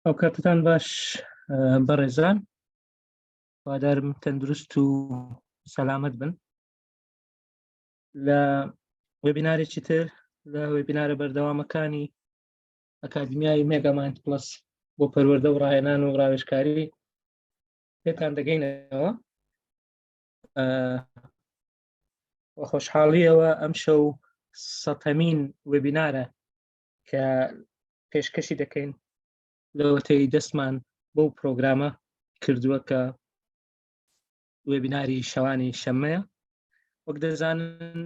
ئەو کاتتان باش بەڕێزان، هیوادارم تەندروست و سەلامەت بن. لە وێبینارێکی تر لە وێبینارە بەردەوامەکانی ئەکادمیای مێگامایند پڵەس بۆ پەروەردە و ڕاهێنان و ڕاوێژکاری پێتان دەگەینەوە. خۆشحاڵیەوە ئەم شەو سەتەمین وێبینارە کە پێشکەشی دەکەین لەوەتەی دەستمان بەو پرۆگرامە کردووە کە وێبیناری شەوانی شەممەیە. وەک دەزانن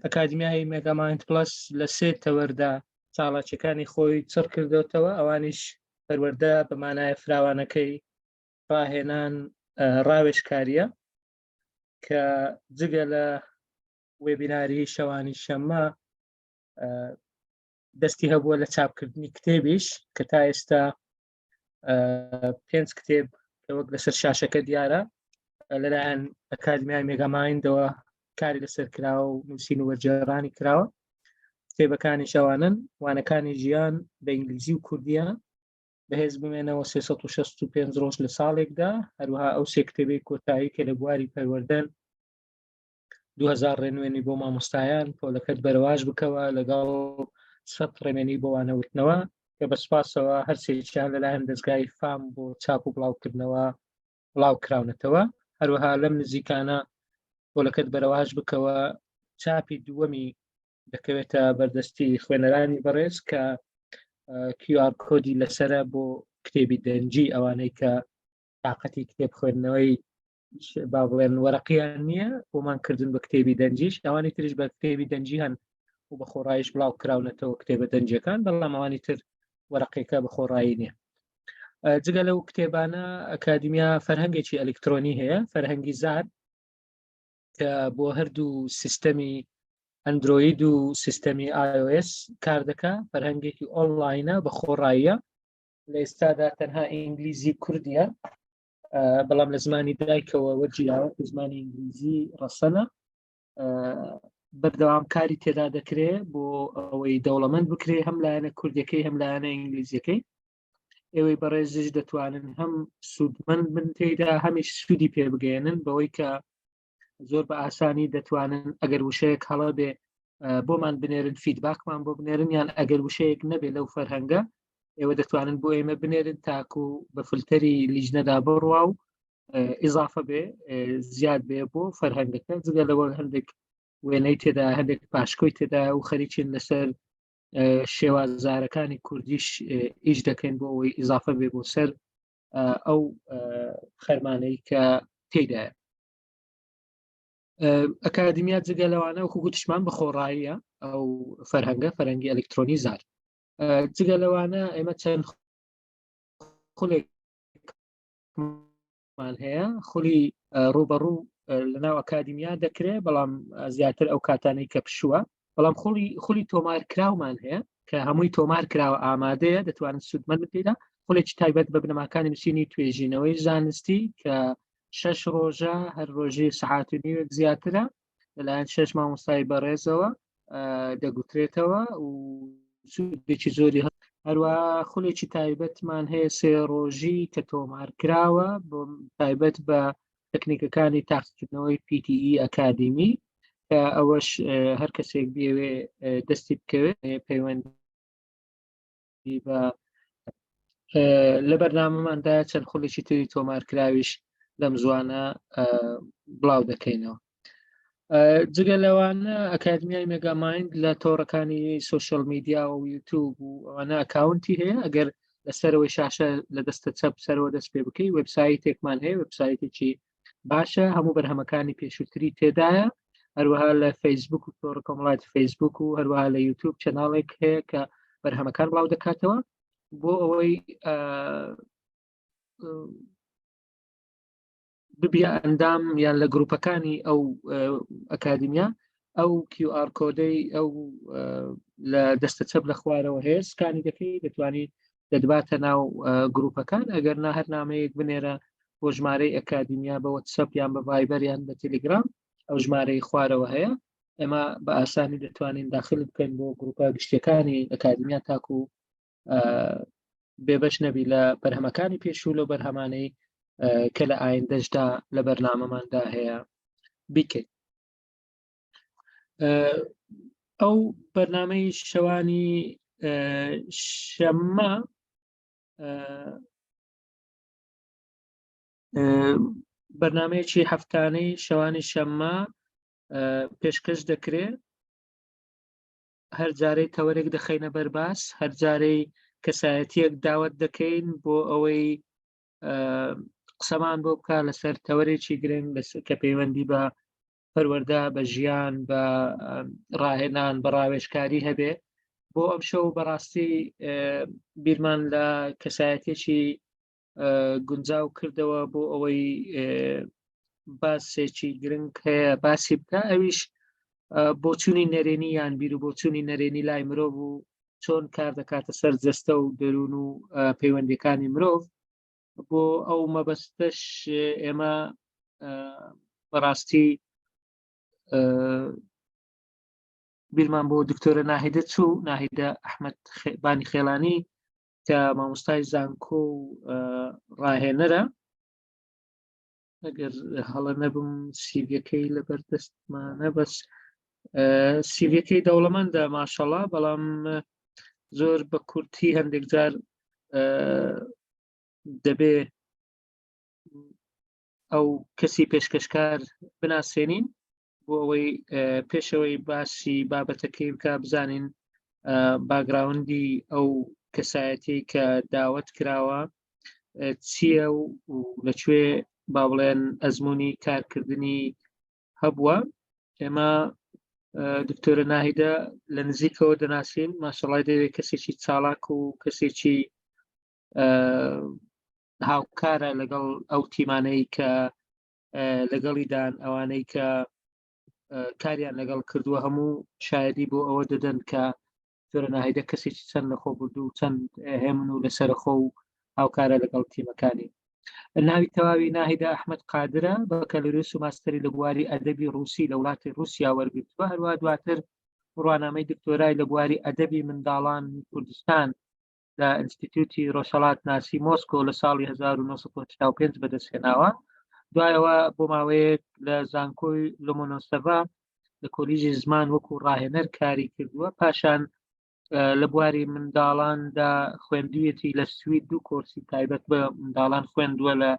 ئەکادمیای مێگامایند پلس لە سێ تەوەردا چاڵاکیەکانی خۆی چڕ کردوتەوە، ئەوانیش پەروەردە بە مانایە فراوانەکەی، ڕاهێنان، ڕاوێژکاریە کە جگە لە وێبیناری شەوانی شەممە دەستی هەبووە لە چاپکردنی کتێبیش کە تا ئێستا پێنج کتێب کە وەک لەسەر شاشەکە دیارە لەلایەن ئەکادمیای مێگامایندەوە کاری لەسەر کراوە و نووسین و وەرجێڕانی کراوە. کتێبەکانی شەوانن وانەکانی ژیان بە ئینگلیزی و کوردیە، بەهێز بمێنەوە 365 ڕۆژ لە ساڵێکدا، هەروەها ئەو سێ کتێبەی کۆتایی کە لە بواری پەروەردەن، 2000 ڕێنوێنی بۆ مامۆستایان، پۆلەکەت بەرەواش بکەوە لەگەڵ 100 ڕێنوێنی بۆ وانەوتنەوە، کە بە سوپاسەوە هەرسێکیان لەلایەن دەستگای فام بۆ چاپ و بڵاوکردنەوە بڵاو کراونەتەوە. هەروەها لەم نزیکانە پۆلەکەت بەرەواش بکەوە چاپی دووەمی دەکەوێتە بەردەستی خوێنەرانی بەڕێز کە QR کۆدی لەسرە بۆ کتێبی دەنجی، ئەوانەی کە تااقەتی کتێب خوێندنەوەی با بڵێن وەرەقیان نییە بۆمان کردن بە کتێبی دەنجیش، ئەوانی تریش بە کتێبی دەنجی هەن و بە خۆڕایش بڵاو کراونەتەوە کتێبە دەنجەکان، بەڵام ئەوانی تر وەرەقێکە بە خۆڕایی نییە. جگە لەو کتێبانە ئەکادیمیا فەرهەنگێکی ئەلکترۆنی هەیە، فەرهەنگی زار، کە بۆ هەردوو سیستەمی ئەندرۆید و سیستەمی iOS کار دەکا. فەرهەنگێکی ئۆنلاینە، بە خۆڕاییە. لە ئێستادا تەنها ئینگلیزی کوردیە، بەڵام لە زمانی دایکەوە وەرگیراوە کە زمانی ئینگلیزی ڕەسەنە. بەردەوام کاری تێدا دەکرێ بۆ ئەوەی دەوڵەمەند بکرێ، هەم لایەنە کوردەکەی هەم لایەنە ئینگلیزیەکەی. ئێوەی بەڕێزیش دەتوانن هەم سوودمەند بن تێیدا، هەمیش سوودی پێ بگەیەنن، بەوەی کە زۆر بە ئاسانی دەتوانن ئەگەر وشەیەک هەڵە بێ بۆمان بنێرن، فیدباکمان بۆ بنێرن، یان ئەگەر وشەیەک نەبێ لەو فەرهەنگە ئێوە دەتوانن بۆ ئێمە بنێرن تاکو بە فلتەری لیژنەدا بڕوا و ئیزافە بێ، زیاد بێ بۆ فەرهەنگەکە. جگە لەوە هەندێک وێنەی تێدا، هەندێک پاشکۆی تێدا و خەریکین لەسەر شێوازارەکانی کوردیش ئیش دەکەین بۆ ئەوەی ئیزافە بێ بۆ سەر ئەو خەرمانەی کە تێدایە. ئەکادیمیا جگە لەوانە وەکو گوتیشمان بە خۆڕاییە ئەو فەرهەنگە، فەرەنگی ئەلکترۆنی زار. جگە لەوانە ئێمە چەند خولێکمان هەیە، خولی ڕوبەڕوو لەناو ئەکادیمیا دەکرێت، بەڵام زیاتر ئەو کاتانەی کە پشووە. بەڵام خولی تۆمار کراومان هەیە کە هەمووی تۆمار کراوە، ئامادەیە، دەتوانن سوودمەند بێدا. خولێکی تایبەت بە بنەماکانی نووسینی توێژینەوەی زانستی کە شەش ڕۆژە، هەر ڕۆژی سەعات و نیوێک زیاترە، لەلایەن شەش مامۆستای بەڕێزەوە دەگوترێتەوە و سوودێکی زۆری. هەروە خولێکی تایبەتمان هەیە سێ ڕۆژی کە تۆمار کراوە بۆ تایبەت بە تەکنیکەکانی تاقیکردنەوەی PTE ئەکادیمی، کە ئەوەش هەر کەسێک بێوێ دەستی بکەوێت پەیوەندی بە لە بەرنامەماندا چەند خولێکی تری تۆمارکراویش لەم زوانە بڵاو دەکەینەوە. جگە لەوانە ئەکادمیای مێگامایند لە تۆڕەکانی سوسیال میدیا و یوتیوب و ئەوانە ئەکاونتی هەیە. ئەگەر لەسەرەوەی شاشە لە دەستە چەپ سەرەوە دەست پێ بکەی، وبسایتێکمان هەیە، وبسایتێکی باشە، هەموو بەرهەمەکانی پێشووتری تێدایە. هەروەها لە فەیسبوک و تۆڕە کۆمەڵاتی فەیسبوک و هەروەها لە یوتیوب channel ێک هەیە کە بەرهەمەکان بڵاو دەکاتەوە بۆ ئەوەی ببیە ئەندام یان لە گروپەکانی ئەو ئەکادیمیا. ئەو QR کۆدەی ئەو لە دەستە چەپ لە خوارەوە هەیە سکانی دەکەی، دەتوانی دەدباتە ناو گروپەکان. ئەگەر نا هەر نامەیەک بنێرە بۆ ژمارەی ئەکادیمیا بە وەتسەپ یان بە ڤایبەر یان بە تەلگرام، ئەو ژمارەی خوارەوە هەیە، ئێمە بە ئاسانی دەتوانین داخل بکەین بۆ گروپە گشتیەکانی ئەکادیمیا تاکو. بێبەش نەبی لە بەرهەمەکانی پێشوو لەو بەرهەمانەی کە لە ئایندەشدا لە بەرنامەماندا هەیە بیکەیت. ئەو بەرنامەی شەوانی شەممە بەرنمەیەکی هەفتانەی شەوانی شەممە پێشکەش دەکرێ هەر جارەی تەوەرێک دەخەینە بەرباس هەر جارەی کەسایەتیەک داوت دەکەین بۆ ئەوەی قسەمان بۆ بکە لەسەر تەوەرێکی گرنگ کە پەیوەندی بە پەروەردە بە ژیان بە ڕاهێنان بە ڕاوێژکاری هەبێ بۆ ئەم شەو بەڕاستی بیرمان لە کەسایەتێکی گونجاو کردەوە بۆ ئەوەی باسێکی گرنگ هەیە باسی بکە ئەویش بۆچوونی نەرێنی یان بیر و بۆچوونی نەرێنی لای مرۆڤ و چۆن کار دەکاتە سەر جەستە و دەروون و پەیوەندیەکانی مرۆڤ بۆ ئەو مەبەستەش ئێمە بەڕاستی بیرمان بۆ دکتۆرە ناهیدە چوو ناهیدە ئەحمد بانی خێڵانی کە مامۆستای زانکۆ و ڕاهێنەرە ئەگەر هەڵە نەبم سیڤەکەی لەبەر دەستمانە بەس سیڤەکەی دەوڵەمەندە ماشەڵا بەڵام زۆر بە کورتی هەندێک جار دەبێ ئەو کەسی پێشکەشکار بناسێنین بۆ ئەوەی پێشەوەی باسی بابەتەکەی بکە بزانین باگراوندی ئەو کەسایەتی کە داوت کراوە چییە و لەکوێ با بڵێن ئەزمموی کارکردنی هەبووە ئێمە دکتۆرە ناهیدە لە نزیکەوە دەناسین ماشەڵای دەوێت کەسێکی چاڵاک و کەسێکی هاوکارە لەگەڵ ئەو تیمانەی کە لەگەڵیدان ئەوانەی کە کاریان لەگەڵ کردووە هەموو شایدی بۆ ئەوە دەدەن کە دکتۆرە ناهیدە کەسێکی چەند لەخۆ بردوو و چەند هێمن و لەسەرخۆ و هاوکارە لەگەڵ تیمەکانی. ناوی تەواوی ناهیدە ئەحمەد قادرە، بەکالۆریۆس و ماستەری لە بواری ئەدەبی ڕووسی لە وڵاتی ڕووسیا وەرگرتووە، هەروەها دواتر بڕوانامەی دکتۆرای لە بواری ئەدەبی منداڵان کوردستان لە ئینستیتیوتی ڕۆژهەڵاتناسی مۆسکۆ لە ساڵی 1985 بەدەستهێناوە. دوایەوە بۆ ماوەیەک لە زانکۆی لۆمۆنۆسەڤا لە کۆلیژی زمان وەکو ڕاهێنەر کاری کردووە پاشان لە بواری منداڵاندا خوێندویەتی لە سوید دوو کۆرسی تایبەت بە منداڵان خوێندووە لە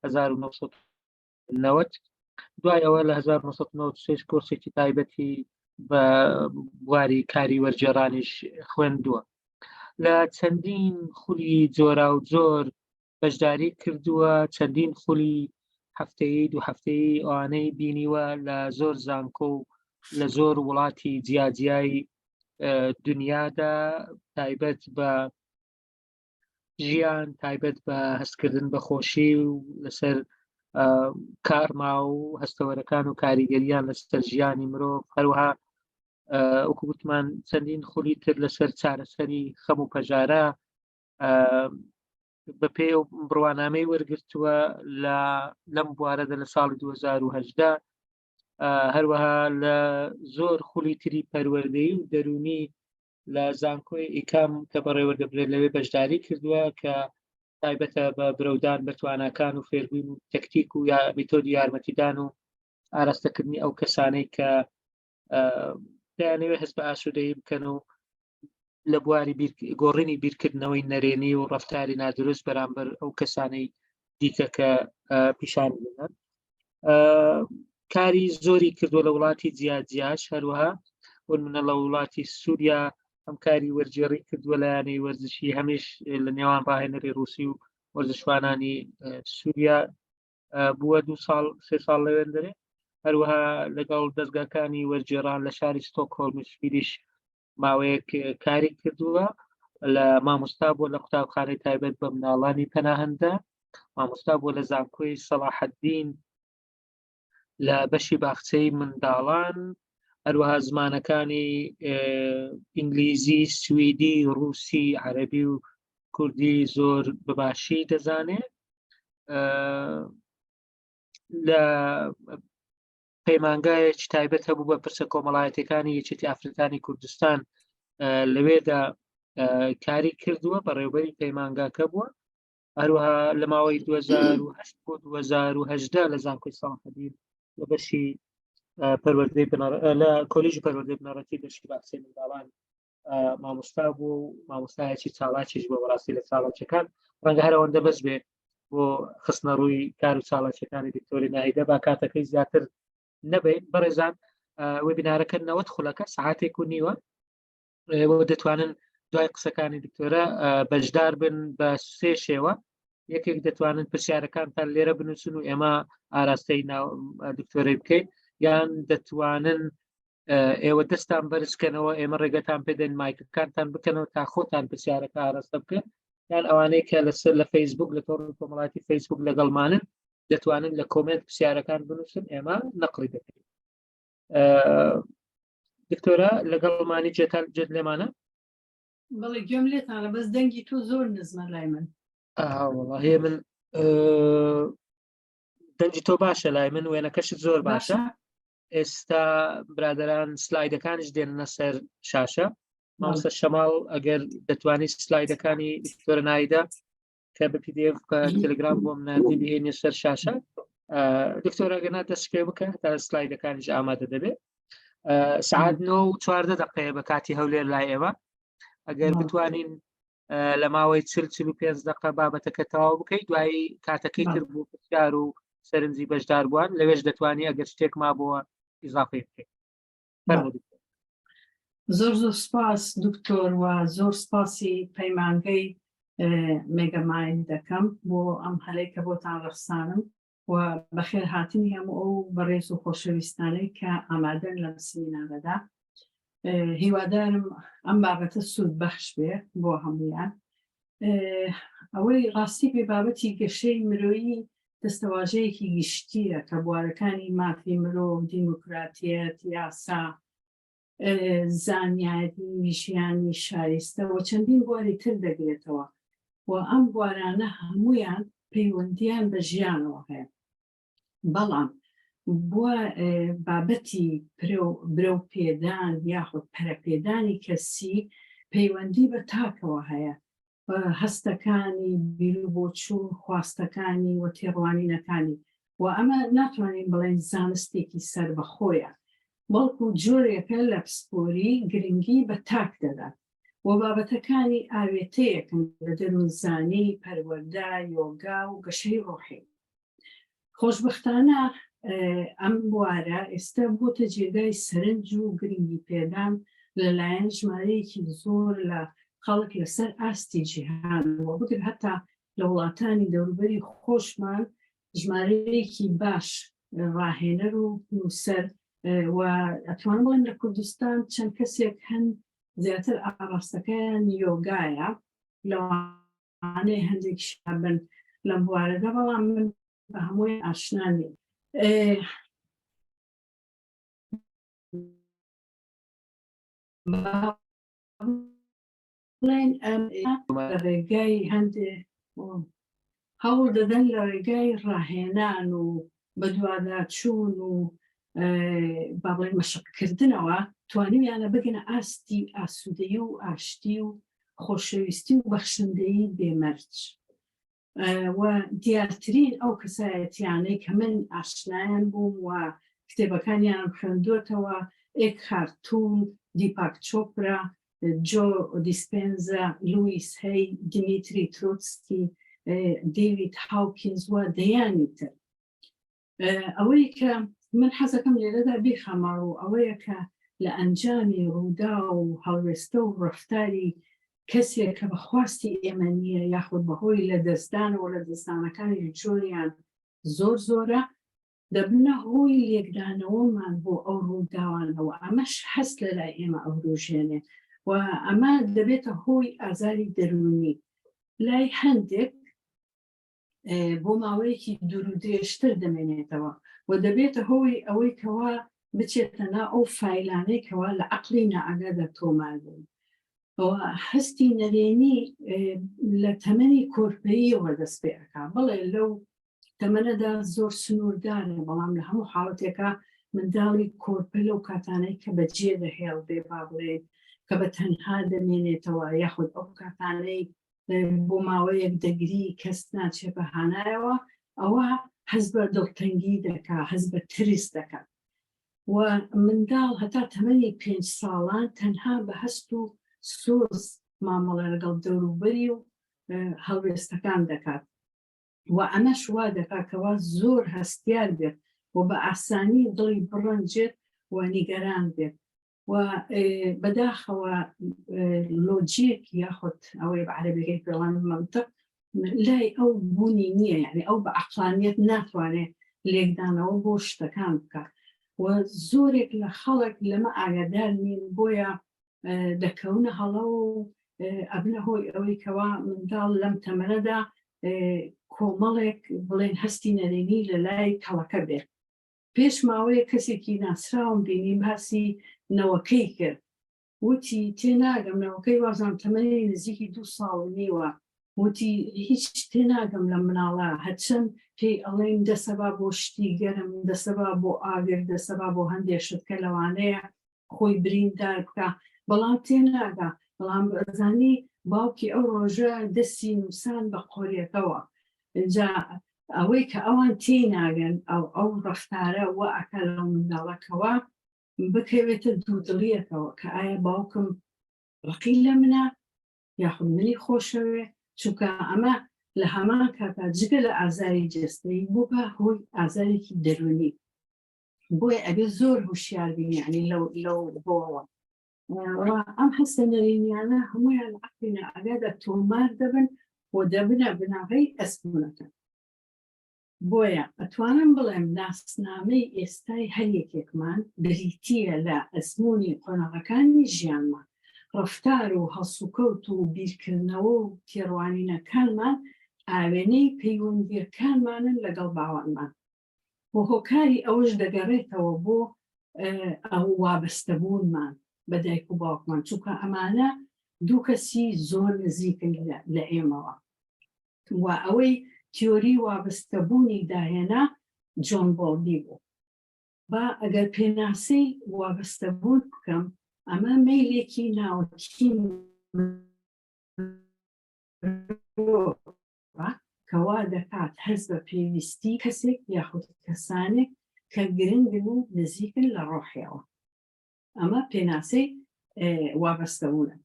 1990 دوای ئەوە لە 1996 کۆرسێکی تایبەتی بە بواری کاری وەرجێڕانیش خوێندووە لە چەندین خولی جۆرا و جۆر بەشداری کردووە چەندین خولی هەفتەیی دوو هەفتەیی ئەوانەی بینیوە لە زۆر زانکۆ و لە زۆر وڵاتی جیاجیای دنیادا تایبەت بە ژیان تایبەت بە هەستکردن بە خۆشی و لەسەر کارما و هەستەوەرەکان و کاریگەریان لەسەر ژیانی مرۆڤ هەروەها وەکو گوتمان چەندین خولی تر لەسەر چارەسەری خەم و پەژارە بەپێ و بڕوانامەی وەرگرتووە لە لەم بوارەدا لە ساڵی 2010 هەروەها لە زۆر خولی تری پەروەردەیی و دەرونی لە زانکۆی ئیکام کە بەڕێوە دەبرێت لەوێ بەشداری کردووە کە تایبەتە بە برەودان بە تواناکان و فێربوون و تەکتیک و یا میتۆدی یارمەتیدان و ئاراستەکردنی ئەو کەسانەی کە دەیانەوێت هەست بە ئاسوودەیی بکەن و لە بواری گۆڕینی بیرکردنەوەی نەرێنی و ڕفتاری نادروست بەرامبەر ئەو کەسانەی دیکە کە پیشان بدەن کاری زۆری کردووە لە وڵاتی جیاجیاش هەروەها بۆ منە لە وڵاتی سووریا ئەم کاری وەرجێڕی کردووە لە یانەی وەرزشی هەمیش لە نێوان ڕاهێنەری ڕوسی و وەرزشوانانی سووریا بووە دو ساڵ سێ ساڵ لەوێن دەرێ هەروەها لەگەڵ دەستگاکانی وەرجێڕان لە شاری ستۆکهۆڵمی سویدیش ماوەیەک کاری کردووە لە مامۆستا بووە لە قوتابخانەی تایبەت بە مناڵانی پەناهەندە مامۆستا بووە لە زانکۆی سەڵاحەدین لە بەشی باخچەی منداڵان هەروەها زمانەکانی ئینگلیزی سویدی ڕوسی عەربی و کوردی زۆر بەباشی دەزانێ لە پەیمانگایەکی تایبەت هەبوو بە پرسە کۆمەڵایەتەکانی یەکێتی ئافرەتانی کوردستان لەوێدا. کاری کردووە، بەڕێوبەری پەیمانگاکە بووە. هەروەها لە ماوەی 2008 بۆ 2018 لە زانکۆی سەڵاحەدین لە بەشی پەروەردەی لە کۆلیژی پەروەردەی بنەڕەتی بەشی باخچەی منداڵان مامۆستا بوو و مامۆستایەکی چاڵاکیش بۆ بەڕاستی لە چاڵاکیەکان ڕەنگە هەر ئەوەندە بەس بێ بۆ خستنە ڕووی کار و چاڵاکیەکانی دکتۆری ناهیدە با کاتەکەی زیاتر نەبین بەڕێزان وێبینارەکە 90 خولەکە سعاتێک و نیوە ئێوە دەتوانن دوای قسەکانی دکتۆرە بەشدار بن بە سێ شێوە یەکێک دەتوانن پرسیارەکانتان لێرە بنووسن و ئێمە ئاراستەی دکتۆرەی بکەین یان دەتوانن ئێوە دەستان بەرزکەنەوە ئێمە ڕێگەتان پێدەین مایکەکانتان بکەنەوە تا خۆتان پرسیارەکە ئاراستە بکەن یان ئەوانەی کە لەسەر لە فەیسبوک لە تۆڕی کۆمەڵاتی فەیسبوک لەگەڵمانن دەتوانن لە کۆمنت پرسیارەکان بنووسن ئێمە نەقلی دەکەین دکتۆرە لەگەڵمانی جێتان جێت لێمانە بەڵێ گوێم لێتانە بەس دەنگی تۆ زۆر نزمە لای من وەڵاهی من دەنگی تۆ باشە لای من وێنەکەشت زۆر باشە ئێستا برادران سلایدەکانیش دێننە سەر شاشە مامۆستا شەماڵ ئەگەر دەتوانیت سلایدەکانی دکتۆرە نایدە کە بە PDF بە تەلگرام بۆم ناردی بهێنی سەر شاشە دکتۆرە ئەگەر نا دەست پێ بکە تا سلایدەکانیش ئامادە دەبێت سعات 9 و 14 دقەیە بە کاتی هەولێر لای ئێمە ئەگەر بتوانین لە ماوەی چل 45 دقە بابەتەکە تەواو بکەیت دوایی کاتەکەی تر بوو پرسیار و سەرنجی بەشدار بووان لەوێش دەتوانی ئەگەر شتێک مابووە ئیزافەی بکەیت زۆر زۆر سپاس دکتۆر و زۆر سپاسی پەیمانگەی مێگەمایند دەکەم بۆ ئەم هەلەی کە بۆتان ڕەخسانم و بەخێر هاتنی هەموو ئەو بەڕێز و خۆشەویستانەی کە ئامادەن لەم سمینارەدا هیوادارم ئەم بابەتە سوود بەخش بێ بۆ هەمویان ئەوەی ڕاستی بێ بابەتی گەشەی مرۆیی دەستەواژەیەکی گشتییە کە بوارەکانی مافی مرۆڤ، دیموکراتیەت، یاسا، زانیاری، ژیانی شایستە و چەندین بواری تر دەگرێتەوە و ئەم بوارانە هەموویان پەیوەندییان بە ژیانەوە هەیە. بەڵام بۆ بابەتی برەو پێدان یاخود پەرەپێدانی کەسی پەیوەندی بە تاکەوە هەیە هەستەکانی بیروبۆچوون خواستەکانی و تێڕوانینەکانی و ئەمە ناتوانین بڵێن زانستێکی سەربەخۆیە بەڵکو جۆرێکە لە پسپۆری گرنگی بە تاک دەدات و بابەتەکانی ئاوێتەیەکن لە دەروونزانی، پەروەردە، یۆگا و گەشەی ڕۆحی. خۆشبەختانە ئەم بوارە ئێستا بۆتە جێگای سەرنج و گرنگی پێدان لەلایەن ژمارەیەکی زۆر لە خەڵک لەسەر ئاستی جیهان و بگر هەتا لە وڵاتانی دەوروبەری خۆشمان ژمارەیەکی باش ڕاهێنەر و نووسەر و ئەتوانم بڵێم لە کوردستان چەند کەسێک هەن زیاتر ئاڕاستەکەیان یۆگایە لەوانەیە هەندێک شابن لەم بوارەدا بەڵام من بە هەمووی ئاشنا نیم. بڵێن ئەم لە ڕێگای هەندێ هەوڵ دەدەن لە ڕێگای ڕاهێنان و بەدواداچوون و با بڵێن مەشقکردنەوە توانیویانە بگەنە ئاستی ئاسوودەیی و ئاشتی و خۆشەویستی و بەخشندەیی بێمەرج. و دیارترین ئەو کەسایەتیانەی کە من ئاشنایان بووم و کتێبەکانیانم خوێندووەتەوە، ئێکهارت تول، دیپاک چۆپرا، جۆ دیسپێنزا، لویس هەی، دیمیتری ترۆتسکی، دەیوید هاوکینز و دەیانی تر. ئەوەی کە من حەزەکەم لێرەدا بیخەمە ڕوو ئەوەیە کە لە ئەنجامی ڕووداو و هەڵوێستە و ڕەفتاری کەسێک کە بە خواستی ئێمە نییە یاخود بەهۆی لە دەستدانەوە لە دەستدانەکانی جۆریان زۆر زۆرە دەبنە هۆی لێکدانەوەمان بۆ ئەو ڕووداوانەوە ئەمەش هەست لە لای ئێمە ئەوروژێنێ و ئەمە دەبێتە هۆی ئازاری دەروونی لای هەندێک بۆ ماوەیەکی دوور و درێژتر دەمێنێتەوە و دەبێتە هۆی ئەوەی کەوا بچێتە نا ئەو فایلانەی کەوا لە عقلی نائاگادا تۆمار بوون. هەستی نەرێنی لە تەمەنی کۆرپەییەوە دەست پێ ئەکا بەڵێ لەو تەمەنەدا زۆر سنووردارە بەڵام لە هەموو حاڵەتێکا منداڵی کۆرپە لەو کاتانەی کە بەجێ دەهێڵدرێ با بڵێین. کە بە تەنها دەمێنێتەوە یاخود ئەو کاتانەی بۆ ماوەیەک دەگری کەس ناچێ بە هانایەوە ئەوە هەست بە دڵتەنگی دەکا هەست بە ترس دەکات و منداڵ هەتا تەمەنی پێنج ساڵان تەنها بە هەست و سۆز مامەڵە لەگەڵ دەوروبەری و هەڵوێستەکان دەکات و ئەمەش وا دەکات کەوا زۆر هەستیار بێت و بە ئاسانی دڵی بڕەنجێت و نیگەران بێت و بەداخەوە لۆجیک یاخود ئەوەی بە عەرەبیەکەی پێڵان منطق لای ئەو بوونی نییە یعنی ئەو بە عەقڵانیەت ناتوانێت لێکدانەوە بۆ شتەکان بکات و زۆرێک لە خەڵک لەمە ئاگادار نین بۆیە دەکەونە هەڵە و ئەبنە هۆی ئەوەی کەوا منداڵ لەم تەمەنەدا کۆمەڵێک بڵێن هەستی نەرێنی لە لای کەڵەکە بێت پێش ماوەیەک کەسێکی ناسراوم بینی باسی نەوەکەی کرد وتی تێناگەم نەوەکەی وازان تەمەنی نزیکی دو ساڵ و نیوە وتی هیچ تێناگەم لە مناڵە هەرچەند پێی ئەڵێن دەسەبا بۆ شتی گەرم دەسەبا بۆ ئاگر دەسەبا بۆ هەندێک شت کە لەوانەیە خۆی بریندار بکە بەڵام تێناگا بەڵام زانی باوکی ئەو ڕۆژە دەستی نووسان بە قۆریەکەوە جا ئەوەی کە ئەوان تێی ناگەن ئەو ئەو ڕەفتارە وا ئەکا لەو منداڵەکەوە بکەوێتە دوودڵیەکەوە کە ئایا باوکم ڕقی لە منە یاخود منی خۆشەوێ چونکە ئەمە لە هەمان کاتا جگە لە ئازاری جەستەیی بوو بە هۆی ئازارێکی دەروونی بۆیە ئەبێ زۆر هوشیار بین یعنی لەو لەو بۆوە ئەم هەستە نەرێنیانە هەمویان عەقڵی نائاگادا تۆمار دەبن و دەبنە بناغەی ئەزموونەکە. بۆیە ئەتوانم بڵێم ناسنامەی ئێستای هەر یەکێکمان بریتییە لە ئەزموونی قۆناغەکانی ژیانمان، ڕەفتار و هەڵسوکەوت و بیرکردنەوە و تێڕوانینەکانمان ئاوێنەی پەیوەندییەکانمانن لەگەڵ باوانمان. و هۆکاری ئەوەش دەگەڕێتەوە بۆ ئەو وابەستەبوونمان بە دایک و باوکمان چونکە ئەمانە دوو کەسی زۆر نزیکن لە ئێمەوە و ئەوەی تیۆری وابەستەبوونی داهێنا جۆن بۆڵبی بوو با ئەگەر پێناسەی وابەستەبوون بکەم ئەمە مەیلێکی ناوەکی کە وا دەکات هەست بە پێویستی کەسێک یاخود کەسانێک کە گرنگن و نزیکن لە ڕۆحیەوە. ئەمە پێناسەی وابەستەبوونە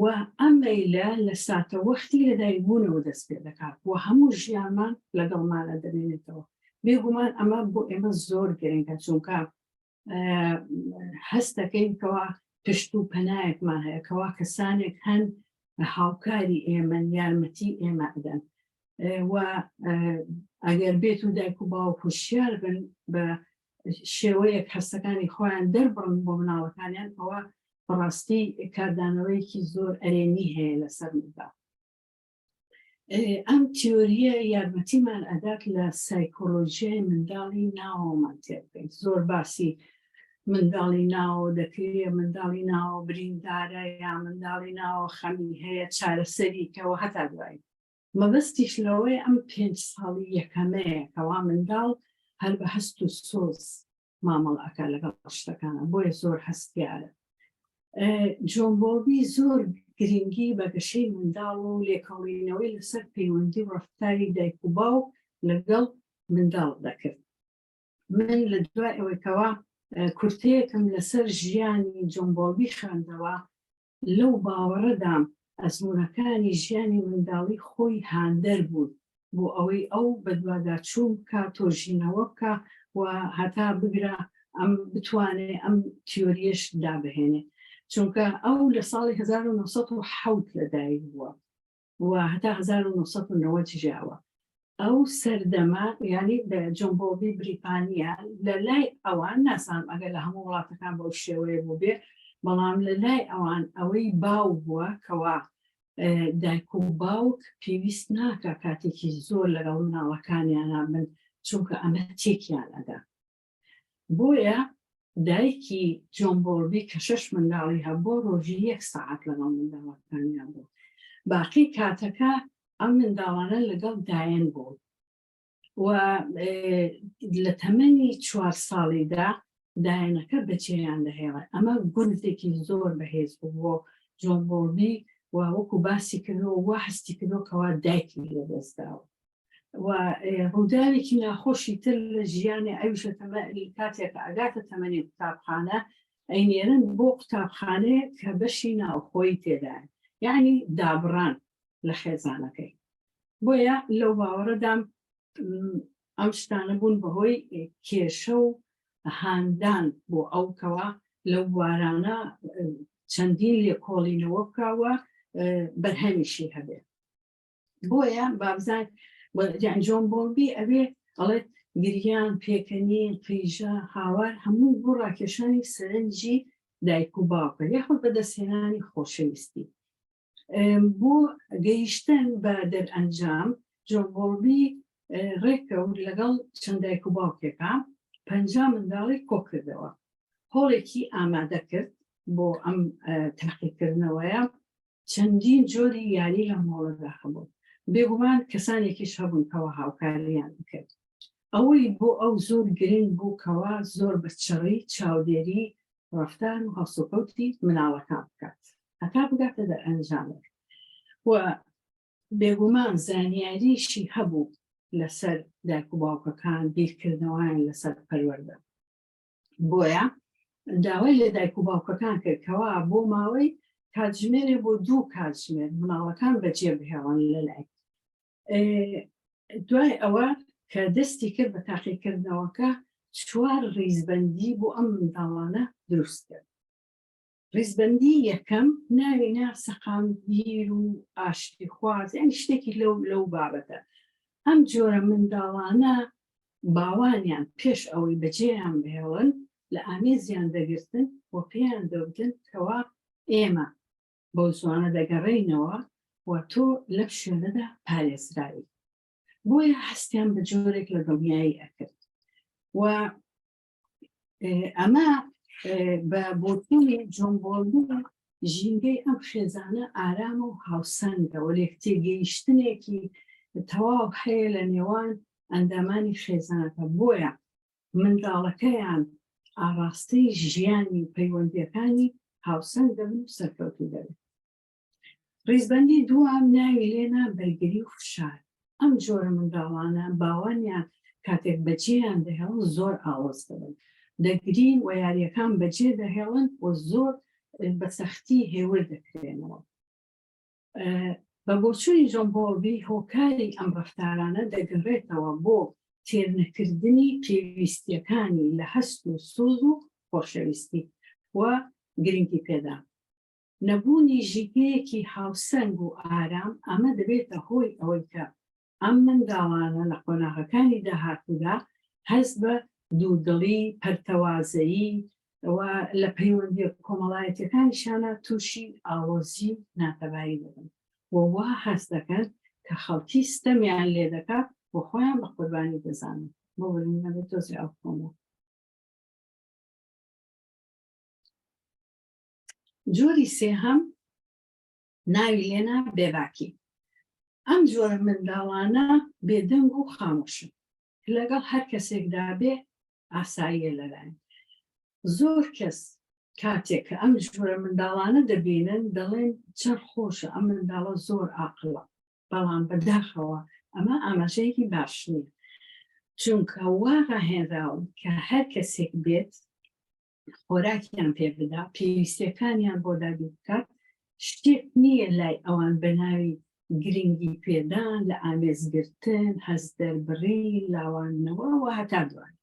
و ئەم مەیلە لە ساتەوەختی لەدایکبوونەوە دەست پێ دەکات و هەموو ژیانمان لەگەڵمانە دەمێنێتەوە. بێگومان ئەمە بۆ ئێمە زۆر گرنگە چونکە هەست دەکەین کەوا پشت و پەنایەکمان هەیە کەوا کەسانێک هەن هاوکاری ئێمەن یارمەتی ئێمە ئەدەن و ئەگەر بێت و دایک و باوک هوشیار بن بە شێوەیەک هەستەکانی خۆیان دەربڕن بۆ مناڵەکانیان ئەوە بەڕاستی کاردانەوەیەکی زۆر ئەرێنی هەیە لەسەر منداڵ. ئەم تیۆریە یارمەتیمان ئەدات لە سایکۆلۆژیای منداڵی ناوەوەمان تێبگەین زۆر باسی منداڵی ناوە دەکرێت منداڵی ناوە بریندارە یا منداڵی ناوە خەمی هەیە چارەسەری کەەوە هەتا دوایی مەبەستیش لەوەی ئەم پێنج ساڵی یەکەمەیە کەوا منداڵ هەر بە هەست و سۆز مامەڵە ئەکا لەگەڵ شتەکانە بۆیە زۆر هەستیارە جۆن بۆڵبی زۆر گرنگی بە گەشەی منداڵ و لێکۆڵینەوەی لەسەر پەیوەندی و ڕەفتاری دایک و باوک لەگەڵ منداڵ دەکرد من لە دوای ئەوەی کەوا کورتەیەکم لەسەر ژیانی جۆن بۆڵبی خوێندەوە لەو باوەڕەدام ئەزموونەکانی ژیانی منداڵی خۆی هاندەر بوون بۆ ئەوەی ئەو بەدواداچوون بکا، تۆژینەوە بکا و هەتا بگرە ئەم بتوانێ ئەم تیۆرییەش دابهێنێ. چونکە ئەو لە ساڵی 1907 لەدایک بووە و هەتا 1990 ژیاوە. ئەو سەردەمە یانی جۆن بۆڵبی بریتانییە لە لای ئەوان نازانم ئەگەر لە هەموو وڵاتەکان بەو شێوەیە بووبێ بەڵام لە لای ئەوان ئەوەی باو بووە کەوا دایک و باوک پێویست ناکە کاتێکی زۆر لەگەڵ مناڵەکانیانە بن چونکە ئەمە تێکیان ئەدا بۆیە دایکی جۆن بۆڵبی کە شەش منداڵی هەبوو ڕۆژی یەک سەعات لەگەڵ منداڵەکانیان بوو باقی کاتەکە ئەم منداڵانە لەگەڵ دایەن بوون و لە تەمەنی چوار ساڵیدا. دایەنەکە بەجێیان دەهێڵێ. ئەمە گورزێکی زۆر بەهێز بوو بۆ جۆن بۆڵبی و وەکو باسی کردەوە وا هەستی کردەوە کەوا دایکی لەدەستداوە. و ڕووداوێکی ناخۆشی تر لە ژیانی ئەویش لە کاتێک ئەگاتە تەمەنی قوتابخانە ئەینێرن بۆ قوتابخانەیەک کە بەشی ناوخۆی تێدایە یعنی دابڕان لە خێزانەکەی. بۆیە لەو باوەڕەدام ئەم شتانە بوون بەهۆی کێشە و هاندان بۆ ئەو کەوا لەو بوارانە چەندین لێکۆڵینەوە بکەوە بەرهەمیشی هەبێ. بۆیە بابزان جۆن بۆڵبی ئەوێ ئەڵێت گریان، پێکەنین، قیژە، هاوار هەمووی بۆ ڕاکێشانی سەرنجی دایک و باوکە یاخود بەدەستهێنانی خۆشەویستی. بۆ گەیشتن بە دەرئەنجام جۆن بۆڵبی ڕێککەوت لەگەڵ چەند دایک و باوکێکا 50 منداڵی کۆکردەوە هۆڵێکی ئامادە کرد بۆ ئەم تاقیکردنەوەیە چەندین جۆری یاری لەم هۆڵەدا هەبوون بێگومان کەسانێکیش هەبوون کەوا هاوکاریان بکرد ئەوەی بۆ ئەو زۆر گرنگ بوو کەوا زۆر بە چڕی چاودێری ڕەفتار و هەڵسوکەوتی مناڵەکان بکات هەتا بگاتە دەرئەنجامێک و بێگومان زانیاریشی هەبوو لەسەر دایک و باوکەکان بیرکردنەوەیان لەسەر پەروەردە بۆیە داوای لە دایک و باوکەکان کرد کەوا بۆ ماوەی کاتژمێرێ بۆ دوو کاتژمێر مناڵەکان بەجێ بهێڵن لەلای دوای ئەوە کە دەستی کرد بە تاقیکردنەوەکە چوار ڕیزبەندی بۆ ئەم منداڵانە دروست کرد. ڕیزبەندی یەکەم ناوی نا سەقامگیر و ئاشتیخواز یانی شتێکی لەو لەو بابەتە. ئەم جۆرە منداڵانە باوانیان پێش ئەوەی بەجێیان بهێڵن لە ئامێزیان دەگرتن و پێیان دەوتن کەوا ئێمە بەو زوانە دەگەڕێینەوە و تۆ لەم شوێنەدا پارێزراوی. بۆیە هەستیان بە جۆرێک لە دڵنیایی ئەکرد و ئەمە بە بۆچوونی جۆن بۆڵبی ژینگەی ئەم خێزانە ئارامە و هاوسەنگە و لێکتێگەیشتنێکی تەواو هەیە لە نێوان ئەندامانی خێزانەکە بۆیە منداڵەکەیان ئاڕاستەی ژیانی و پەیوەندییەکانی هاوسەنگ دەبن و سەرکەوتوو دەبێت. ڕیزبەندی دووەم ناوی لێنا بەرگری و فشار. ئەم جۆرە منداڵانە باوانیان کاتێک بەجێیان دەهێڵن زۆر ئاڵۆز دەبن، دەگرین و یارییەکان بەجێ دەهێڵن و زۆر بە سەختی هێور دەکرێنەوە. بە بۆچوونی جۆن بۆڵبی هۆکاری ئەم ڕەفتارانە دەگەڕێتەوە بۆ تێرنەکردنی پێویستییەکانی لە هەست و سۆز و خۆشەویستی و گرنگی پێدان. نەبوونی ژینگەیەکی هاوسەنگ و ئارام، ئەمە دەبێتە هۆی ئەوەی کە ئەم منداڵانە لە قۆناغەکانی داهاتوودا هەست بە دوودڵی، پەرتەوازەیی و لە پەیوەندییە کۆمەڵایەتییەکانیشیانا تووشی ئاڵۆزی و ناتەبایی دەبن و وا هەست دەکەن کە خەڵکی ستەمیان لێدەکات و خۆیان بە قوربانی دەزانن. ببورن ئەبێ تۆزێ ئاو بخۆمەوە. جۆری سێهەم ناوی لێنا بێباکی. ئەم جۆرە منداڵانە بێدەنگ و خامۆشن. لەگەڵ هەر کەسێکدا بێ ئاساییە لەلایان. زۆر کەس کاتێک کە ئەم جۆرە منداڵانە دەبینن دەڵێن چەند خۆشە ئەم منداڵە زۆر ئاقڵە، بەڵام بەداخەوە ئەمە ئاماژەیەکی باش نییە، چونکە وا ڕاهێنراون کە هەر کەسێک بێت خۆراکیان پێ بدا، پێویستیەکانیان بۆ دابین بکات، شتێک نییە لای ئەوان بە ناوی گرنگی پێدان، لە ئامێزگرتن، هەست دەربڕین، لاواندنەوە و هەتا دوایی.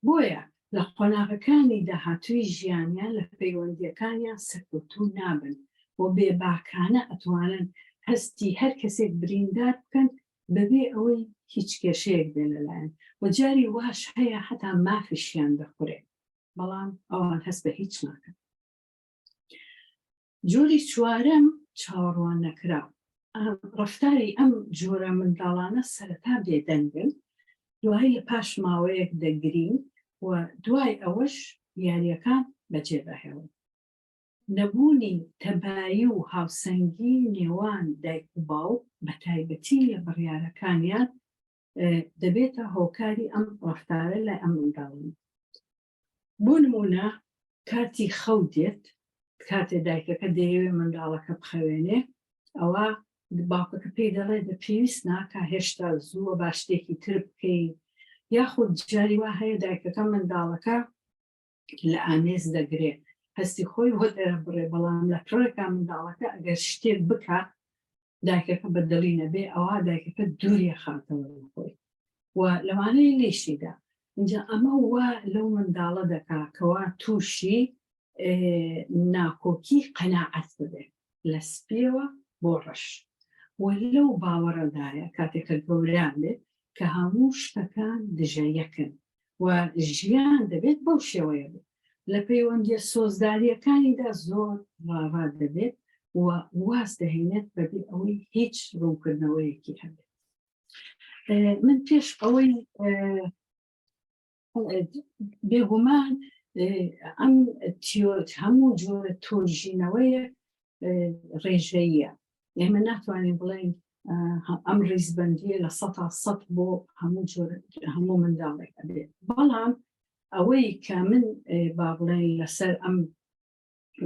بۆیە لە قۆناغەکانی داهاتووی ژیانیان لە پەیوەندییەکانیان سەرکەوتوو نابن و بێباکانە ئەتوانن هەستی هەر کەسێک بریندار بکەن بەبێ ئەوەی هیچ کێشەیەک بێ لەلایان و جاری واش هەیە هەتا مافیشیان دەخورێ. بەڵام ئەوان هەست بە هیچ ناکەن. جۆری چوارەم چاوەڕوان نەکراو، ڕەفتاری ئەم جۆرە منداڵانە سەرەتا بێدەنگن، دوایی لە پاش ماوەیەک دەگرین و دوای ئەوەش یارییەکان بەجێدەهێڵن. نەبوونی تەبایی و هاوسەنگی نێوان دایک و باوک بەتایبەتی لە بڕیارەکانیان دەبێتە هۆکاری ئەم ڕەفتارە لای ئەم منداڵانە. بۆ نمونە کاتی خەو دێت، کاتێ دایکەکە دەیەوێ منداڵەکە بخەوێنێ، ئەوە باوکەکە پێی دەڵێ دە پێویست ناکا هێشتا زووە با شتێکی تر بکەی، یاخود جاری وا هەیە دایکەکە منداڵەکە لە ئامێز دەگرێ هەستی خۆی بۆ دەرەبڕێ، بەڵام لە پڕێکا منداڵەکە ئەگەر شتێک بکا دایکەکە بە دڵی نەبێ ئەوا دایکەکە دووری خاتەوە لە خۆی و لەوانەیە لێشیدا. اینجا ئەمە وا لەو منداڵە دەکا کەوا تووشی ناکۆکی قەناعەت ببێ لە سپیەوە بۆ ڕەش و لەو باوەڕەدایە کاتێک کە گەورە بێت کە هەموو شتەکان دژە یەکن و ژیان دەبێت بەو شێوەیە بێت. لە پەیوەندییە سۆزدارییەکانیدا زۆر ڕاڕا دەبێت و واز دەهێنێت بەبێ ئەوەی هیچ ڕوونکردنەوەیەکی هەبێت. من پێش ئەوەی بێگومان ئەم تیۆر هەموو جۆرە تۆژینەوەیەک ڕێژەییە، ئێمە ناتوانین بڵێین ئەم ڕیزبەندیە لە 100% بۆ هەموو جۆر هەموو منداڵێک ئەبێت، بەڵام ئەوەی کە من با بڵێن لەسەر ئەم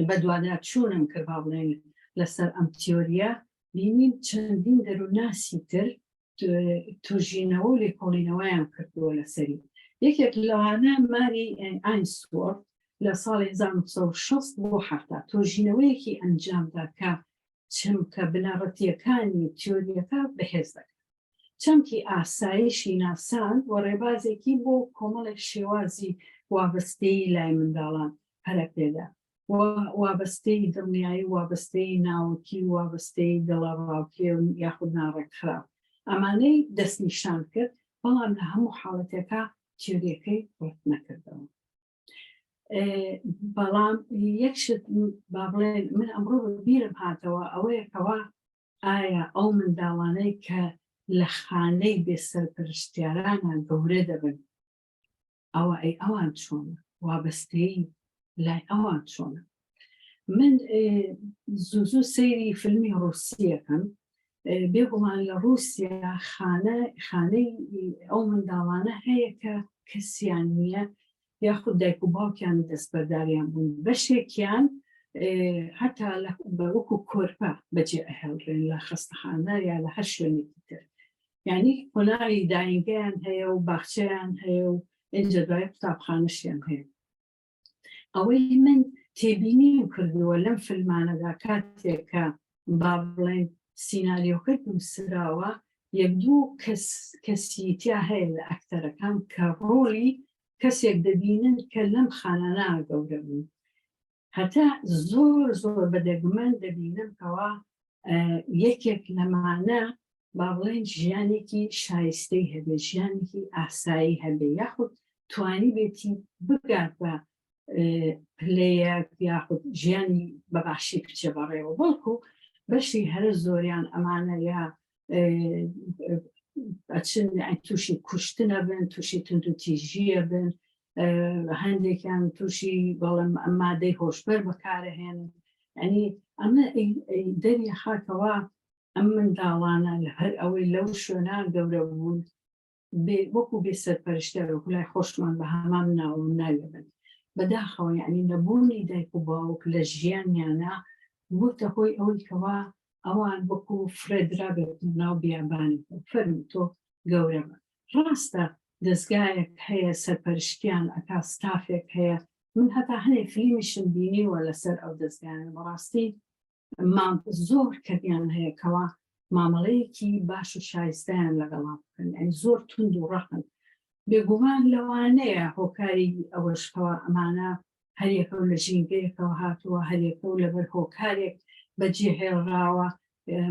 بەدوادا چوونم کرد با بڵێن لەسەر ئەم تیۆریە بینیم چەندین دەروونناسی تر توژینەوە و لێکۆڵینەوەیان کردووە لەسەری. یەکێک لەوانە ماری ئاینسوۆرت لە ساڵی 1960 بۆ 70 تۆژینەوەیەکی ئەنجامدا کە چەمکە بنەڕەتییەکانی تیۆرییەکە بەهێز دەکات. چەمکی ئاسایشی ناساند و ڕێبازێکی بۆ کۆمەڵێک شێوازی وابەستەیی لای منداڵان پەرەپێدا و وابەستەیی دڵنیایی و وابەستەیی ناوەکی و وابەستەیی دڵەڕاوکێ و یاخود ناڕێکخراو ئەمانەی دەستنیشان کرد، بەڵام لە هەموو حاڵەتێکا تیۆرییەکەی ڕەت نەکردەوە. بەڵام یەک شت با بڵێن من ئەمڕۆ بیرم هاتەوە ئەوەیە کەوا ئایا ئەو منداڵانەی کە لە خانەی بێ سەرپەرشتیارانە گەورە دەبن ئەوە ئەی ئەوان چۆنە وابەستەیی لای ئەوان چۆنە؟ من زوو زوو سەیری فیلمی ڕووسیەکەم، بێگومان لە ڕووسیا خانە خانەی ئەو منداڵانە هەیە کە کەسیان نییە یاخود دایک و باوکیان دەستبەرداریان بوون، بەشێکیان هەتا وەکو کۆرپە بەجێ ئەهێڵرێن لە خەستەخانە یا لە هەر شوێنێکی تر، یعنی قۆناغی داینگەیان هەیە و باخچەیان هەیە و ئینجا دوای قوتابخانەشیان هەیە. ئەوەی من تێبینیم کردووە لەم فیلمانەدا کاتێک کە با بڵێن سیناریۆکە نووسراوە یەک دوو کەس کەسی تیا هەیە لە ئەکتەرەکان کە ڕۆڵی کەسێک دەبینن کە لەم خانانە گەورە بوون، هەتا زۆر زۆر بە دەگمەن دەبینم کەوا یەکێک لەمانە با بڵێن ژیانێکی شایستەی هەبێ، ژیانێکی ئاسایی هەبێ، یاخود توانی بێتی بگات بە پلەیەک یاخود ژیانی بە باشی بچێ بەڕێوە، بەڵکو بەشی هەرە زۆریان ئەمانە یا ئەچن تووشی کوشتنە بن، تووشی توندوتیژیە بن، هەندێکیان تووشی بەڵم مادەی هۆشبەر بەکارەهێنن. ئەنی ئەمە دەری خاکەوە ئەم منداڵانە لە هەر ئەوەی لەو شوێنە گەورە بوون وەکو بێ سەرپەرشتیار وەکو لای خۆشمان بە هەمان ناو و ناوێ بن. بەداخەوە یعنی نەبوونی دایک و باوک لە ژیانیانە بووتە هۆی ئەوەی کەوا ئەوان وەکو فرێدرابێت ناو بیابانێکەوە فەرموو تۆ گەورە بە. ڕاستە دەزگایەک هەیە سەرپەرشتیان ئەکا، ستافێک هەیە، من هەتا هەنێک فلیمیشم بینیوە لەسەر ئەو دەزگایانە، بەڕاستی زۆر کەمیان هەیە کەوا مامەڵەیەکی باش و شایستەیان لەگەڵا بکەن، یعنی زۆر توند و ڕەقن. بێگومان لەوانەیە هۆکاری ئەوەش کەوا ئەمانە هەریەکەو لە ژینگەیەکەوە هاتووە، هەریەکەو لەبەر هۆکارێک بەجێهێڵراوە،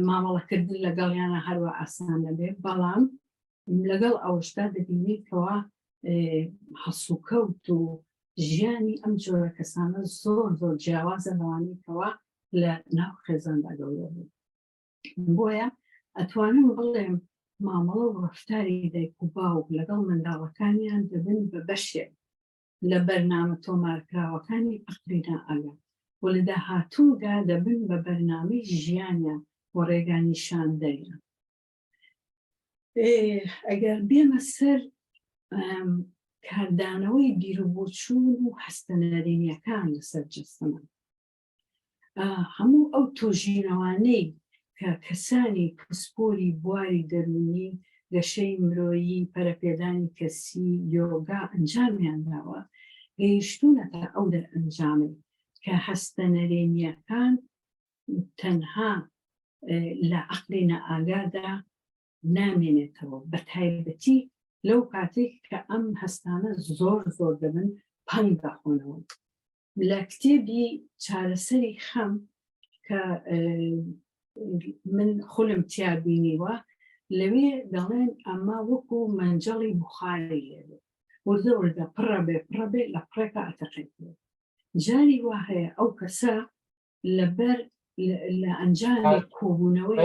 مامەڵەکردن لەگەڵیانە هەروە ئاسان نەبێ، بەڵام لەگەڵ ئەوەشدا دەبینیت کەوا هەڵسوکەوت و ژیانی ئەم جۆرە کەسانە زۆر زۆر جیاوازە لەوانەی کەوا لە ناو خێزاندا گەورە بوون. بۆیە ئەتوانم بڵێم مامەڵە و ڕەفتاری دایک و باوک لەگەڵ منداڵەکانیان دەبن بە بەشێک لە بەرنامە تۆمارکراوەکانی عەقڵی نائاگا و لە داهاتوودا دەبن بە بەرنامەی ژیانیان و ڕێگا نیشاندەریان. ئەگەر بێمە سەر. کاردانەوەی بیروبۆچوون و هەستە نەرێنیەکان لەسەر جەستەمان. هەموو ئەو تۆژینەوانەی کە کەسانی پسپۆری بواری دەروونی، گەشەی مرۆیی، پەرەپێدانی کەسی، یۆگا ئەنجامیان داوە، گەیشتوونەتە ئەو دەرئەنجامەی کە هەستە نەرێنییەکان تەنها لە عەقڵی نائاگادا نامێنێتەوە، بەتایبەتی لەو کاتەی کە ئەم هەستانە زۆر زۆر دەبن پەنگ دەخۆنەوە. لە کتێبی چارەسەری خەم کە من خولم تیا بینیوە لەوێ دەڵێن ئەمە وەکو مەنجەڵی بخاری لێبێ وردە وردە پڕە بێ پڕە بێ لە پڕێکە ئەتەقێت جاری وا هەیە ئەو کەسە لەبەر لە ئەنجامی کۆبوونەوەی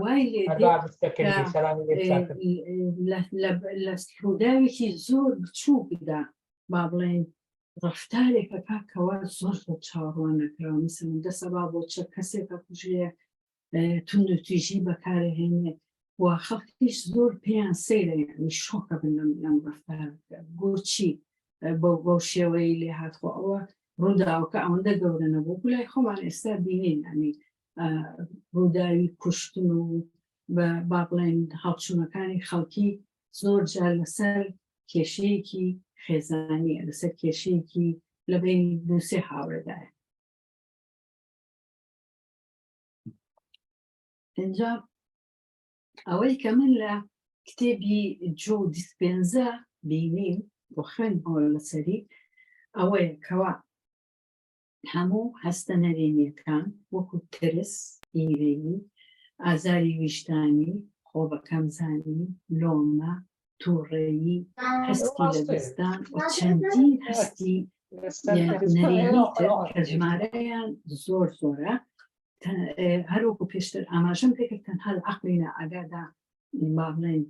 وای لە ڕووداوێکی زۆر بچووکدا با بڵێن ڕفتارێکەکە کەوا زۆر زۆر چاوەڕوان نەکراوە مثلەن دەسەبا بۆ چە کەسێکە کوژێ توندوتیژی بەکارهێنێ و خەڵکیش زۆر پێیان سەیرە یعنی شۆکە بن لەم لەم ڕەفتارە بۆچی بەو بەو شێوەیە لێ هات خۆ ئەوە ڕووداوەکە ئەوەندە گەورە نەبوو لای خۆمان ئێستا بینین ینی ڕووداوی کوشتن و بە با بڵێن هەڵچوونەکانی خەڵکی زۆر جار لەسەر کێشەیەکی خێزانیە لەسەر کێشەیەکی لە بینی دووسێ هاوڕێدایە ئینجا ئەوەی کە من لە کتێبی جۆ دیسپێنزا بینیم بۆ خوێندمەوە لەسەری ئەوەیە کەوا هەموو هەستە نەرێنیەکان وەکو ترس، ئیرەیی، ئازاری ویژدانی، خۆ بەکەمزانی، لۆمە، تووڕەیی، هەستی لەدەستدان و چەندین هەستی نەرێنی تر کە ژمارەیان زۆر زۆرە هەروەکو پێشتر ئاماژەم پێکرد تەنها لە عەقڵی نائاگادا با بڵێن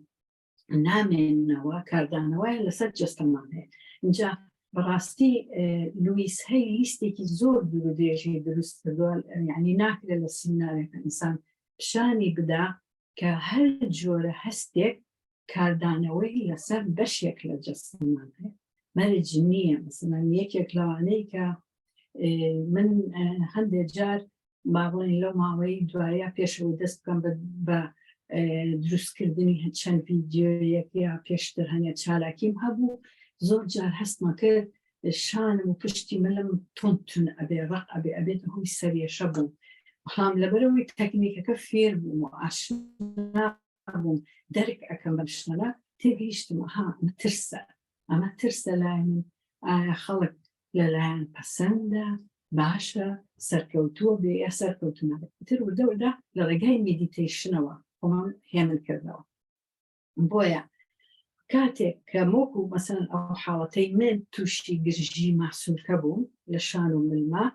نامێنەوە کاردانەوەیان لەسەر جەستەمان هەیە اینجا بەڕاستی لویس هەی لیستێکی زۆر دوور و درێژی دروست کردووە یعنی ناکرێت لە سیمینارێکە ئینسان پیشانی بدا کە هەر جۆرە هەستێک کاردانەوەی لەسەر بەشێک لە جەستەمان هەیە مەرج نییە مەسەلەن یەکێک لەوانەی کە من هەندێک جار با بڵێن لەو ماوەی دوایە پێشەوەی دەست بکەم بە دروستکردنی چەند ڤیدیۆیەک یا پێشتر هەنێ چالاکیم هەبوو زۆر جار هەستمە کرد شانم و پشتی ملم تون تون ئەبێ ڕق ئەبێ ئەبێتە هۆی سەرێشە بوو بەڵام لەبەرەوەی تەکنیکەکە فێر بووم و ئاشنا بووم دەرک ئەکەم بەم شتانە تێگەیشتم ها ئەمە ترسە ئەمە ترسە لای من ئایا خەڵک لەلایەن پەسەندە باشە سەرکەوتووە بێ یا سەرکەوتو نابێت تر وردە وردە لە ڕێگای meditation ەوە خۆمان هێمن کردەوە بۆیە کاتێک کە مۆک و مەسەن ئەو حاڵەتەی من تووشی گرژی ماسولکە بووم لە شان و ملما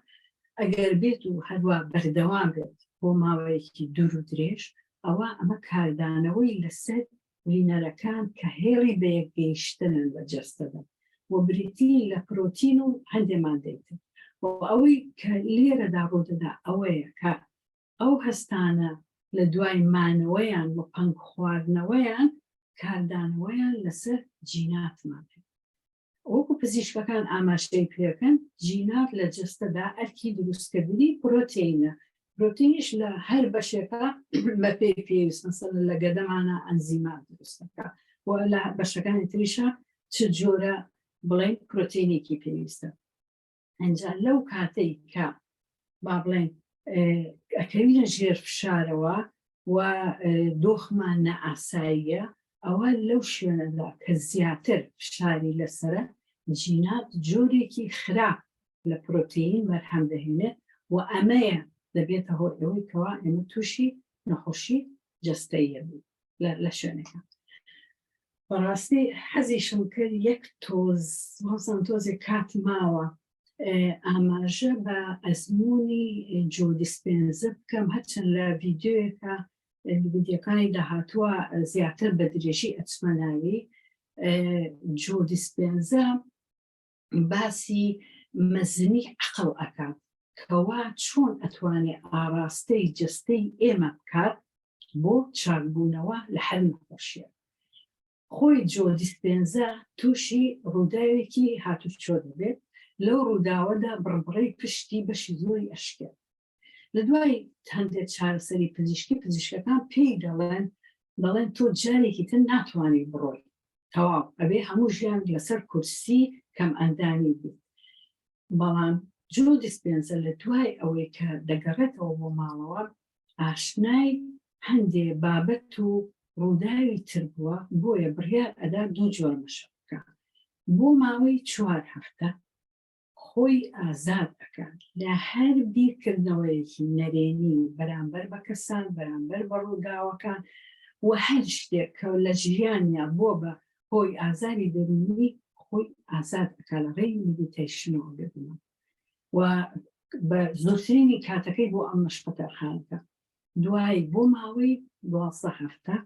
ئەگەر بێت و هەروە بەردەوام بێت بۆ ماوەیەکی دوور و درێژ ئەوا ئەمە کاردانەوەی لەسەر برینەرەکان کە هێڵی بەیەکگەیشتنن لە جەستەدا و بریتین لە پرۆتین و هەندێ مادەی تر و ئەوەی کە لێرەدا ڕوودەدا ئەوەیە کە ئەو هەستانە لە دوای مانەوەیان و پەنگ خواردنەوەیان کاردانەوەیان لەسەر جیناتمان هەیە. وەکو پزیشکەکان ئاماژەی پێکەن جینات لە جەستەدا ئەرکی دروستکردنی پرۆتینە پرۆتینیش لە هەر بەشێکە بەپێی پێویست مەسەلەن لە گەدەمانە ئەنزیمات دروست دەکات و لە بەشەکانی تریشە چ جۆرە بڵێن پرۆتینێکی پێویستە ئەنجا لەو کاتەی کە با بڵێن ئەکەوینە ژێر فشارەوە و دۆخمان نائاساییە ئەوە لەو شوێنەدا کە زیاتر فشاری لەسرە جینات جۆرێکی خراپ لە پرۆتین بەرهەم دەهێنێت و ئەمەیە دەبێتە هۆی ئەوەی کەوا ئێمە تووشی نەخۆشی جەستەیە بوو لە شوێنەکە بەڕاستی حەزیشم کرد یەک تۆز وازم تۆزێک کات ماوە ئاماژە بە ئەزمموی جۆ دیسپێنزە بکەم هەرچەند لە ڤیددیوەکە ڤیدیۆکانی داهاتووە زیاتر بە درێژی ئەچمە ناوی جۆ دیسپێنزە باسی مەزنی عقل ئەکات کەوا چۆن ئەتوانێ ئاراستەی جەستەی ئێمە بکات بۆ چاکبوونەوە لە هەر نەخۆشیە. خۆی جۆ دیسپێنزا تووشی ڕووداوێکی هاتوچۆ دەبێت، لەو ڕووداوەدا بڕبڕەی پشتی بەشی زۆری ئەشکێت. لە دوای هەندێک چارەسەری پزیشکی پزیشکەکان پێی دەڵێن دەڵێن تۆ جارێکی تر ناتوانانی بڕۆی تەواو ئەبێ هەموو ژیان لەسەر کورسی کەم ئەندامی بیت بەڵام جۆ دیسپێنزە لە دوای ئەوەی کە دەگەڕێتەوە بۆ ماڵەوە ئاشنای هەندێ بابەت و ڕووداوی تر بووە بۆیە بڕیار ئەدا دوو جۆر مەشق بکە بۆ ماوەی چوار هەفتە خۆی ئازاد ئەکات لە هەر بیرکردنەوەیەکی نەرێنی بەرامبەر بە کەسان، بەرامبەر بە ڕووداوەکان و هەر شتێک کە لە ژیانیا بووە بە هۆی ئازاری دەروونی خۆی ئازاد ئەکات لە ڕێی meditation ەوە بێگومان و بە زۆرترینی کاتەکەی بۆ ئەم مەشقە تەرخان ئەکات. دوایی بۆ ماوەی 12 هەفتە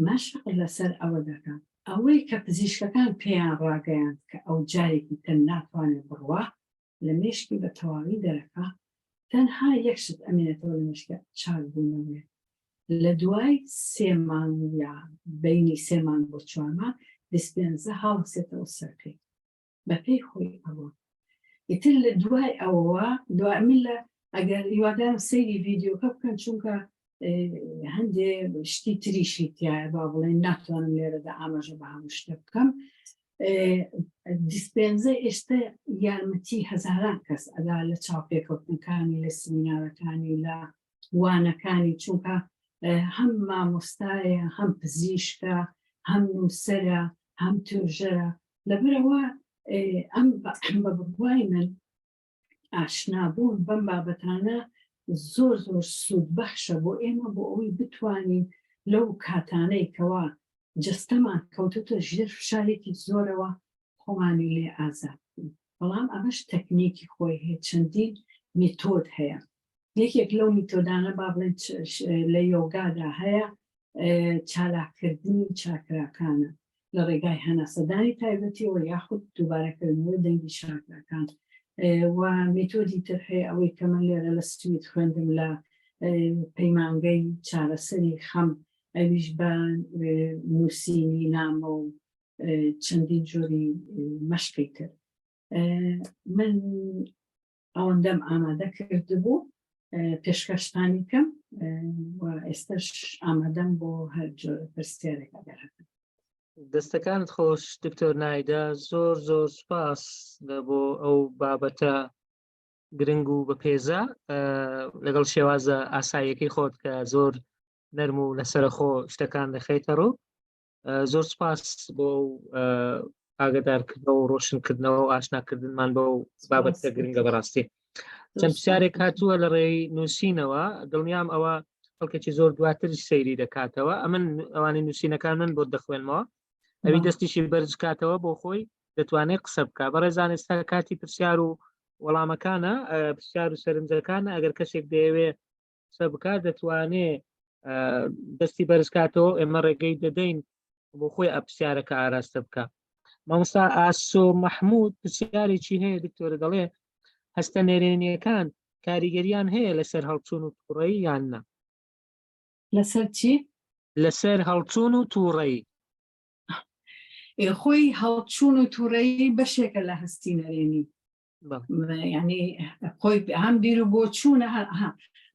مەشق لەسەر ئەوە دەکات. ئەوەی کە پزیشکەکان پێیان ڕاگەیاند کە ئەو جارێکی تر ناتوانێت بڕوا، لە مێشکی بە تەواوی دەرەکا، تەنها یەک شت ئەمێنێتەوە لە مێشکیا، چاکبوونەوەیە. لە دوای سێ مانگ یا بەینی سێ مانگ بۆ چوار مانگ، دیسپێنزە هەڵەسێتەوە سەر پێی. بە پێی خۆی ئەوە. ئیتر لە دوای ئەوەوە، دوای من لە ئەگەر هیوادارم سەیری ڤیدیۆکە بکەن چونکە هەندێ شتی تریشی تایە با بڵێن ناتوانم لێرەدا ئاماژە بە هەموو شتە بکەم دیسپێنزە ئێستا یارمەتی هەزاران کەس ئەدا لە چاوپێکەوتنەکانی لە سمینارەکانی لە وانەکانی چونکە هەم مامۆستایە هەم پزیشکە هەم نووسرە هەم توێژەرە لەبەرەوە ئەم بە بڕوای من ئاشنابوون بەم بابەتانە زۆر زۆر سوودبەخشە بۆ ئێمە بۆ ئەوەی بتوانین لەو کاتانەی کەوا جەستەمان کەوتوتە ژێر فشارێکی زۆرەوە خۆمانی لێ ئازاد بکەین بەڵام ئەمەش تەکنیکی خۆی هەیە چەندین میتۆد هەیە یەکێک لەو میتۆدانە با بڵێن لە یۆگادا هەیە چالاککردنی چاکراکانە لە ڕێگای هەناسەدانی تایبەتیەوە یاخود دووبارەکردنەوەی دەنگی چاکراکان و میتۆدی تر هەیە ئەوەی کە من لێرە لە سوید خوێندم لە پەیمانگەی چارەسەری خەم ئەویش بە نووسینی نامە و چەندین جۆری مەشقی تر من ئەوەندەم ئامادە کردبوو پێشکەشتانی کەم و ئێستش ئامادەم بۆ هەر جۆرە پرسیارێک ئەگەر هەبن. دەستەکانت خۆش دکتۆر نایدە زۆر زۆر سپاس بۆ ئەو بابەتە گرنگ و بەپێزە لەگەڵ شێوازە ئاساییەکەی خۆت کە زۆر نەرم و لەسەرخۆ شتەکان دەخەیتە ڕوو زۆر سپاس بۆ ئاگدارکردنەوە و ڕۆشنکردنەوە و ئاشناکردنمان بەو بابەتە گرنگە بەڕاستی چەند پرسیارێک هاتووە لە ڕێی نووسینەوە دڵنیام ئەوە خەڵکێکی زۆر دواتر سەیری دەکاتەوە ئەمن ئەوانی نووسینەکان من بۆ دەخوێنمەوە ئەوی دەستیشی بەرز کاتەوە بۆ خۆی دەتوانێت قسە بکە بەڕێزان ئێستا کاتی پرسیار و وەڵامەکانە پرسیار و سەرنجەکانە ئەگەر کەسێک دەیەوێ قسە بکات دەتوانێ دەستی بەرزکاتەوە ئێمە ڕێگەی دەدەین بۆ خۆی ئەپسیارەکە ئاراستە بکە مامۆستا ئاسۆ مححمود پرسیارێکی هەیە دکتۆرە دەڵێ هەستە نەرێنیەکان کاریگەریان هەیە لەسەر هەڵچوون و تووڕەیی یان نا لەسەر چی؟ لەسەر هەڵچوون و تووڕەیی خۆی هەڵچوون و تووڕەیی بەشێکە لە هەستی نەرێنی ینی خۆی هەم بیر و بۆچوونە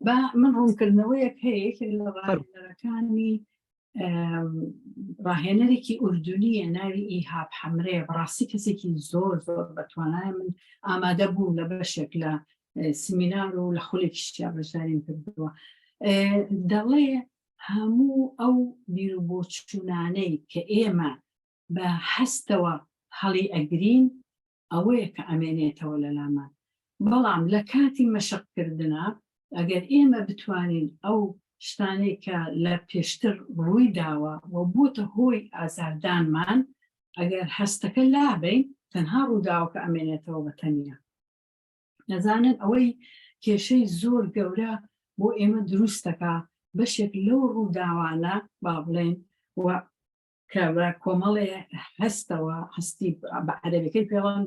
با من ڕوونکردنەوەیەک هەیە یەکێک لە ڕاهێنەرەکانی ڕاهێنەرێکی ئوردونیە ناوی ئیهاب حەمرێ بەڕاستی کەسێکی زۆر زۆر بەتوانای من ئامادە بوو لە بەشێک لە سمینار و لە خولێکیشیا بەشداریم کردووە دەڵێ هەموو ئەو بیر و بۆچوونانەی کە ئێمە بە هەستەوە هەڵی ئەگرین ئەوەیە کە ئەمێنێتەوە لەلامان بەڵام لە کاتی مەشق کردنا ئەگەر ئێمە بتوانین ئەو شتانەی کە لە پێشتر ڕووی داوە و بووتە هۆی ئازاردانمان ئەگەر هەستەکە لابەین تەنها ڕووداوەکە ئەمێنێتەوە بە تەنیا نەزانن ئەوەی کێشەی زۆر گەورە بۆ ئێمە دروست دەکا بەشێک لەو ڕووداوانە با بڵێن و کە بە کۆمەڵێ هەستەوە هەستی بە عەرەبیەکەی پێڵەن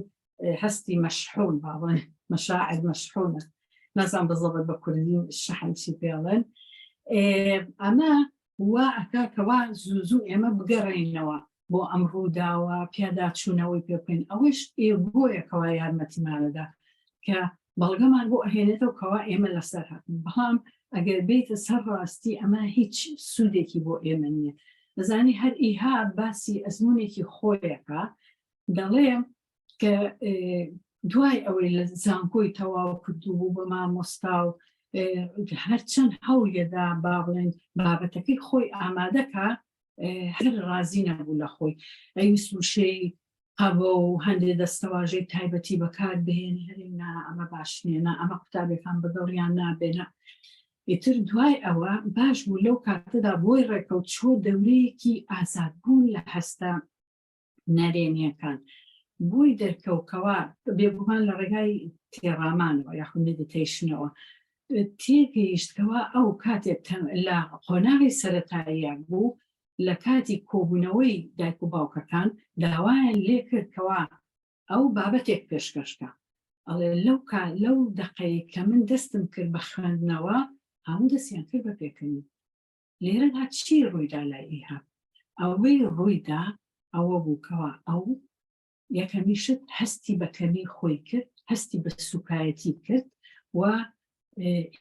هەستی مەشحون با بڵێن مەشاعر مەشحونە نازان بزەبت بە کوردی شەحن چی پێڵێن ئەمە وا ئەکا کەوا زوو زوو ئێمە بگەڕێینەوە. بۆ ئەم ڕووداوە پیاداچوونەوەی پێ بکەین ئەوەش ئێگۆیە کەوا یارمەتیمانەدا کە بەڵگەمان بۆ ئەهێنێتەوە کەوا ئێمە لەسەر هەقین بەڵام ئەگەر بێیتە سەر ڕاستی ئەمە هیچ سوودێکی بۆ ئێمە نییە دەزانی هەر ئیها باسی ئەزمونێکی خۆیەکە دەڵێ کە دوای ئەوەی لە زانکۆی تەواو کردو بوو بە مامۆستا و هەرچەند هەوڵیەدا با بڵێن بابەتەکەی خۆی ئامادەکە هەر ڕازی نەبوو لە خۆی ئەویست وشەی قەبە و هەندێ دەستەواژەی تایبەتی بەکار بهێنی هەرێ نا ئەمە باش نییە نا ئەمە قوتابیەکان بەدڵیان نابێ نا ئیتر دوای ئەوە باش بوو لەو کاتەدا بۆی ڕێکەوت چۆ دەورەیەکی ئازادبوون لە هەستە نەرێنیەکان بۆی دەرکەوت کەوا بێگومان لە ڕێگای تێڕامانەوە یاخود meditation ەوە تێگەیشت کەوا ئەو کاتێک لە قۆناغی سەرەتاییان بوو لە کاتی کۆبوونەوەی دایک و باوکەکان داوایان لێکرد کەوا ئەو بابەتێک پێشکەشکە ئەڵێ لەو کا لەو دەقەی کە من دەستم کرد بە خوێندنەوە هەموو دەستیان کرد بە پێکەنین لێرەدا چی ڕوویدا لای ئیهاب؟ ئەوەی ڕوویدا ئەوە بوو کەوا ئەو یەکەمی شت هەستی بە کەمی خۆی کرد، هەستی بە سوکایەتی کرد و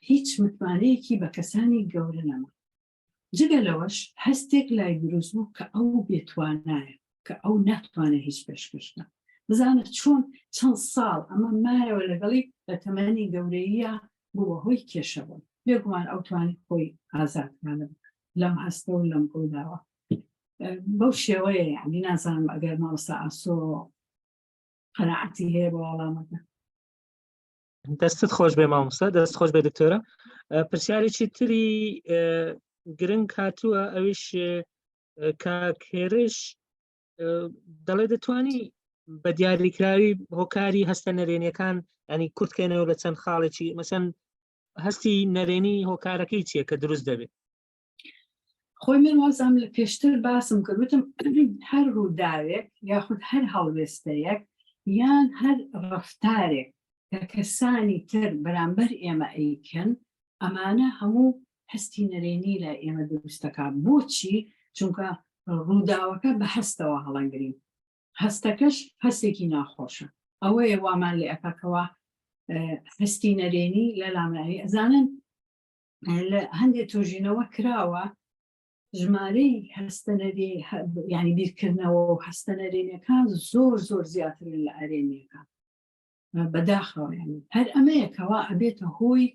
هیچ متمانەیەکی بە کەسانی گەورە نەما. جگە لەوەش هەستێک لای دروست بوو کە ئەو بێتوانایە، کە ئەو ناتوانێت هیچ پێشکەش بکات. بزانە چۆن چەند ساڵ ئەمە مایەوە لەگەڵی لە تەمەنی گەورەییە بووە هۆی کێشە بۆی. بێگومان ئەو توانی خۆی ئازاد بکات لەم هەستە و لەم ڕووداوە بەو شێوەیە یعنی نازانم ئەگەر مامۆستا ئاسۆ قەناعەتی هەیە بۆ وەڵامەکە. دەستت خۆش بێ مامۆستا دەست خۆش بێ دکتۆرە پرسیارێکی تری گرنگ هاتووە ئەویش کاک هێرش دەڵێ دەتوانی بە دیاریکراوی هۆکاری هەستە نەرێنیەکان ینی کورتکەینەوە لە چەند خاڵێکی مەسەن هەستی نەرێنی هۆکارەکەی چییە کە دروست دەبێت؟ خۆی من وازم لە پێشتر باسم کرد وتم هەر ڕووداوێک یاخود هەر هەڵوێستەیەک یان هەر ڕەفتارێک کە کەسانی تر بەرامبەر ئێمە ئەیکەن ئەمانە هەموو هەستی نەرێنی لای ئێمە دروستەکە بۆچی چونکە ڕووداوەکە بە هەستەوە هەڵەنگرین هەستەکەش هەستێکی ناخۆشە ئەوەیە وامان لێ ئەکا کەوا هەستی نەرێنی لە لامانی ئەزانن لە هەندێک توژینەوە کراوە ژمارەی هەستە نەرێ ینی بیرکردنەوە و هەستە نەرێنیەکان زۆر زۆر زیاترن لە ئەرێنیەکان بەداخەوە یانی هەر ئەمەیە کەوا ئەبێتە هۆی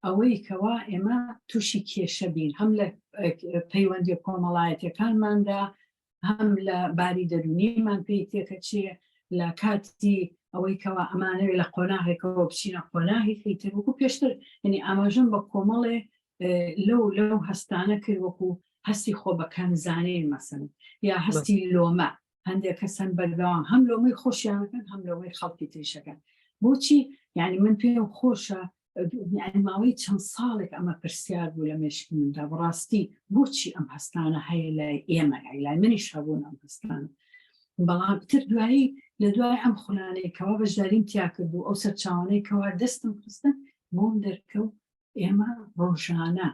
ئەوەی کەوا ئێمە تووشی کێشە بین هەم لە پەیوەندیە کۆمەڵایەتەکانماندا هەم لە باری دەرونیمان پێی تێکەچێ لە کاتی ئەوەی کەوا ئەمانەوێ لە قۆناغێکەوە بچینە قۆناغێکی تر وەکو پێشتر یعنی ئاماژەم بە کۆمەڵێ لەو لەو هەستانە کرد وەکو هەستی خۆ بەکەمزانین مەسەن یا هەستی لۆمە هەندێک کەس هەن بەردەوام هەم لۆمەی خۆشیانەکەن هەم لۆمەی خەڵکی تریشەکەن بۆچی یعنی من پێم خۆشە یعنی ماوەی چەند ساڵێک ئەمە پرسیار بوو لە مێشکی مندا بەڕاستی بۆچی ئەم هەستانە هەیە لای ئێمە یعنی لای منیش هەبوون ئەم هەستانە بەڵام تر دوایی لە دوای ئەم خولانەی کەوا بەشداریم تیا کرد و ئەو سەرچاوانەی کەوا دەستم خستن بۆم دەرکەوت ئێمە ڕۆژانە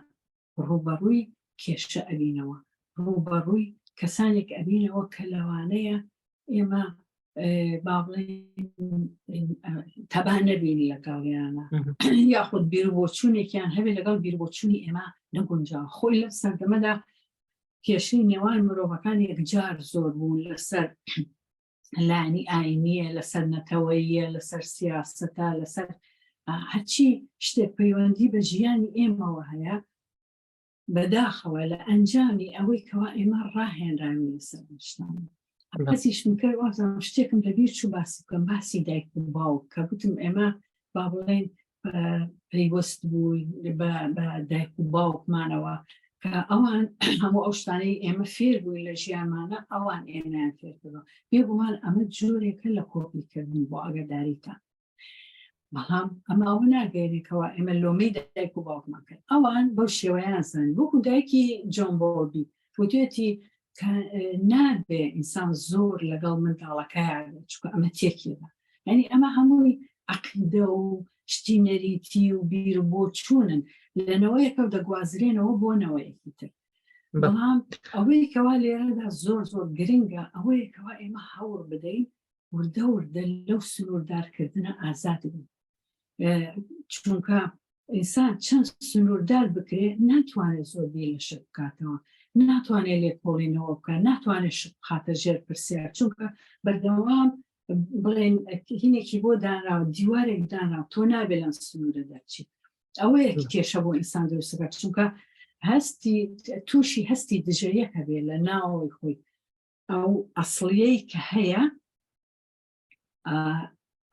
ڕووبەڕووی کێشە ئەبینەوە، ڕووبەڕووی کەسانێک ئەبینەوە کە لەوانەیە ئێمە با بڵێین تەبا نەبین لەگەڵیانە یاخود بیربۆچوونێکیان هەبێت لەگەڵ بیربۆچوونی ئێمە نەگونجاوە. خۆی لەم سەردەمەدا کێشەی نێوان مرۆڤەکان یەکجار زۆر بوون لەسەر لایەنی ئاینیە لەسەر نەتەوەیە لەسەر سیاستە لەسەر هەرچی شتێک پەیوەندی بە ژیانی ئێمەوە هەیە بەداخەوە لە ئەنجامی ئەوەی کەوا ئێمە ڕاهێنراوین لەسەر شتان کەسیشم کرد وازم شتێکم لەبیر چوو باسی بکەم باسی دایک و باوک کە گوتم ئێمە با بڵێن پەیوەست بووین بە دایک و باوکمانەوە کە ئەوان هەموو ئەو شتانەی ئێمە فێر بووین لە ژیانمانە ئەوان ئێمەیان فێر کردووە بێگومان ئەمە جۆرێکە لە کۆپیکردن بۆ ئاگاداریتان بەڵام ئەمە ئەوە ناگەیەنێتەوە ئێمە لۆمەی دایک و باوکمان کرد ئەوان بەو شێوەیان زانی وەکو دایکی جۆن بۆڵبی وتوێتی کە نابێ ئینسان زۆر لەگەڵ منداڵەکەیان بێت چونکە ئەمە تێکیدا یعنی ئەمە هەمووی عقیدە و شتی نەریتی و بیر و بۆچوونن لە نەوەیەکەوە دەگوازرێنەوە بۆ نەوەیەکی تر. بەڵام ئەوەی کەوا لێرەدا زۆر زۆر گرنگە ئەوەیە کەوا ئێمە هەوڵ بدەین وردە وردە لەو سنووردارکردنە ئازاد بین چونکە ئینسان چەند سنووردار بکرێ ناتوانێت زۆر بیر لە شت بکاتەوە ناتوانێت لێکۆڵینەوە بکات ناتوانێت شت بخاتە ژێر پرسیار چونکە بەردەوام بڵێن هینێکی بۆ دانراوە دیوارێک دانراوە تۆ نابێت لەم سنوورە دەرچیت ئەوەیە کێشە بۆ ئینسان دروست بکات چونکە هەستی تووشی هەستی دژەیەک هەبێ لە ناوەوەی خۆی ئەو ئەسڵیەی کە هەیە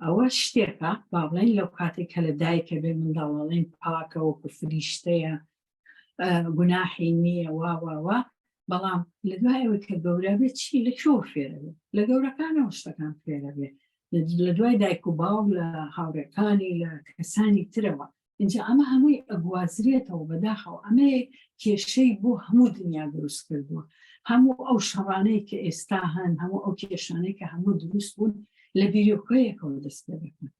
ئەوە شتێکە با بڵێن لەو کاتێک کە لە دایکە بێ منداڵەڵێن پاکە وەکو فریشتەیە گوناحی نییە وا وا وا بەڵام لە دوای ئەوەی کە گەورە بێت چی لە کوێوە فێرە بێت لە گەورەکانەوە شتەکان فێرە بێت لە دوای دایک و باوک لە هاوڕێکانی لە کەسانی ترەوە اینجا ئەمە هەمووی ئەگوازرێتەوە بەداخەوە ئەمەیە کێشەی بۆ هەموو دنیا دروست کردووە هەموو ئەو شەڕانەی کە ئێستا هەن هەموو ئەو کێشانەی کە هەموو دروست بوون لە بیرۆکەیەکەوە دەست پێ دەکەن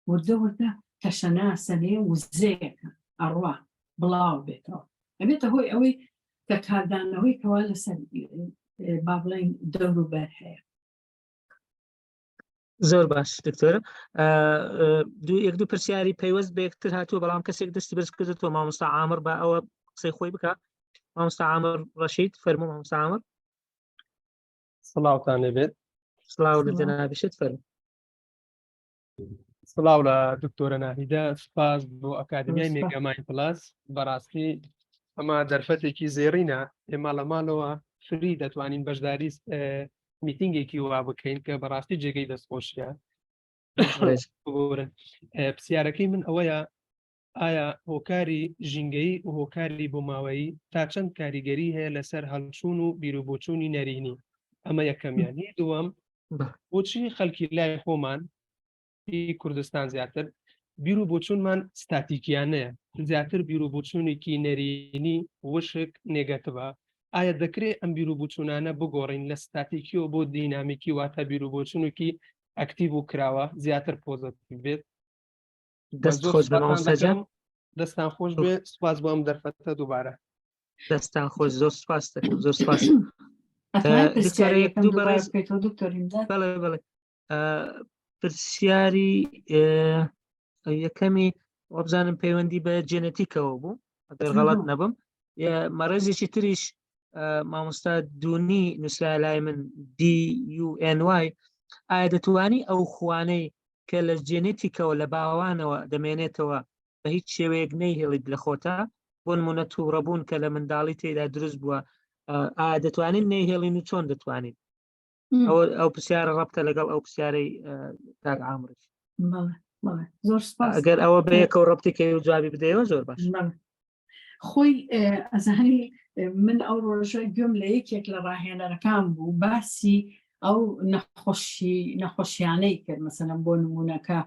وردە وردە تەشەناسەنێ وزەیەکە ئەڕوا بڵاو بێتەوە ئەبێتە هۆی ئەوەی کە کاردانەوەی کەوا لەسەر با بڵێین دەوروبەر هەیە. زۆر باش دکتۆر دوو یەک دوو پرسیاری پەیوەست بە یەکتر هاتووە بەڵام کەسێک دەستی بەرز کردێتەوە مامۆستا عامر بە ئەوە قسەی خۆی بکە مامۆستا عامر ڕەشید فەرموو مامۆستا عامر سڵاوتان لێبێت سڵاو لە جەنابیشت فەرموو سڵاو لە دکتۆرە ناهیدە سوپاس بۆ ئەکادمیای مێگامای پلاس بەڕاستی ئەمە دەرفەتێکی زێڕینە ئێمە لە ماڵەوە free دەتوانین بەشداری میتینگێکی وا بکەین کە بەڕاستی جێگەی دەستخۆشیە ببورن پرسیارەکەی من ئەوەیە ئایا هۆکاری ژینگەیی و هۆکاری بۆماوەیی تا چەند کاریگەری هەیە لەسەر هەڵچوون و بیروبۆچوونی نەرێنی ئەمە یەکەمیان هی دووەم بۆچی خەڵکی لای خۆمان هی کوردستان زیاتر بیر و بۆچوونمان ستاتیکیانەیە زیاتر بیر و بۆچوونێکی نەرێنی وشک negative ە ئایا دەکرێت ئەم بیر و بۆچوونانە بگۆڕین لە ستاتیکیەوە بۆ دینامیکی واتە بیر و بۆچوونێکی active و کراوە زیاتر positive بێت دەست خۆش بێ مامۆستا جان دەستان خۆش بێ سوپاس بۆ ئەم دەرفەتە دووبارە دەستان خۆش زۆر سپاس دەکەم زۆر سپاس بەڵێ بەڵێ پرسیاری یەکەمی وابزانم پەیوەندی بە جێنەتیکەوە بوو ئەگەر غەڵەت نەبم مەڕێزێکی تریش مامۆستا دونی نووسرا لای من DUNY ئایا دەتوانی ئەو خوانەی کە لە جێنێتیکەوە لە باوانەوە دەمێنێتەوە بە هیچ شێوەیەک نەیهێڵیت لە خۆتا بۆ نمونە تووڕەبوون کە لە منداڵی تێدا دروست بووە ئایا دەتوانین نەیهێڵین و چۆن دەتوانین ئەو ئەو پرسیارە ڕەبتە لەگەڵ ئەو پرسیارەی کاک عامرش زۆر سپاس ئەگەر ئەوە بەیەکەوە ڕەبتی کەی و جوابی بدەیەوە زۆر باش خۆی ئەزانی من ئەو ڕۆژە گوێم لە یەکێک لە ڕاهێنەرەکان بوو باسی ئەو نەخۆشی نەخۆشیانەی کرد مەسەلەن بۆ نمونەکە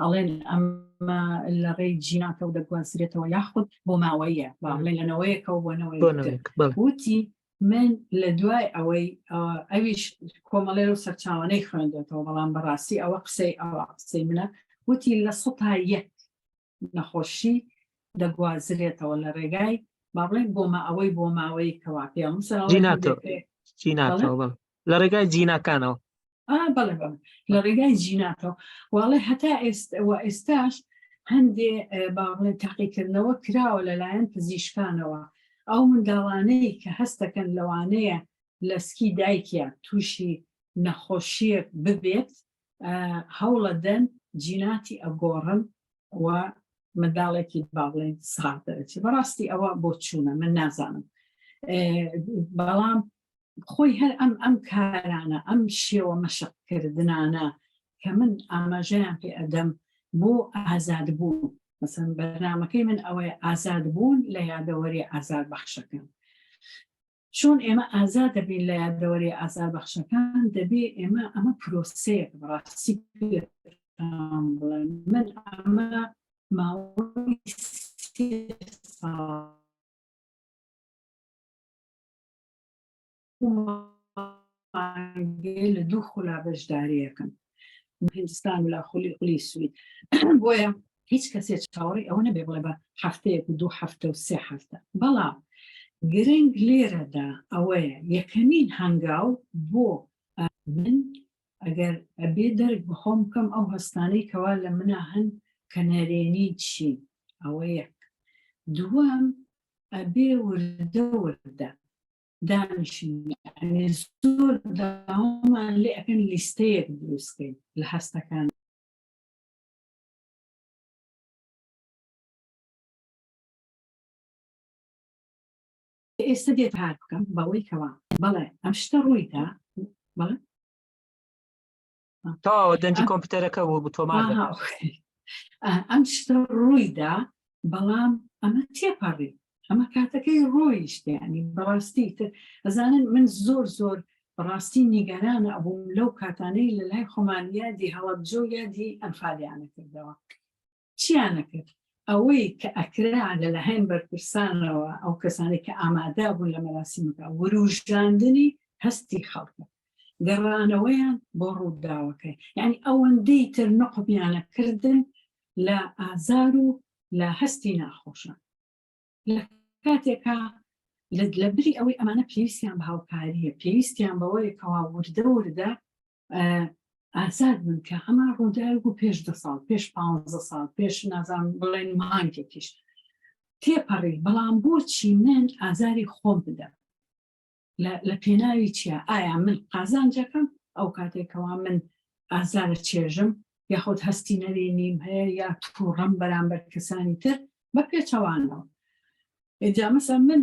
ئەڵێن ئەمە لە ڕێی جیناتەوە دەگوازرێتەوە یاخود بۆ ماوەیە با بڵێن لە نەوەیەکەوە بۆ نەوەیەک وتی من لە دوای ئەوەی ئەویش کۆمەڵێ و سەرچاوانەی خوێندێتەوە بەڵام بەڕاستی ئەوە قسەی ئەوە قسەی منە وتی 1% نەخۆشی دەگوازرێتەوە لە ڕێگای با بڵێن بۆمە ئەوەی بۆ ماوەی کەوا پێڵم جیناتەوە لە ڕێگای جیناکانەوە بەڵێ بەڵێ لە ڕێگای جیناتەوە واڵێ هەتا ئێستا ئێستاش هەندێ با بڵێن تاقیکردنەوە کراوە لەلایەن پزیشکانەوە ئەو منداڵانەی کە هەستەکەن لەوانەیە لە سکی دایکیا تووشی نەخۆشیەک ببێت هەوڵەدەن جیناتی ئەگۆڕن و منداڵێکی با بڵێن ساغ دەرەچێت بەڕاستی ئەوە بۆ چوونە من نازانم بەڵام خۆی هەر ئەم ئەم کارانە ئەم شێوە مەشقکردنانە کە من ئاماژەیان پێ ئەدەم بۆ ئازاد بوون مەسەن بەرنمەکەی من ئەوەیە ئازاد بوون لە یادەوەری ئازار بەخشەکان چۆن ئێمە ئازاد دەبین لە یادەوەری ئازار بەخشەکان دەبێ ئێمە ئەمە پرۆسەیەک بەڕاستی پێتان بڵێم من ئەمە ماوەی سێ ساڵ لە دوو خولا بەشداریەکەم هندستان و لە خولی خولی سوید بۆیە هیچ کەسێ چاوەڕێی ئەوە نەبێ بڵێ بە هەفتەیەک و دوو هەفتە و سێ هەفتە بەڵام گرنگ لێرەدا ئەوەیە یەکەمین هەنگاو بۆ من ئەگەر ئەبێ دەرک بەخۆم بکەم ئەو هەستانەی کەوا لە منا هەن کە نەرێنی چین ئەوە یەک دووەم ئەبێ وردە وردە دانیشین یعنی زۆر داوامان لێ ئەکەن لیستەیەک دروست کەین لە هەستەکان. ئێستا دێت هار بکەم بەوەی کەوا بەڵێ ئەم شتە ڕوویدا بەڵێ تەواوە دەنگی کۆمپیوتەرەکە بوو تۆمار ئەم شتە ڕوویدا بەڵام ئەمە تێپەڕی ئەمە کاتەکەی ڕۆیشت ینی بەڕاستی تر ئەزانن من زۆر زۆر بەڕاستی نیگەرانە ئەبووم لەو کاتانەی لە لای خۆمان یادی هەڵەبجە و یادی ئەنفالیانە کردەوە چیانە کرد ئەوەی کە ئەکرا لەلایەن بەرپرسانەوە ئەو کەسانەی کە ئامادە بوون لە مەراسیمەکە وروژاندنی هەستی خەڵکە گەڕانەوەیان بۆ ڕووداوەکە یعنی ئەوەندەی تر نقمیانە کردن لە ئازار و لە هەستی ناخۆشە لە کاتێکا لە بری ئەوەی ئەمانە پێویستیان بە هاوکاریە پێویستیان بەوەیە کەوا وردە وردە ئازاد بن کە ئەمە ڕووداوێک بوو پێش دە ساڵ پێش پ ساڵ پێش نازان بڵێن مانگێکیش تێپەڕی بەڵام بۆچی من ئازاری خۆم بدەم لە پێناوی چیا ئایا من قازانجەکەم ئەو کاتێکەوە من ئازارە چێژم یاخود هەستی نەرێنیم هەیە یا تووڕەم بەرامبەر کەسانی تر بە پێچەوانەوە ئینجا مەسەن من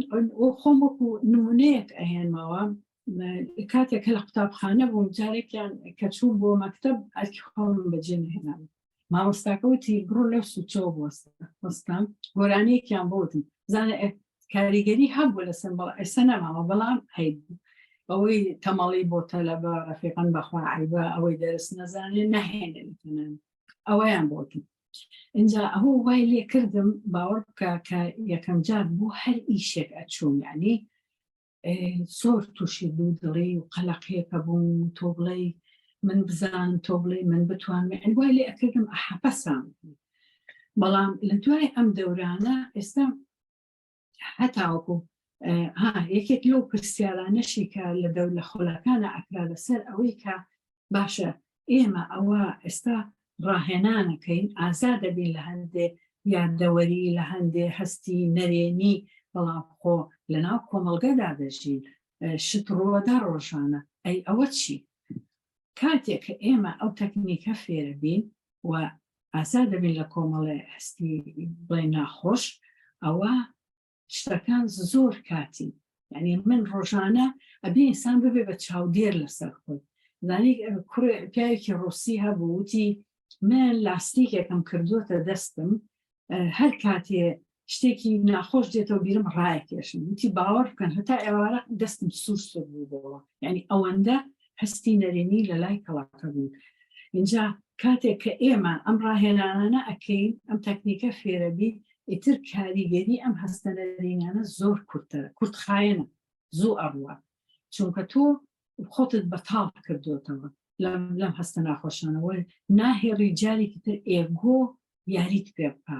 خۆم وەکو نمونەیەک ئەهێنمەوە کاتێک کە لە قوتابخانە بووم جارێکیان کە چووم بۆ مەکتەب ئەرکی خۆم بەجێ نەهێنام مامۆستاکە وتی بڕۆ لەو سوچەوە بوەستە وەستام گۆرانیەکیان بۆ وتم زانە کاریگەری هەبوو لەسەر بەڵام ئێستا نەماوە بەڵام هەیبوو ئەوەی تەمەڵی بۆ تەلەبە ڕەفیقان بەخوا عیبە ئەوەی دەرس نەزانێ نەهێنێ ئەوەیان بۆ وتم ئینجا ئەوە وای لێ کردم باوەڕ بکە کە یەکەم جار بۆ هەر ئیشێک ئەچووم یعنی زۆر تووشی دوو دڵی و قەلەقیەکە بووم و تۆ بڵێ من بزانم تۆ بڵێ من بتوانم یعنی وای لێ ئەکردم ئەحەپەسام بەڵام لە دوای ئەم دەورانە ئێستا هەتاوەکو ها یەکێک لەو پرسیارانەشی کە لە دەور لە خولەکانە ئەکرا لەسەر ئەوەی کە باشە ئێمە ئەوە ئێستا ڕاهێنانەکەین ئازا دەبین لە هەندێ یادەوەری لە هەندێ هەستی نەرێنی بەڵام خۆ لەناو کۆمەڵگەدا دەژین شت ڕووەدا ڕۆژانە ئەی ئەوە چی کاتێک کە ئێمە ئەو تەکنیکە فێرە بین و ئازا دەبین لە کۆمەڵێ هەستی بڵێ ناخۆش ئەوە شتەکان زۆر کاتی یعنی من ڕۆژانە ئەبێ ئینسان ببێ بە چاودێر لەسەر خۆی زانی کوڕێ پیاوێکی ڕوسی هەبوو وتی من لاستیکێکم کردووەتە دەستم هەر کاتێ شتێکی ناخۆش دێتەوە بیرم ڕایکێشم وتی باوەڕ بکەن هەتا ئێوارە دەستم سوور سوور بوو بۆوە یعنی ئەوەندە هەستی نەرێنی لە لای کەڵاکە بوو اینجا کاتێک کە ئێمە ئەم ڕاهێنانانە ئەکەین ئەم تەکنیکە فێرەبی ئیتر کاریگەری ئەم هەستە نەرێنیانە زۆر کورتە کورتخایەنە زوو ئەڕوا چونکە تۆ خۆتت بەتاڵ کردوتەوە لەم لەم هەستە ناخۆشانەوە ناهێڕی جارێکی تر ئێگۆ یاریت پێ بکە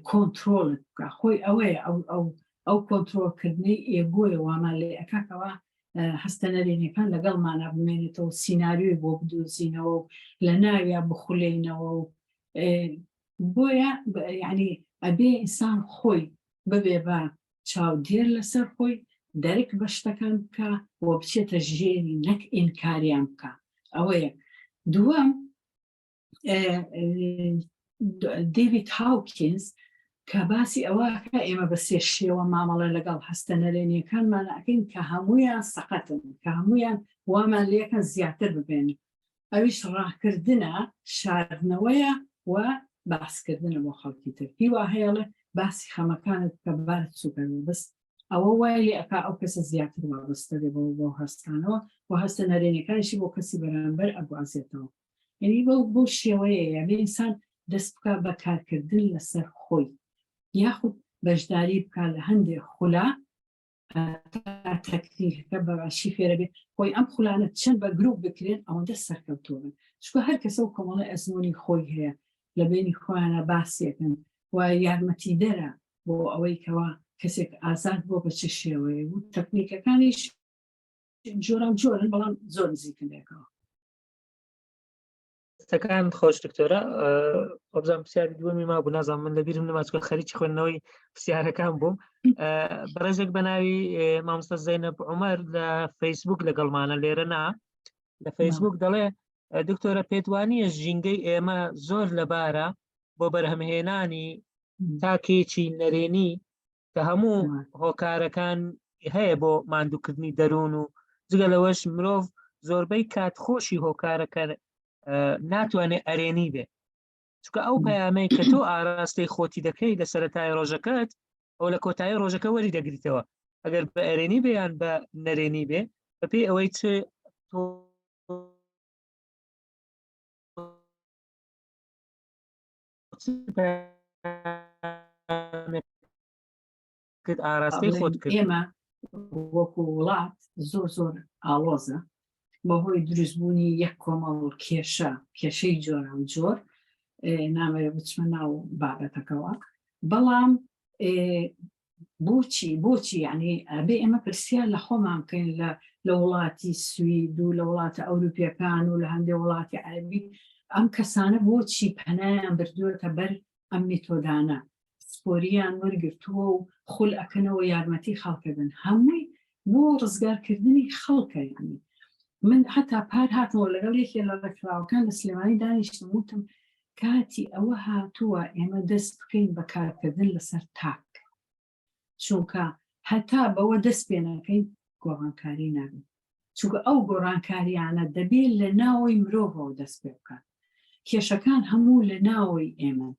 کۆنتترۆلت بکە خۆی ئەوەیە ئەو ئەو ئەو کۆنتترۆلکردنەی ئێگۆیە وامان لێ ئەکاکەوە هەستە نەرێنیەکان لەگەڵمانە بمێنێتەوە سینناریۆی بۆ بدۆزینەوە و لە ناویا بخولێینەوە و بۆیە یعنی ئەبێ ئینسان خۆی ببێ بە چاودێر لەسەر خۆی دەرک بە شتەکان بکە و بچێتە ژێری نەک ئینکاریان بکە ئەوەیە دووەم دەیڤید هاوکینز کە باسی ئەوە کە ئێمە بە سێ شێوە مامەڵە لەگەڵ هەستە نەرێنیەکانمان ئەکەین کە هەمویان سەقەتن کە هەمویان وامان لەکەن زیاتر ببێن ئەویش ڕاکردنە شاردنەوەیە و باسکردنە بۆ خەڵکی تر هیوا هەیەڵێ باسی خەمەکانت بکە بارت سوکە بەس ئەوە وای لێ ئەکا ئەو کەسە زیاتر وابەستە بێ بەوە بەو هەستانەوە و هەستە نەرێنیەکانیشی بۆ کەسی بەرامبەر ئەگوازێتەوە یعنی بەو بەو شێوەیە یعنی ئینسان دەست بکا بە کارکردن لەسەر خۆی یاخود بەشداری بکا لە هەندێک خولا هەتا تەکنیکەکە بە باشی فێرە بێ خۆی ئەم خولانە چەند بە گروپ بکرێن ئەوەندە سەرکەوتوو بن چونکە هەر کەسە و کۆمەڵی ئەزموونی خۆی هەیە لە بینی خۆیانە باسیەکەن و یارمەتیدەرە بۆ ئەوەی کەوا. کەسێک ئازاد بۆ بە چ شێوەیە و تەکنیکەکانیش جۆران جۆرن بەڵام زۆر نزیکن لێکەوە. دەستەکان خۆش دکتۆرە وەبزان پرسیاری دووەمی ما بوو نازانم من لەبیرم نەما چونکە خەریکی خوێندنەوەی پرسیارەکان بووم بەڕێزێک بە ناوی مامۆستا زەینەب عومەر لە فەیسبوک لەگەڵمانە لێرە نا لە فەیسبوک دەڵێ دکتۆرە پێتوانیە ژینگەی ئێمە زۆر لەبارە بۆ بەرهەمهێنانی تاکێکی نەرێنی کە هەموو هۆکارەکان هەیە بۆ ماندووکردنی دەروون و جگە لەوەش مرۆڤ زۆربەی کات خۆشی هۆکارەکە ناتوانێت ئەرێنی بێ چکە ئەو پەیامەی کە تۆ ئاراستەی خۆتی دەکەی لە سەتای ڕۆژەکەت ئەو لە کۆتایی ڕۆژەکە وەری دەگریتەوە ئەگەر بە ئەرێنی بێیان بە نەرێنی بێ بەپێی ئەوەی چ تۆ کرد ئاراستەی خۆت کرد ئێمە وەکو وڵات زۆر زۆر ئاڵۆزە بەهۆی دروستبوونی یەک کۆمەڵ کێشە کێشەی جۆران جۆر نامەوێ بچمە ناو بابەتەکەوە بەڵام بۆچی بۆچی یعنی ئەبێ ئێمە پرسیار لە خۆمان بکەین لە لە وڵاتی سوید و لە وڵاتە ئەوروپیەکان و لە هەندێک وڵاتی عەربی ئەم کەسانە بۆچی پەنایان بردووەتە بەر ئەم میتۆدانە سپۆریان وەرگرتووە و خول ئەکەنەوە یارمەتی خەڵکەدەن هەمووی بۆ ڕزگارکردنی خەڵکە یعنی من هەتا پار هاتمەوە لەگەڵ یەکێ لە ڕێکخراوەکان لە سلێمانی دانیشتم وتم کاتی ئەوە هاتووە ئێمە دەست بکەین بە کارکردن لەسەر تاک چونکە هەتا بەوە دەست پێ نەکەین گۆڕانکاری نابێت چونکە ئەو گۆڕانکاریانە دەبێت لە ناوەی مرۆڤەوە دەست پێ بکات کێشەکان هەموو لە ناوەی ئێمەن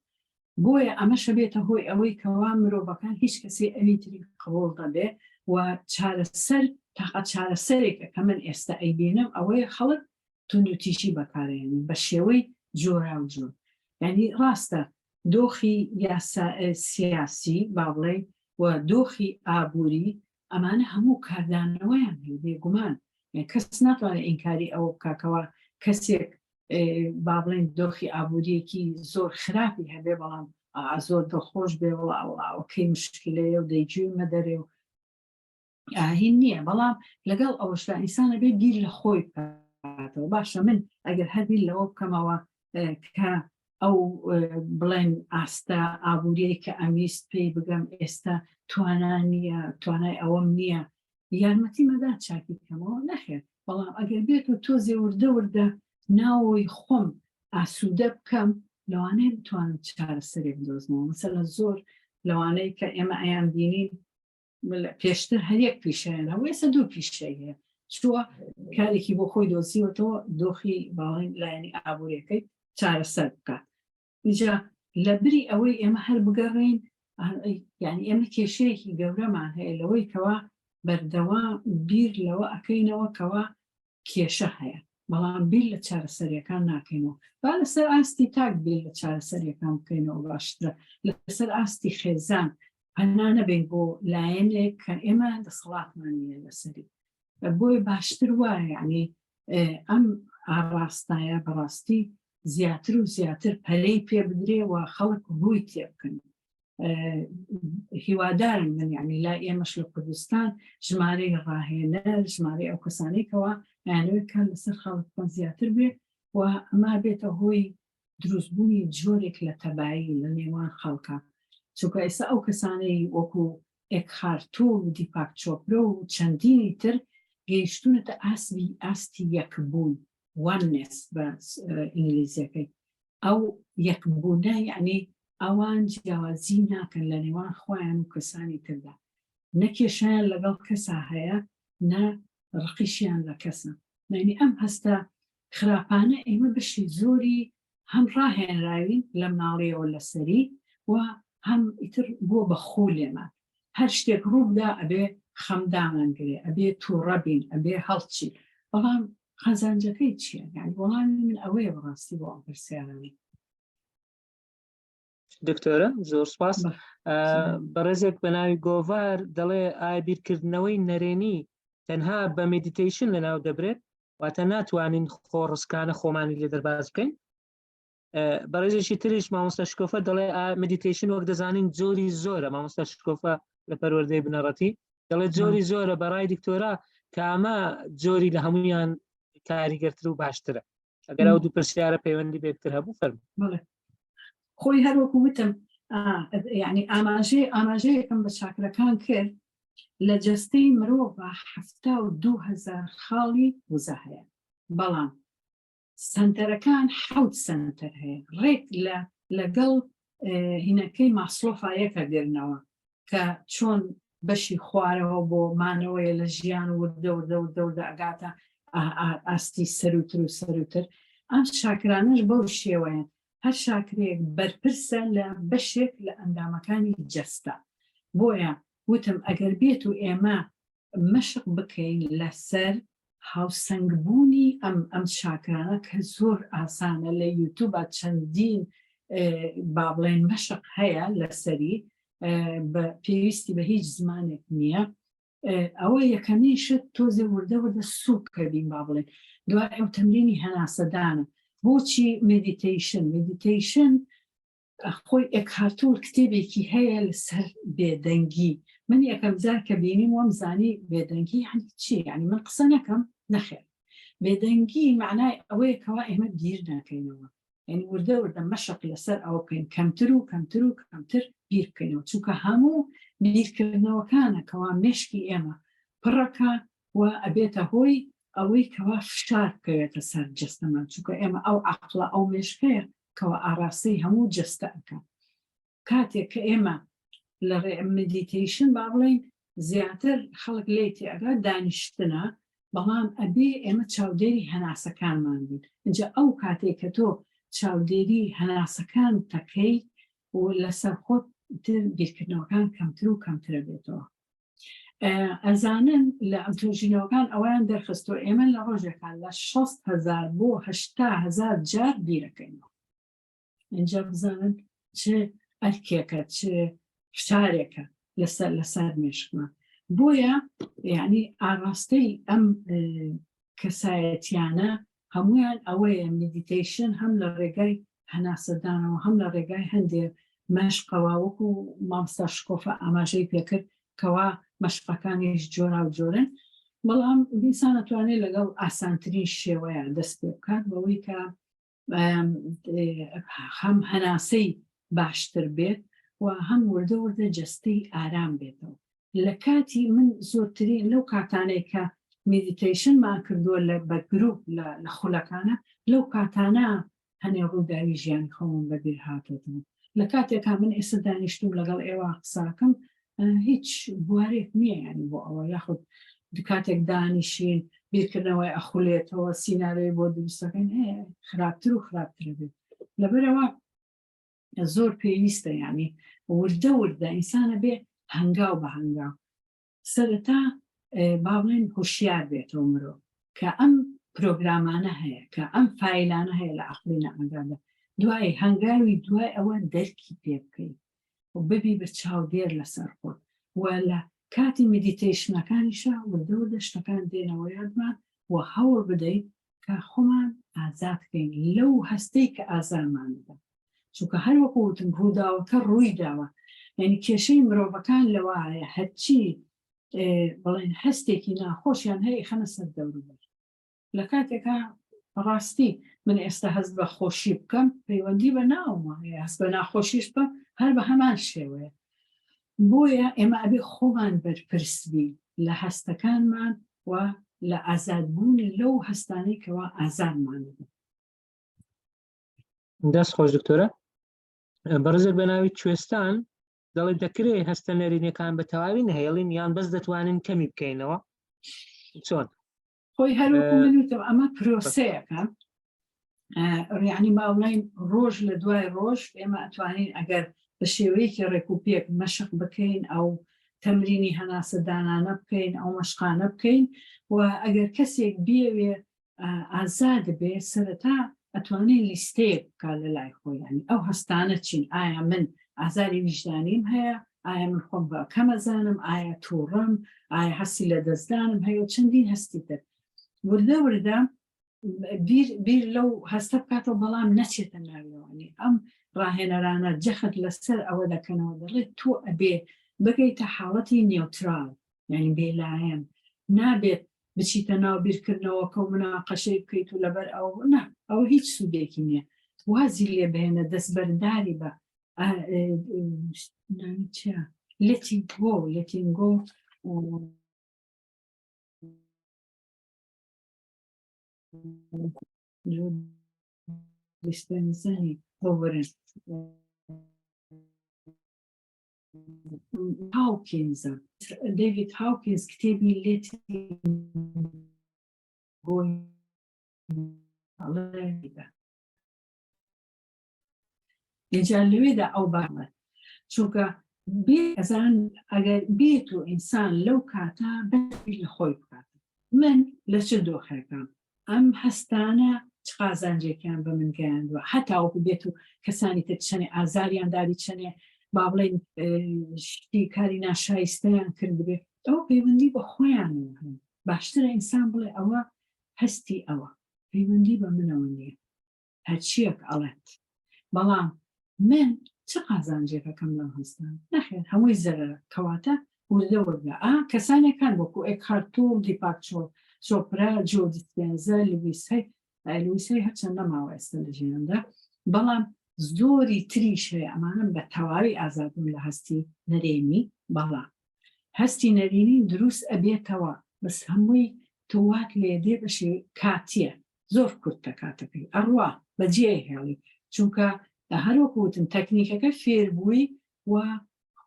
بۆیە ئەمەشە بێتە هۆی ئەوەی کەوا مرۆڤەکان هیچ کەسێ ئەوی تری قبوڵ نەبێ و چارەسەر تاقە چارەسەرێکە کە من ئێستا ئەیبینم ئەوەیە خەڵک توندوتیژی بەکارێنن بە شێوەی جۆراوجۆر یعنی ڕاستە دۆخی یاسا سیاسی با بڵێین و دۆخی ئابووری ئەمانە هەموو کاردانەوەیان هەیە بێگومان کەس ناتوانێت ئینکاری ئەوە بکاکەوە کەسێک با بڵێن دۆخی ئابووریەکی زۆر خراپی هەبێ بەڵام زۆر دڵخۆش بێ وڵا وڵاوەکەی مشکلەیە و دەیگوێ مەدەرێ و هین نییە بەڵام لەگەڵ ئەوەشدا ئینسان ئەبێ بیر لە خۆی بکاتەوە باشە من ئەگەر هەر بیر لەوە بکەمەوە کە ئەو بڵێن ئاستە ئابووریەی کە ئەمویست پێی بگەم ئێستا توانا نییە توانای ئەوەم نییە یارمەتی مەدا چاکی بکەمەوە نەخێر بەڵام ئەگەر بێت و تۆزێ وردە وردە ناوەوەی خۆم ئاسوودە بکەم لەوانەیە بتوانم چارەسەرێک بدۆزمەوە مەسەلە زۆر لەوانەیە کە ئێمە ئەیان بینین پێشتر هەر یەک پیشەیان هەبوو ئێستا دوو پیشەی هەیە چووە کارێکی بۆ خۆی دۆزیوەتەوە دۆخی باڵین لایەنی ئابووریەکەی چارەسەر بکات اینجا لە بری ئەوەی ئێمە هەر بگەڕین یعنی ئێمە کێشەیەکی گەورەمان هەیە لەوەی کەوا بەردەوام بیر لەوە ئەکەینەوە کەوا کێشە هەیە بەڵام بیر لە چارەسەریەکان ناکەینەوە با لەسەر ئاستی تاک بیر لە چارەسەریەکان بکەینەوە باشترە لەسەر ئاستی خێزان پەنا نەبین بۆ لایەنێک کە ئێمە دەسەڵاتمان نییە لەسەری بۆیە باشتر وایە یعنی ئەم ئاڕاستایە بەڕاستی زیاتر و زیاتر پەرەی پێ بدرێ و خەڵک ڕووی تێ بکەن هیوادارم من یعنی لای ئێمەش لە کوردستان ژمارەی ڕاهێنەر ژمارەی ئەو کەسانەی کەوا ئەیانەوێت کار لەسەر خەڵک بکەن زیاتر بێ و ئەمە بێتە هۆی دروستبوونی جۆرێک لە تەبایی لە نێوان خەڵکە چونکە ئێستا ئەو کەسانەی وەکو ئێکهارت تۆل و دیپاک چۆپرە و چەندینی تر گەیشتونەتە ئاستی ئاستی یەکبوون oneness بە ئینگلیزیەکەی ئەو یەکبوونە یعنی ئەوان جیاوازی ناکەن لە نێوان خۆیان و کەسانی تردا نە کێشیان لەگەڵ کەسا هەیە نە ڕقیشیان لە کەسە یعنی ئەم هەستە خراپانە ئێمە بەشی زۆری هەم ڕاهێنراوین لە مناڵیەوە لەسەری و هەم ئیتر بووە بە خوو لێمان هەر شتێک ڕووبدا ئەبێ خەم دامان گرێ ئەبێ تووڕە بین ئەبێ هەڵچین بەڵام قازانجەکەی چییە یعنی وەڵامی من ئەوەیە بەڕاستی بۆ ئەم پرسیارانە. دکتۆرە زۆر سپاس بەڕێزێک بە ناوی گۆڤار دەڵێ ئایا بیرکردنەوەی نەرێنی تەنها بە meditation لەناو دەبرێت واتە ناتوانین خۆڕسکانە خۆمانی لێ دەرباز بکەین بەڕێزێکی تریش مامۆستا شکۆفە دەڵێ meditation وەک دەزانین جۆری زۆرە مامۆستا شکۆفە. لە پەروەردەی بنەڕەتی دەڵێت جۆری زۆرە بەڕای دکتۆرا کامە جۆری لە هەمویان کاریگەرتر و باشترە ئەگەر ئەو دوو پرسیارە پەیوەندی بێکتر هەبوو فەرموو. خۆی هەروەکو وتم یعنی ئاماژەی ئاماژەیەکم بە چاکرەکان کرد لە جەستەی مرۆڤ 72هزار خاڵی وزە هەیە بەڵام سەنتەرەکان حەوت سەنتەر هەیە ڕێک لە لەگەڵ هینەکەی ماسلۆفا یەکە گرنەوە کە چۆن بەشی خوارەوە بۆ مانەوەیە لە ژیان وردە وردە وردە وردە ئەگاتە ئاستی سەروتر و سەروتر ئەم شاکرانەش بەو شێوەیە هەر شاکرێک بەرپرسە لە بەشێک لە ئەندامەکانی جەستە بۆیە وتم ئەگەر بێت و ئێمە مەشق بکەین لەسەر هاوسەنگبوونی ئەم ئەم چاکرانە کە زۆر ئاسانە لە یوتوبە چەندین با بڵێن مەشق هەیە لەسەری بە پێویستی بە هیچ زمانێک نییە ئەوە یەکەمین شت تۆزێ وردە وردە سوکە بین با بڵێن دوای ئەو تەمرینی هەناسەدانە بۆچی meditation meditation خۆی ئێکهارت تۆل کتێبێکی هەیە لەسەر بێدەنگی من یەکەم جار کە بینیم وام زانی بێدەنگی یعنی چی یعنی من قسە نەکەم نەخێر بێدەنگی معنای ئەوەیە کەوا ئێمە بیر ناکەینەوە یعنی وردە وردە مەشق لەسەر ئەوە بکەین کەمتر و کەمتر و کەمتر بیر بکەینەوە چونکە هەموو بیرکردنەوەکانە کەوا مێشکی ئێمە پڕەکە و ئەبێتە هۆی ئەوەی کەوا فشار بکەوێتە سەر جەستەمان چونکە ئێمە ئەو عەقڵە ئەو مێشکەیە کەوا ئاراستەی هەموو جەستە ئەکا کاتێک کە ئێمە لە ڕێ meditation با بڵێین زیاتر خەڵک لێی تێئەگا دانیشتنە بەڵام ئەبێ ئێمە چاودێری هەناسەکانمان بین ئینجا ئەو کاتێک کە تۆ چاودێری هەناسەکان تەکەی و لەسەر خۆت تر بیرکردنەوەکان کەمتر و کەمترە بێتەوە ئەزانن لە توێژینەوەکان ئەوەیان دەرخستووە ئێمە لە ڕۆژێکا لە 6 هزار بۆ 80 هزار جار بیرەکەینەوە اینجا بزانن چ ئەرکێکە چ فشارێکە لەسەر لەسەر مێشکمان بۆیە یعنی ئاراستەی ئەم کەسایەتیانە هەموویان ئەوەیە meditation هەم لە ڕێگای هەناسەدانەوە هەم لە ڕێگای هەندێ مەشقەوە وەکو مامستا شکۆفە ئاماژەی پێکرد کەوا مەشقەکانیش جۆرا و جۆرن بەڵام ئینسان ئەتوانێت لەگەڵ ئاسانترین شێوەیە دەست پێ بکات بەوەی کە هەم هەناسەی باشتر بێت و هەم وردە وردە جەستەی ئارام بێتەوە لە کاتی من زۆرترین لەو کاتانەی کە meditation مان کردووە لە بە گروپ لە لە خولەکانە لەو کاتانە هەنێ ڕووداوی ژیانی خۆمم بەبیر هاتۆتەوە لە کاتێکا من ئێستا دانیشتوم لەگەڵ ئێوە قساکەم هیچ بوارێک نییە ینی بۆ ئەوە یاخود کاتێک دانیشین بیرکردنەوەی ئەخولێتەوە سیناریۆی بۆ دروستەکەین هەیە خراپتر و خراپترە بێت لەبەرەوە زۆر پێویستە یعنی وردە وردە ئینسانە بێ هەنگاو بە هەنگاو سەرەتا با بڵێن هۆشیار بێتەوە مرۆ کە ئەم پرۆگرامانە هەیە کە ئەم فایلانە هەیە لە عقلی نائاگادا دوای هەنگاوی دوای ئەوە دەرکی پێ بکەیت و ببی بە چاودێر لەسەر خۆت و لە کاتی meditation ەکانیشا وردە وردە شتەکان دێنەوە یادمان و هەوڵ بدەیت کە خۆمان ئازاد کەین لەو هەستەی کە ئازارمان دەدا چونکە هەر وەکو وتم ڕووداوەکە ڕووی داوە یعنی کێشەی مرۆڤەکان لەوایە هەرچی بڵێن هەستێکی ناخۆشیان هەیە خەنە سەر دەوروبەر لە کاتێکا ڕاستی من ئێستا هەست بە خۆشی بکەم پەیوەندی بە ناومە هەیە هەست بە ناخۆشیش بکەم هەر بە هەمان شێوەیە بۆیە ئێمە ئەبێ خۆمان بەرپرس بین لە هەستەکانمان و لە ئازادبوون لەو هەستانەی کەوا ئازارمان دەدەن. دەست خۆش دکتۆرە بەڕێزێک بە ناوی کوێستان دەڵێ دەکرێ هەستە نەرێنیەکان بە تەواوی نەهێڵین یان بەس دەتوانین کەمی بکەینەوە چۆن؟ خۆی هەروەکو من وتم ئەمە پرۆسەیەکە یعنی ماوڵین ڕۆژ لە دوای ڕۆژ ئێمە ئەتوانین ئەگەر بە شێوەیەکی ڕێک و پێک مەشق بکەین ئەو تەمرینی هەناسەدانانە بکەین ئەو مەشقانە بکەین و ئەگەر کەسێک بیەوێ ئازاد بێ سەرەتا ئەتوانێت لیستەیەک بکات لە لای خۆی ینی ئەو هەستانە چین ئایا من ئازاری ویژدانیم هەیە ئایا من خۆم بە کەمەزانم ئایا تووڕەم ئایا هەستی لە دەستدانم هەیە و چەندین هەستی تر وردە وردە بیر بیر لەو هەستە بکاتەوە بەڵام نەچێتە ناویەوانی ئەم ڕاهێنەرانە جەخت لەسەر ئەوە دەکەنەوە دەڵێت تۆ ئەبێ بگەیتە حاڵەتی neutral یعنی بێلایەن نابێت بچیتە ناو بیرکردنەوەکە و مناقەشەی بکەیت و لەبەر ئەو نا ئەوە هیچ سوودێکی نییە وازی لێ بهێنە دەستبەرداری بە letting go letting go دیسپێنزەنی بۆورن هاوکینزە دەیڤید هاوکینز کتێبی letting go ئینجا لەوێدا ئەو بابە چونکە بێ ئەزان ئەگەر بێت و ئینسان لەو کاتە بیر لە خۆی بکات من لە چ دۆخێکم ئەم هەستانە چ قازانجێکیان بە من گەیاندووە هەتاوەکو بێت و کەسانی تر چەنێ ئازاریان دابی چەنێ با بڵێن شتی کاری ناشایستەیان کردبێ ئەو پەیوەندی بە خۆیانەوە هەیە باشترە ئینسان بڵێ ئەوە هەستی ئەوە پەیوەندی بە منەوە نییە هەرچیەک ئەڵێت بەڵام من چ قازانجێک ئەکەم لەم هەستە نەخێر هەمووی زەرەرە کەواتە وردە وردە ئا کەسانێک هەن وەکو ئێکهارت تۆڵ دیپاک چۆپرا جۆ دیسپێنزا لویس هەی لویس هەی هەرچەند نەماوە ئێستا لە ژیاندا بەڵام زۆری تریش هەیە ئەمانە بە تەواوی ئازاد بوون لە هەستی نەرێنی بەڵام هەستی نەرێنی دروست ئەبێتەوە بەس هەمووی تۆ وات لێ دێ بە شێوەی کاتیە زۆر کورتە کاتەکەی ئەڕوا بەجێ هێڵی چونکە هەروەکو وتم تەکنیکەکە فێربووی و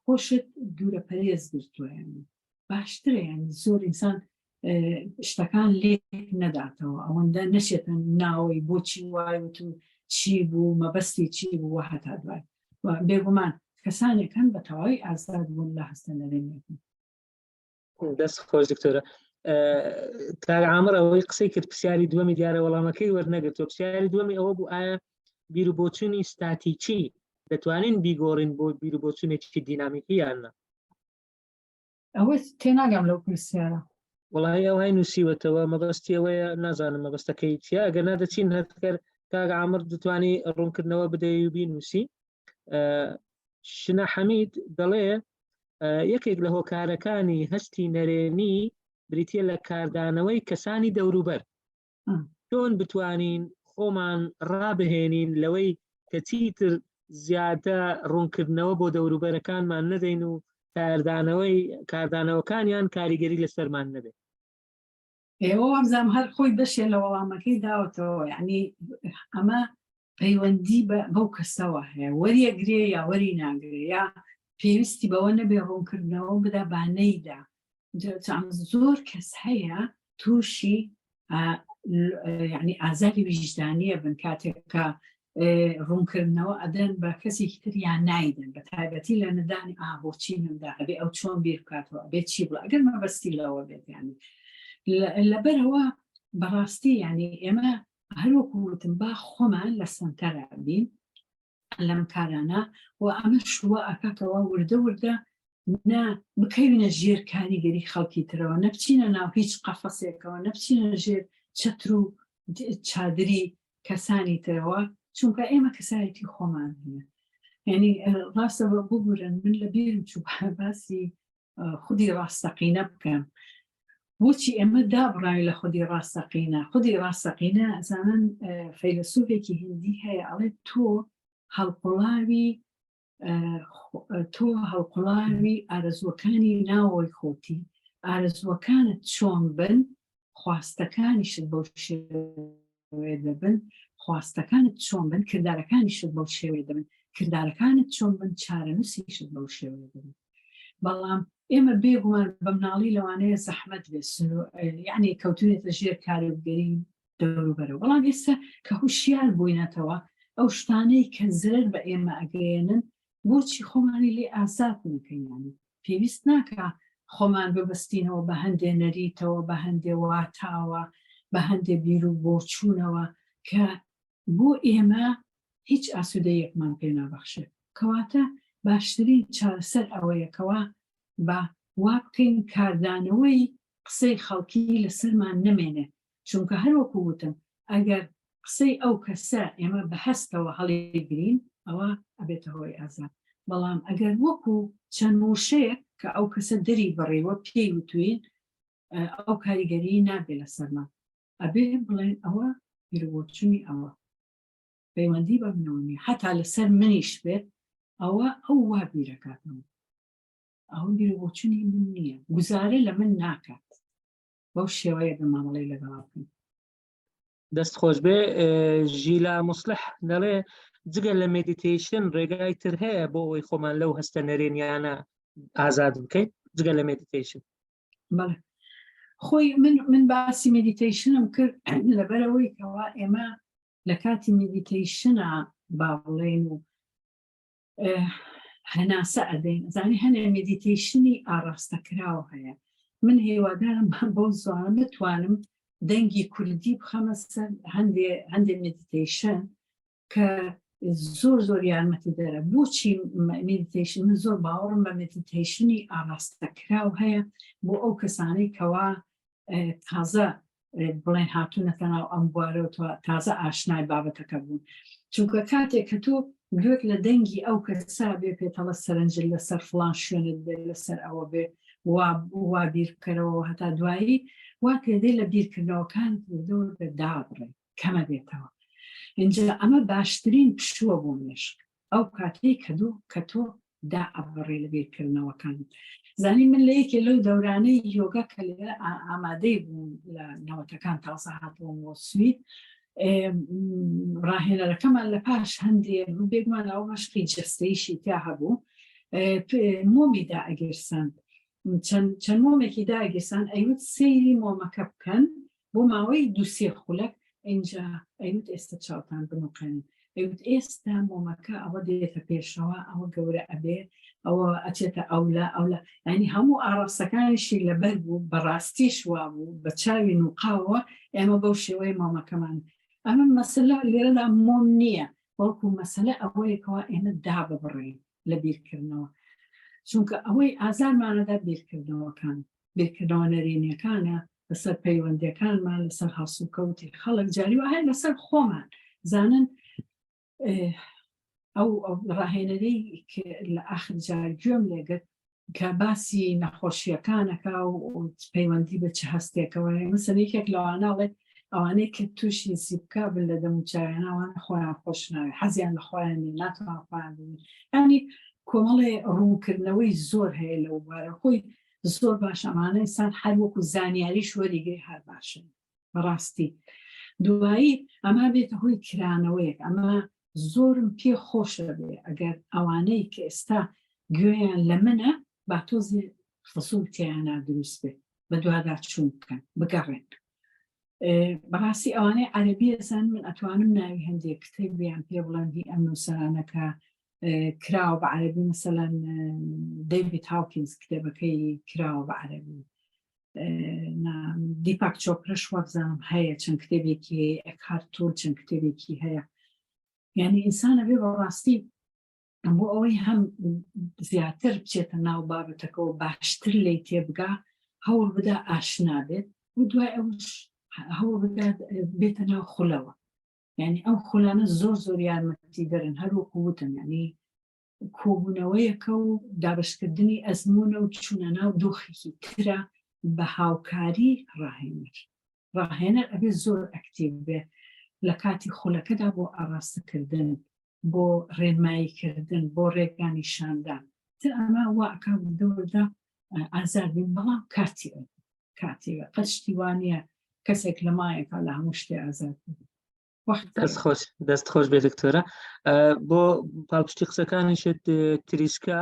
خۆشت دوورە پەرێز گرتووە یانی باشترە یانی زۆر ئینسان شتەکان لێک نەداتەوە ئەوەندە نەچێتە ناوەی بۆچی وای وت و چی بوو مەبەستی چی بوو وە هەتا دوای بێگومان کەسانێک هەن بە تەواوی ئازاد بوون لە هەستە نەرێنیەکان. دەست خۆش دکتۆرە کاک عامر ئەوەی قسەی کرد پرسیاری دووەمی دیارە وەڵامەکەی وەرنەگرتووە پرسیاری دووەمی ئەوە بوو ئایا بیر و بۆچوونی ستاتیکی دەتوانین بیگۆڕین بۆ بیر و بۆچوونێکی دینامیکی یان نا؟ ئەوە تێناگەم لەو پرسیارە. وەڵی ئەوهای نووسیوەتەوە مەبەستی ئەوەیە نازانم مەبەستەکەی چییە ئەگەر نادەچین هەرکەر کاک عامر دەتوانی ڕوونکردنەوە بدەی و بینووسی شنە حەمید دەڵێ یەکێک لە هۆکارەکانی هەستی نەرێنی بریتە لە کاردانەوەی کەسانی دەوروبەر چۆن بتوانین خۆمان ڕابهێنین لەوەی کە چیتر زیادە ڕوونکردنەوە بۆ دەوروبەرەکانمان نەدەین و کاردانەوەی کاردانەوەکانیان کاریگەری لەسەرمان نەبێت ئێوە وابزانم هەر خۆی بەشێ لە وەڵامەکەی داوەتەوە یعنی ئەمە پەیوەندی بەو کەسەوە هەیە وەریەگرێ یا وەری ناگرێ یا پێویستی بەوە نەبێ ڕوونکردنەوە بدا با نەیدا زۆر کەس هەیە تووشی یعنی ئازاری ویژدانیە بن کاتێک کە ڕوونکردنەوە ئەدەن بە کەسێکی تر یان نایدەن بە تایبەتی لە نەدانی ئا بۆچی نمدا ئەبێ ئەو چۆن بیر بکاتەوە ئەبێ چی بڵێ ئەگەر مەبەستی لەوە بێت ینی لەبەرەوە بەڕاستی ینی ئێمە هەروەکو وتم با خۆمان لە سەنتەرا بین لەم کارانە و ئەمەش وا ئەکاتەوە وردە وردە نە بکەوینە ژێر کاریگەری خەڵکی ترەوە نە بچینە ناو هیچ قەفەسێکەوە نە بچینە ژێر چەتر و چادری کەسانی ترەوە چونکە ئێمە کەسایەتی خۆمان هەیە یعنی ڕاستە ببورن من لە بیرم چوو باسی خودی ڕاستەقینە بکەم بۆچی ئێمە دابڕاوی لە خودی ڕاستەقینە خودی ڕاستەقینە ئەزانن فەیلەسوفێکی هندی هەیە ئەڵێ تۆ هەڵقوڵاوی تۆ هەڵقوڵاوی ئارەزووەکانی ناوەوەی خۆتی ئارەزووەکانت چۆن بن خواستەکانیشت بەو شێوەیە دەبن خواستەکانت چۆن بن کردارەکانیشت بەو شێوەیە دەبن کردارەکانت چۆن بن چارەنووسیشت بەو شێوەیە دەبن بەڵام ئێمە بێگومان بە مناڵی لەوانەیە زەحمەت بێت یعنی کەوتونێتە ژێر کاروبگەری دەوروبەرەوە بەڵام ئێستا کە هوشیار بووینەتەوە ئەو شتانەی کە زرەر بە ئێمە ئەگەیەنن بۆچی خۆمانی لێ ئازاد نەکەین یانی پێویست ناکا خۆمان ببەستینەوە بە هەندێ نەریتەوە بە هەندێ واتاوە بە هەندێ بیر و بۆچوونەوە کە بۆ ئێمە هیچ ئاسوودەیەکمان پێ نابەخشێت کەواتە باشترین چارەسەر ئەوەیە کەوا با وا بکەین کاردانەوەی قسەی خەڵکی لەسەرمان نەمێنێ چونکە هەر وەکو وتم ئەگەر قسەی ئەو کەسە ئێمە بە هەستەوە هەڵیگرین ئەوە ئەبێتە هۆی ئازار. بەڵام ئەگەر وەکو چەند وشەیەک کە ئەو کەسە دەری بڕیوە پێی وتوین ئەو کاریگەری نابێ لەسەرمان ئەبێ بڵێن ئەوە بیربۆچونی ئەوە پەیوەندی بە منەوە نیە هەتا لەسەر منیش بێت ئەوە ئەو وا بیرەکاتەوە ئەوە بیربۆچونی من نییە گوزارە لە من ناکات بەو شێوەیە بە مامەڵەی لەگەڵا بکەین. دەست خۆش بێ ژیلا مسلح دەڵێ جگە لە meditation ڕێگای تر هەیە بۆ ئەوەی خۆمان لەو هەستە نەرێنیانە ئازاد بکەین جگە لە meditation بەڵێ خۆی من من باسی meditation م کرد لەبەرەوەی کەوا ئێمە لە کاتی meditation ا با بڵێن و هەناسە ئەدەین زانی هەنێ meditation ی ئاڕاستەکراو هەیە من هیوادارم بەو زوانە بتوانم دەنگی کوردی بخەمە سەر هەندێ هەندێ meditation کە زۆر زۆر یارمەتی دەرە بۆچی meditation من زۆر باوەڕم بە meditation ی ئاڕاستەکراو هەیە بۆ ئەو کەسانەی کەوا تازە بڵێن هاتوونەتە ناو ئەم بوارە و تازە ئاشنای بابەتەکە بوون چونکە کاتێک کە تۆ گوێت لە دەنگی ئەو کەسا بێ پێتەڵە سەرنجل لەسەر فڵان شوێنت بێت لەسەر ئەوە بێ وا بیر بکەرەوە هەتا دوایی وا پێدەی لە بیرکردنەوەکان وردە دابڕێ کەمە بێتەوە اینجا ئەمە باشترین پشووە بۆ مێشک ئەو کاتەی کە دوو کە تۆ دائەبڕی لە بیرکردنەوەکان زانی من لە یەکێ لەو دەورانەی یۆگا کە لێرە ئامادەی بووم لە نەوەتەکان تازە هاتبووم بۆ سوید ڕاهێنەرەکەمان لە پاش هەندێ بێگومان ئەو مەشقی جەستەیشی تیا هەبوو مۆمی دائەگیرساند چەند مۆمێکی داگیرسان ئەیوت سەیری مۆمەکە بکەن بۆ ماوەی دوو سێ خولەک ئینجا ئەیوت ئێستا چاوتان بنوقێنن ئەیوت ئێستا مۆمەکە ئەوە دێتە پێشەوە ئەوە گەورە ئەبێ ئەوە ئەچێتە ئەولا ئەولا ینی هەموو ئاڕاستەکانیشی لەبەر بوو بەڕاستیش وابوو بە چاوی نوقاوە ئێمە بەو شێوەیە مۆمەکەمان ئەمە مەسەلە لێرەدا مۆم نییە بەڵکو مەسەلە ئەوەیە کەوا ئێمە داببڕین لە بیرکردنەوە چونکە ئەوەی ئازارمانەدا بیرکردنەوەکان بیرکردنەوە نەرێنیەکانە لەسەر پەیوەندیەکانمان لەسەر هەڵسوکەوتی خەڵک جاری وایە لەسەر خۆمان زانن ئەو ڕاهێنەرەی لە ئاخر جار گوێم لێگرت کە باسی نەخۆشیەکانەکە و پەیوەندی بە چ هەستێکەوە مەسەن یەکێک لەواناڵێ ئەوانەی کە تووشی زیپکا بن لە دەموچاویان ئەوانە خۆیان خۆش ناوێ حەزیان لە خۆیان نیە ناتوان خۆیان ببینن ینی کۆمەڵێ ڕوونکردنەوەی زۆر هەیە لەو بارە خۆی زۆر باش ئەمانە ئینسان هەر وەکو زانیاریش وەریگری هەر باشن بەڕاستی دوایی ئەمە بێتە هۆی کرانەوەیەک ئەمە زۆرم پێ خۆشە بێ ئەگەر ئەوانەی کە ئێستا گوێیان لە منە با تۆزێ فسوول تیایانا دروست بێت بەدواداچوون بکەن بگەڕێن بەڕاستی ئەوانەی عەربی ئەزان من ئەتوانم ناوی هەندێک کتێبیان پێ بڵێم هی ئەم نووسەرانە کە کراوە بە عەربی مەسەلەن دەیڤید هاوکینز کتێبەکەی کراوە بە عەربی دیپاک چۆپرەش وابزانم هەیە چەند کتێبێکی هەیە ئەکهارت تۆل چەند کتێبێکی هەیە یعنی ئینسانە بێ بەڕاستی بۆ ئەوەی هەم زیاتر بچێتە ناو بابەتەکەەوە باشتر لی تێبگا هەوڵ بدا ئاشنا بێت و دوای ئەوش هەوڵ بدات بێتە ناو خولەوە یعنی ئەو خولانە زۆر زۆر یارمەتی دەرن هەر وەکو وتم یعنی کۆبوونەوەیەکە و دابشکردنی ئەزمونە و چوونە ناو دۆخێکی ترە بە هاوکاری ڕاهێنەر ڕاهێنەر ئەبێ زۆر ئەکتیڤ بێ لە کاتی خولەکەدا بۆ ئاڕاستەکردن بۆ ڕێنماییکردن بۆ ڕێگا نیشاندان تر ئەمە وا ئەکا وردە وردە ئازاد بین بەڵام کاتی کاتی قەت شتی وا نییە کەسێک لە مایەکە لە هەموو شتێ ئازاد بێت دەست خۆش دەست خۆش بێ دکتۆرە بۆ پاڵپشتی قسەکانیشت تریشکا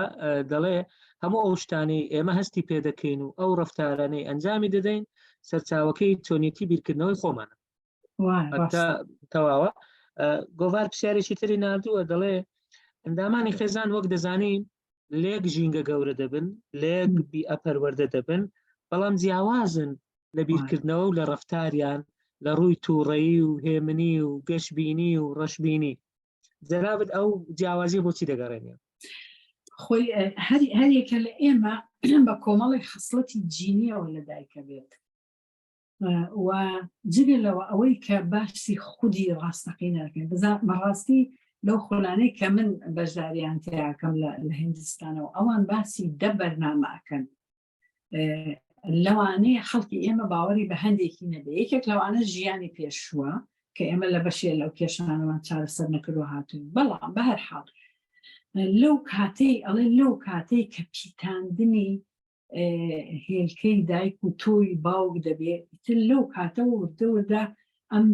دەڵێ هەموو ئەو شتانەی ئێمە هەستی پێدەکەین و ئەو ڕفتارانەی ئەنجامی دەدەین سەرچاوەکەی چۆنیەتی بیرکردنەوەی خۆمانە تەواوە گۆڤار پرسیارێکی تری نردووە دەڵێ ئەندامانی خێزان وەک دەزانین لێک ژینگە گەورە دەبن لێک بی ئەپەروەردە دەبن بەڵام جیاوازن لە بیرکردنەوە و لە ڕفتاریان لە ڕووی تووڕەیی و هێمنی و گەشببینی و ڕەشببینی جەنابت ئەو جیاوازی بۆچی دەگەڕێنێ خۆی هەریەکە لە ئێمە بە کۆمەڵی خسڵەتی جینیەوە لەدایکە بێت و جگە لەوە ئەوەی کە باسی خودی ڕاستەقینە دەکەین بەڕاستی. لەو خولانەی کە من بەشداریان تیاکەم لە هندستانەوە ئەوان باسی دە بەرنامە ئەکەن لەوانەیە خەڵکی ئێمە باوەڕی بە هەندێکی نەبێ یەکێک لەوانە ژیانی پێشووە کە ئێمە لە بەشێ لەو کێشانەوان چارەسەر نەکردوە هاتوین بەڵام بەهەر حاڵ لەو کاتەی ئەڵێ لەو کاتەی کە پیتاندنی هێلکەی دایک و تۆی باوک دەبێ تر لەو کاتە وردە وردە ئەم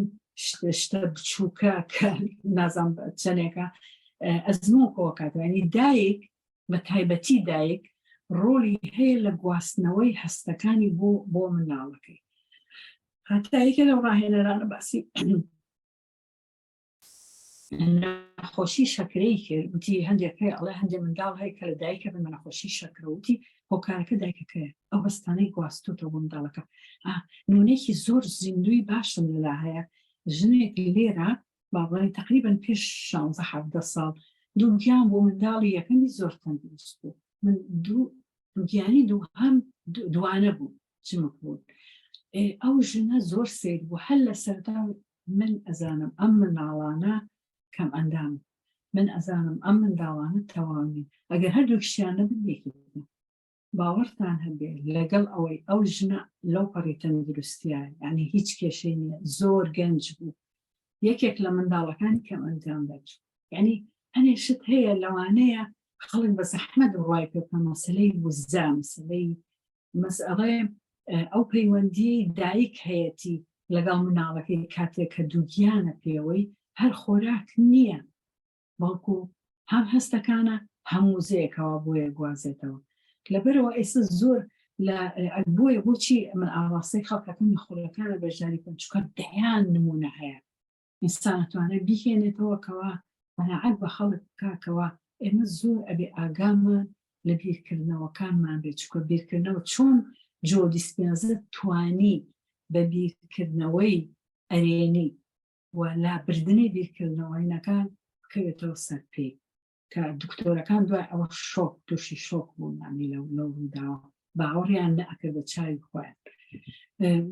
شتە بچووکە کە نازان چەندێکە ئەزمۆ کۆکاتوانی دایک بە تایبەتی دایک ڕۆڵی هەیە لە گواستنەوەی هەستەکانی بۆ بۆ منداڵەکەی هەتا یەکێ لەو ڕاهێنەرانە باسی نەخۆشی شەکرەی کرد وتی هەندێک هەیە ئەڵێ هەندێک منداڵ هەیە کە لە دایکە بن بە نەخۆشی شەکرە وتی هۆکارەکە دایکەکەیە ئەو هەستانەی گواستۆتەوە بۆ منداڵەکە نمونەیەکی زۆر زیندوی باشم لەلا هەیە ژنێک لێرە با بڵێین تقریبا پێش 16 17 ساڵ دووگیان بوو منداڵی یەکەمی زۆر تەندروست بوو من دوو دووگیانی دووهەم دوانە بوو چمک بوون ئەو ژنە زۆر سیر بوو هەر لە سەردا من ئەزانم ئەم منداڵانە کەم ئەندام من ئەزانم ئەم منداڵانە تەواوی ئەگەر هەردووکشیان نەبن یەکێک باوەڕتان هەبێ لەگەڵ ئەوەی ئەو ژنە لەو پەڕی تەندروستیە یعنی هیچ کێشەی نییە زۆر گەنج بوو یەکێک لە منداڵەکانی کەم ئەنجام دەرچوو یعنی هەنێ شت هەیە لەوانەیە خەڵک بە زەحمەت ڕای پێ بکە مەسلەی وزە مەسلەی مەسئەڵێ ئەو پەیوەندی دایک هەیەتی لەگەڵ مناڵەکەی کاتێک کە دووگیانە پێوەی هەر خۆراک نییە بەڵکو هەم هەستەکانە هەم وزەیەکەوە بۆیە گوازێتەوە لەبەرەوە ئێستا زۆر لە بۆیە بۆچی من ئاڕاستەی خەڵکەکەم لە خولەکانە بەشداری بکەن چونکە دەیان نمونە هەیە ئینسان ئەتوانێت بیهێنێتەوە کەوا قەناعەت بە خەڵک بکا کەوا ئێمە زۆر ئەبێ ئاگامان لە بیرکردنەوەکانمان بێت چونکە بیرکردنەوە چۆن جۆ دیسپێنزە توانی بە بیرکردنەوەی ئەرێنی و لابردنی بیرکردنەوەینەکان بکەوێتەوە سەر پێی کە دکتۆرەکان دوای ئەوە شۆک تووشی شۆک بوون ینی لەو لەو ڕووداوە باوەڕیان نەئەکرد بە چاوی خۆیان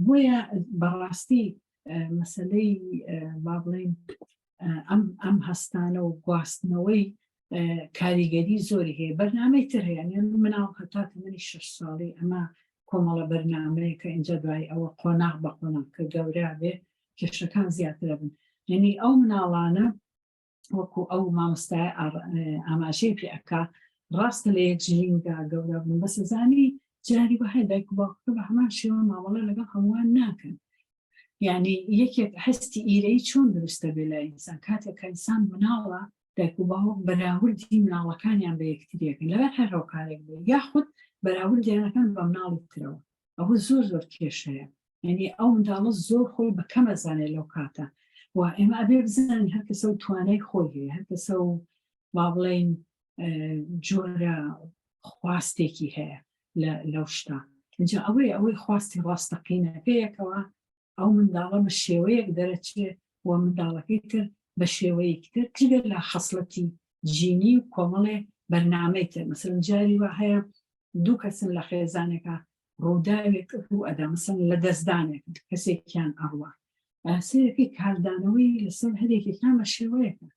بۆیە بەڕاستی مەسلەی با بڵێین ئەم ئەم هەستانە و گواستنەوەی کاریگەری زۆری هەیە بەرنامەی تر هەیە مناڵ هەتا تەمەنی شش ساڵی ئەمە کۆمەڵە بەرنامەیە کە ئینجا دوای ئەوە قۆناغ بە قۆناغ کە گەورە بێ کێشەکان زیاترە بن یعنی ئەو مناڵانە وەکو ئەو مامۆستای ئاماژەی پێ ئەکا ڕاستە لە یەک ژینگا گەورە بوون بەس زانی جاری وە هەیە دایک و باوکەکە بە هەمان شێوە مامەڵە لەگەڵ هەمووان ناکەن یعنی یەکێک هەستی ئیرەی چۆن دروستە بێ لای ئینسان کاتێک کە ئینسان مناڵە دایک و باوک بەراوردی مناڵەکانیان بە یەکتریەکەن لەبەر هەر هۆکارێک بێ یاخود بەراوردیانەکەن بە مناڵی ترەوە ئەوە زۆر زۆر کێشەیە یعنی ئەو منداڵە زۆر خۆی بە کەم ئەزانێت لەو کاتە و ئێمە ئەبێ بزانین هەر کەسە و توانای خۆی هەیە هەر کەسە و با بڵێین جۆرە خواستێکی هەیە لەو شتا اینجا ئەوەی ئەوەی خواستی ڕاستەقینەکەیەکەوە ئەو منداڵە بە شێوەیەک دەرەچێ و منداڵەکەی تر بە شێوەیەکی تر جگە لە خەسڵەتی جینی و کۆمەڵێ بەرنامەی تر مەسەلەن جاری وا هەیە دوو کەسن لە خێزانێکە ڕووداوێک ڕوو ئەدا مەسەلەن لە دەستدانێک کەسێکیان ئەڕوا سەیرەکەی کاردانەوەی لەسەر هەرێکێکیان بە شێوەیەکە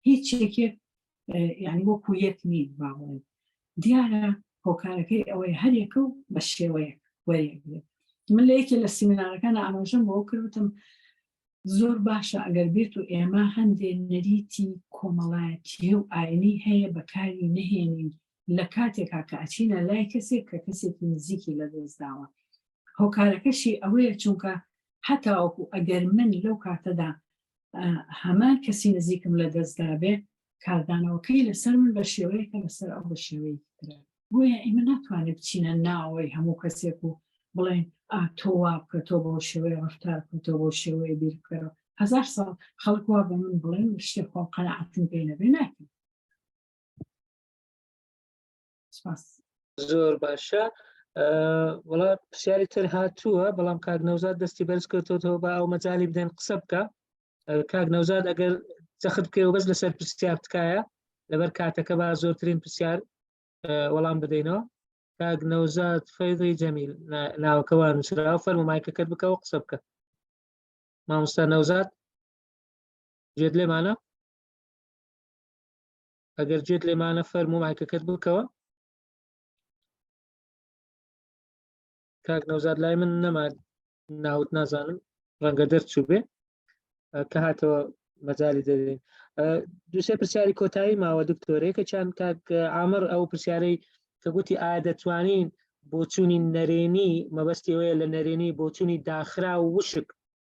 هیچ یەکێک یعنی وەکو یەک نین باوەڕ دیارە هۆکارەکەی ئەوەی هەرێکە و بە شێوەیەک وەرێگرێت من لە یەکێ لە سیمینارەکان ئاماژەم بەوە کردوتم زۆر باشە ئەگەر بێت و ئێمە هەندێ نەریتی کۆمەڵایەتی و ئاینی هەیە بەکاری نەهێنین لە کاتێکا کە ئەچینە لای کەسێک کە کەسێکی نزیکی لەدەستداوە هۆکارەکەشی ئەوەیە چونکە هەتاوەکو ئەگەر من لەو کاتەدا هەمان کەسی نزیکم لە دەستدا بێ کاردانەوەکەی لەسەر من بە شێوەیەکە لەسەر ئەو بە شێوەیەکی ترە بۆیە ئێمە ناتوانێت بچینە ناوەی هەموو کەسێک و بڵێن ئا تۆ وا بکە تۆ بەو شێوەیە ڕفتار بکە تۆ بەو شێوەیە بیر بکەرەوە هەزار ساڵ خەڵک وا بە من بڵێن شتێک خۆم قەناعەتم پێ نەبێ ناکەم سپاس. زۆر باشە وڵا پرسیاری تر هاتووە بەڵام کاک نەوزاد دەستی بەرز کردوتەوە بە ئەو مەجای بدەن قسە بکە کاک نەوزاد ئەگەر جەخت بکەوە بەس لەسەر پرسیار تکایە لەبەر کاتەکە با زۆرترین پرسیار وەڵام بدەینەوە کاک نەوزاد فەیضی جەمیل ناوەکەوە نووسراوە فەرمو مایکەکەت بکەوە قسە بکە مامۆستا نەوزاد گوێت لێمانە؟ ئەگەر جێت لێمانە فەرموو مایکەکەت بکەوە کاک نەوزاد لای من نەما ناوت نازانم ڕەنگە دەرچوو بێ کە هاتەوە مەجای دەدەین دوسێ پرسیاری کۆتایی ماوە دکتۆرەیە چیان کاک ئامر ئەو پرسیارەی کە گوتی ئایا دەتوانین بۆچوونی نەرێنی مەبەستی ئەوەیە لە نەرێنی بۆچوونی داخرا و وشک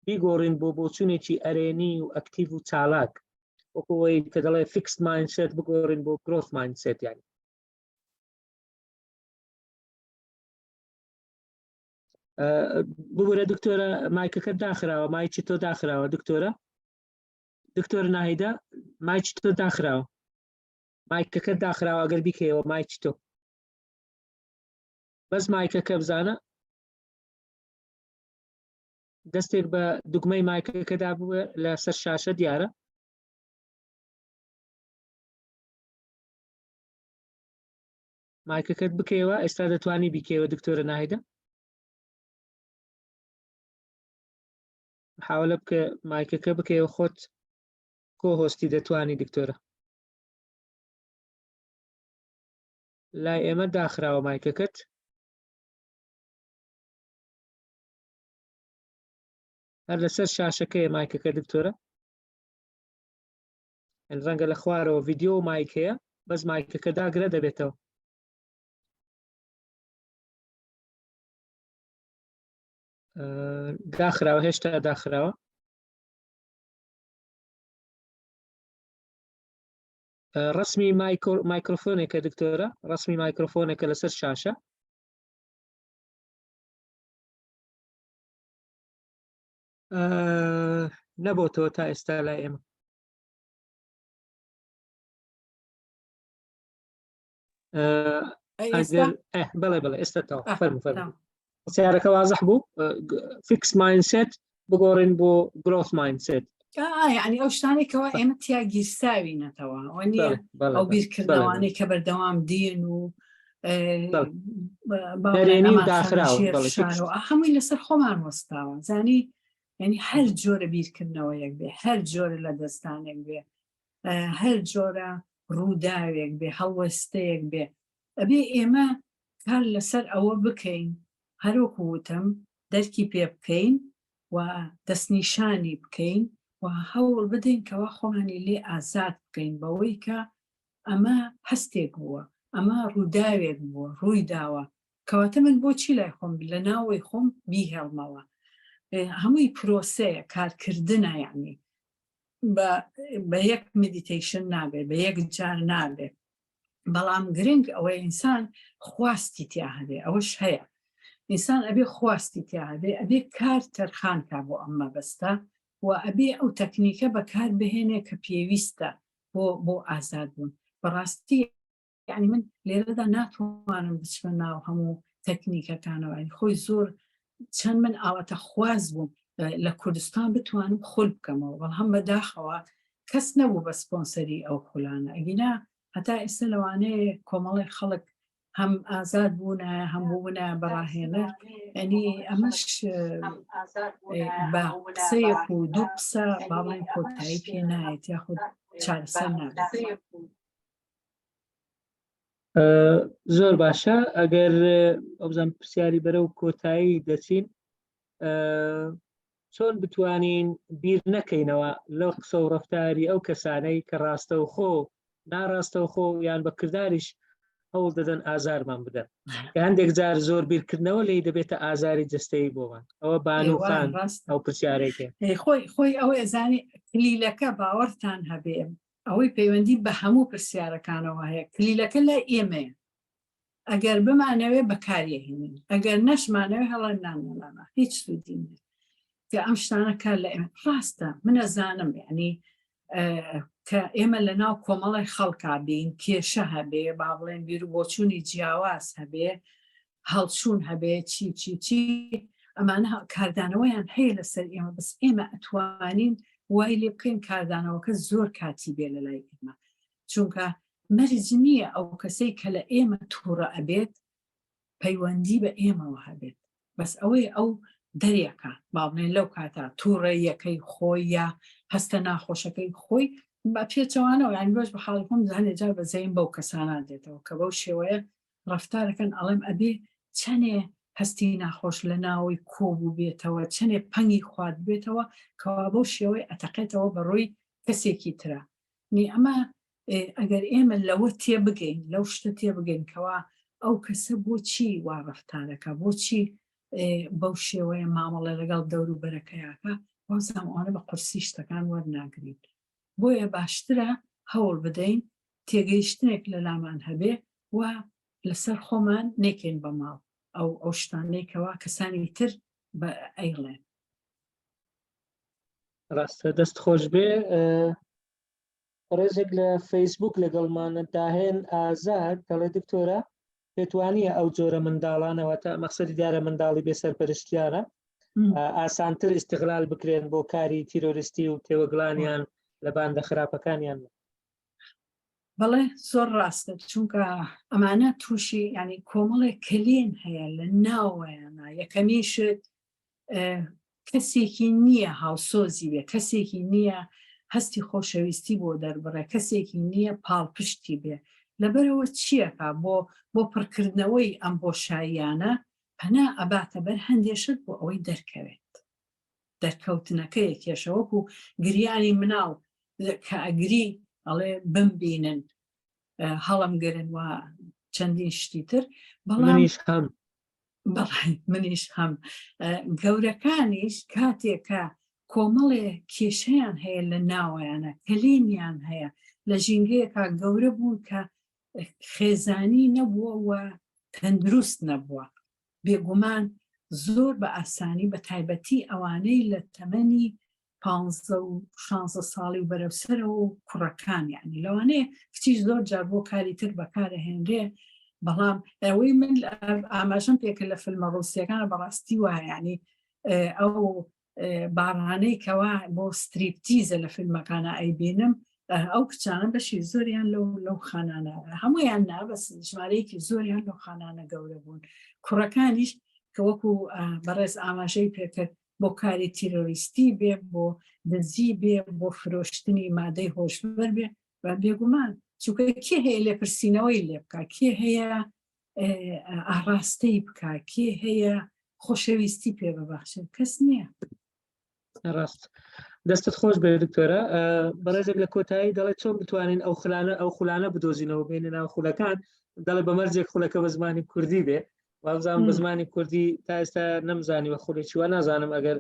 بیگۆڕین بۆ بۆچوونێکی ئەرێنی و active و چالاک وەکەوەی کە دەڵێ fixed mindset بگۆڕین بۆ growth mindset یانی ببورە دکتۆرە مایکەکە داخراوە مایکی تۆ داخراوە دکتۆرە دکتۆر ناهیدە مایکی تۆ داخراوە مایکەکە داخراوە ئەگەر بیکەیەوە مایکی تۆ بەس مایکەکە بزانە دەستێک بە دوگمەی مایکەکەدا بووە لەسەر شاشە دیارە مایکەکەت بکەیەوە ئێستا دەتوانی بیکەیەوە دکتۆرە ناهیدە حاولە بکە مایکەکە بکەیەوە خۆت کۆ هۆستی دەتوانی دکتۆرە لای ئێمە داخراوە مایکەکەت هەر لەسەر شاشەکەی مایکەکە دکتۆرە ڕەنگە لە خوارەوە ڤیددیو و مایک هەیە بەس مایکەکە داگرە دەبێتەوە داخراوە هێشتا داخراوە ڕسمی مایکرۆفۆنێکە دکتۆرە ڕسمی مایکرۆفۆنێکە لەسەر شاشە نەبۆتەوە تا ئێستا لای ئێمە بەڵێ بڵێ ئێستا فەرمو فەرمو پرسیارەکە وازح بوو fixed mindset بگۆڕین بۆ growth mindset یعنی ئەو شتانێک کەوا ئێمە تیا گیرساوینەتەوە نییە ئەو بیرکردنەوانەی کە بەردەوام دین و هەمووی لەسەر خۆمان وەستاوە زانی یعنی هەر جۆرە بیرکردنەوەیەک بێ هەر جۆرە لە دەستانێک بێ هەر جۆرە ڕووداوێک بێ هەڵوەستەیەک بێ ئەبێ ئێمە کار لەسەر ئەوە بکەین هەروەکو وتم دەرکی پێ بکەین و دەستنیشانی بکەین و هەوڵ بدەین کەوا خۆمانی لێ ئازاد بکەین بەوەی کە ئەمە هەستێک بووە ئەمە ڕووداوێک بووە ڕووی داوە کەواتە من بۆچی لای خۆم لە ناوەی خۆم بیهێڵمەوە هەمووی پرۆسەیە کارکردنە یعنی بە یەک meditation نابێت بە یەک جار نابێت بەڵام گرنگ ئەوەی ئینسان خواستی تیا هەبێ ئەوەش هەیە ئینسان ئەبێ خواستی تیا هەبێ ئەبێ کار تەرخان کا بۆ ئەم مەبەستە و ئەبێ ئەو تەکنیکە بەکار بهێنێ کە پێویستە بۆ بۆ ئازاد بوون بەڕاستی یعنی من لێرەدا ناتوانم بچمە ناو هەموو تەکنیکەکانەوە یعنی خۆی زۆر چەند من ئاواتە خواز بووم لە کوردستان بتوانم خول بکەمەوە بەڵام بەداخەوە کەس نەبوو بە سپۆنسەری ئەو خولانە ئەگینا هەتا ئێستا لەوانەیە کۆمەڵی خەڵک هەم ئازاد بوونە هەم بوونە بەڕاهێنەر ئەنی ئەمەش بە قسەیەک و دوو قسە باڵێن کۆتایی پێ نایەت یاخود چارەسەر نابێت. زۆر باشە ئەگەر ئەوزان پرسیاری بەرەو کۆتایی دەچین چۆن بتوانین بیر نەکەینەوە لەو قسە و ڕفتاری ئەو کەسانەی کە ڕاستەوخۆ ناڕاستەوخۆ یان بە کرداریش هەوڵ دەدەن ئازارمان بدەن کە هەندێک جار زۆر بیرکردنەوە لی دەبێتە ئازاری جستەی بۆمان ئەوە بانوخان ئەو پرسیارێکێ خۆی خۆی ئەوە ئەزانی کلیلەکە باوەڕتان هەبێ ئەوەی پەیوەندی بە هەموو پرسیارەکانەوە هەیە کلیلەکە لای ئێمەیە ئەگەر بمانەوێ بەکاریهێنین ئەگەر نەشمانەوێ هەڵە نانەڵانە هیچ سوودی نییە کە ئەم شتانە کار لە ئێمە ڕاستە من ئەزانم یعنی کە ئێمە لە ناو کۆمەڵی خەڵکا بین کێشە هەبێ با بڵێن بیر و بۆچوونی جیاواز هەبێ هەڵچوون هەبێ چی چی چی ئەمانە کاردانەوەیان هەیە لەسەر ئێمە بەس ئێمە ئەتوانین وای لێ بکەین کاردانەوەکە زۆر کاتی بێ لە لای ئێمە چونکە مەرج نییە ئەو کەسەی کە لە ئێمە تووڕە ئەبێت پەیوەندی بە ئێمەوە هەبێت بەس ئەوەی ئەو دەرێکە با بڵێن لەو کاتە تووڕەیەکەی خۆی یا هەستە ناخۆشەکەی خۆی بە پێچەوانەوە یانی بەش بە حاڵی خۆم هەندێ جار بەزەیم بەو کەسانە دێتەوە کە بەو شێوەیە ڕەفتارەکەن ئەڵێم ئەبێ چەنێ هەستی ناخۆش لە ناوەی کۆبوو بێتەوە چەنێ پەنگی خوارد بێتەوە کەوا بەو شێوەی ئەتەقێتەوە بە ڕووی کەسێکی ترە نی ئەمە ئەگەر ئێمە لەوە تێبگەین لەو شتە تێبگەین کەوا ئەو کەسە بۆچی وا ڕەفتارەکە بۆچی بەو شێوەیە مامەڵە لەگەڵ دەوروبەرەکەیاکە وازام ئەوانە بە قورسی شتەکان وەرناگرین بۆیە باشترە هەوڵ بدەین تێگەیشتنێک لە لامان هەبێ و لەسەر خۆمان نەکەین بە ماڵ ئەو ئەو شتانەی کەوا کەسانی تر بە ئەیڵێن. ڕاستە دەست خۆش بێ ڕێزێک لە فەیسبوک لەگەڵمانە داهێن ئازاد دەڵێ دکتۆرە پێتوانیە ئەو جۆرە منداڵانەوە تا مەقسەدی دیارە منداڵی بێ سەرپەرشتیانە ئاسانتر ئیسیغلال بکرێن بۆ کاری تیرۆریستی و تێوەگلانیان لە باندە خراپەکانیان بەڵێ زۆر ڕاستە چونکە ئەمانە تووشی ینی کۆمەڵێک کلین هەیە لە ناوەیانە یەکەمیشت کەسێکی نییە هاوسۆزی بێ کەسێکی نییە هەستی خۆشەویستی بۆ دەربڕێ کەسێکی نییە پاڵپشتی بێ لەبەرەوە چیەکە بۆ بۆ پڕکردنەوەی ئەم بۆشاییانە پەنا ئەباتە بەر هەندێ شت بۆ ئەوەی دەرکەوێت دەرکەوتنەکەی کێشە وەکو گریانی مناڵ کە ئەگری ئەڵێ بمبینن هەڵم گرن و چەندین شتی تر بەڵام هەم بەڵێ منیش هەم گەورەکانیش کاتێکە کۆمەڵێ کێشەیان هەیە لە ناوەیانە کەلێنیان هەیە لە ژینگەیەکە گەورە بوون کە خێزانی نەبووە و تەندروست نەبووە بێگومان زۆر بە ئاسانی بە تایبەتی ئەوانەی لە تەمەنی پانزە و شانزە ساڵی و بەرەو سەرەوە و کوڕەکان یعنی لەوانەیە کچیش زۆر جار بۆ کاری تر بەکارەهێنرێ بەڵام ئەوەی من ئاماژەم پێکرد لە فیلمە ڕووسیەکانە بەڕاستی وایە یعنی ئەو باڕانەی کەوا بۆ ستریپتیزە لە فیلمەکانە ئەیبینم ئەو کچانە بەشی زۆریان لەو لەو خانانە هەمویان نا بەس ژمارەیەکی زۆریان لەو خانانە گەورە بوون کوڕەکانیش کە وەکو بەڕێز ئاماژەی پێکرد بۆ کاری تیرۆریستی بێ بۆ دزی بێ بۆ فرۆشتنی مادەی هۆشبەر بێ بە بێگومان چونکە کێ هەیە لێپرسینەوەی لێ بکە کێ هەیە ئاراستەی بکە کێ هەیە خۆشەویستی پێ ببەخشێت کەس نییە. ڕاست دەستت خۆش بێ دکتۆرە بەڕێزێک لە کۆتایی دەڵێت چۆن بتوانین ئەو خلانە ئەو خولانە بدۆزینەوە بێنە ناو خولەکان دەڵێ بە مەرجێک خولەکە بە زمانی کوردی بێ وابزانام بە زمانی کوردی تا ئێستا نەمزانیوە خولێکی وا نازانم ئەگەر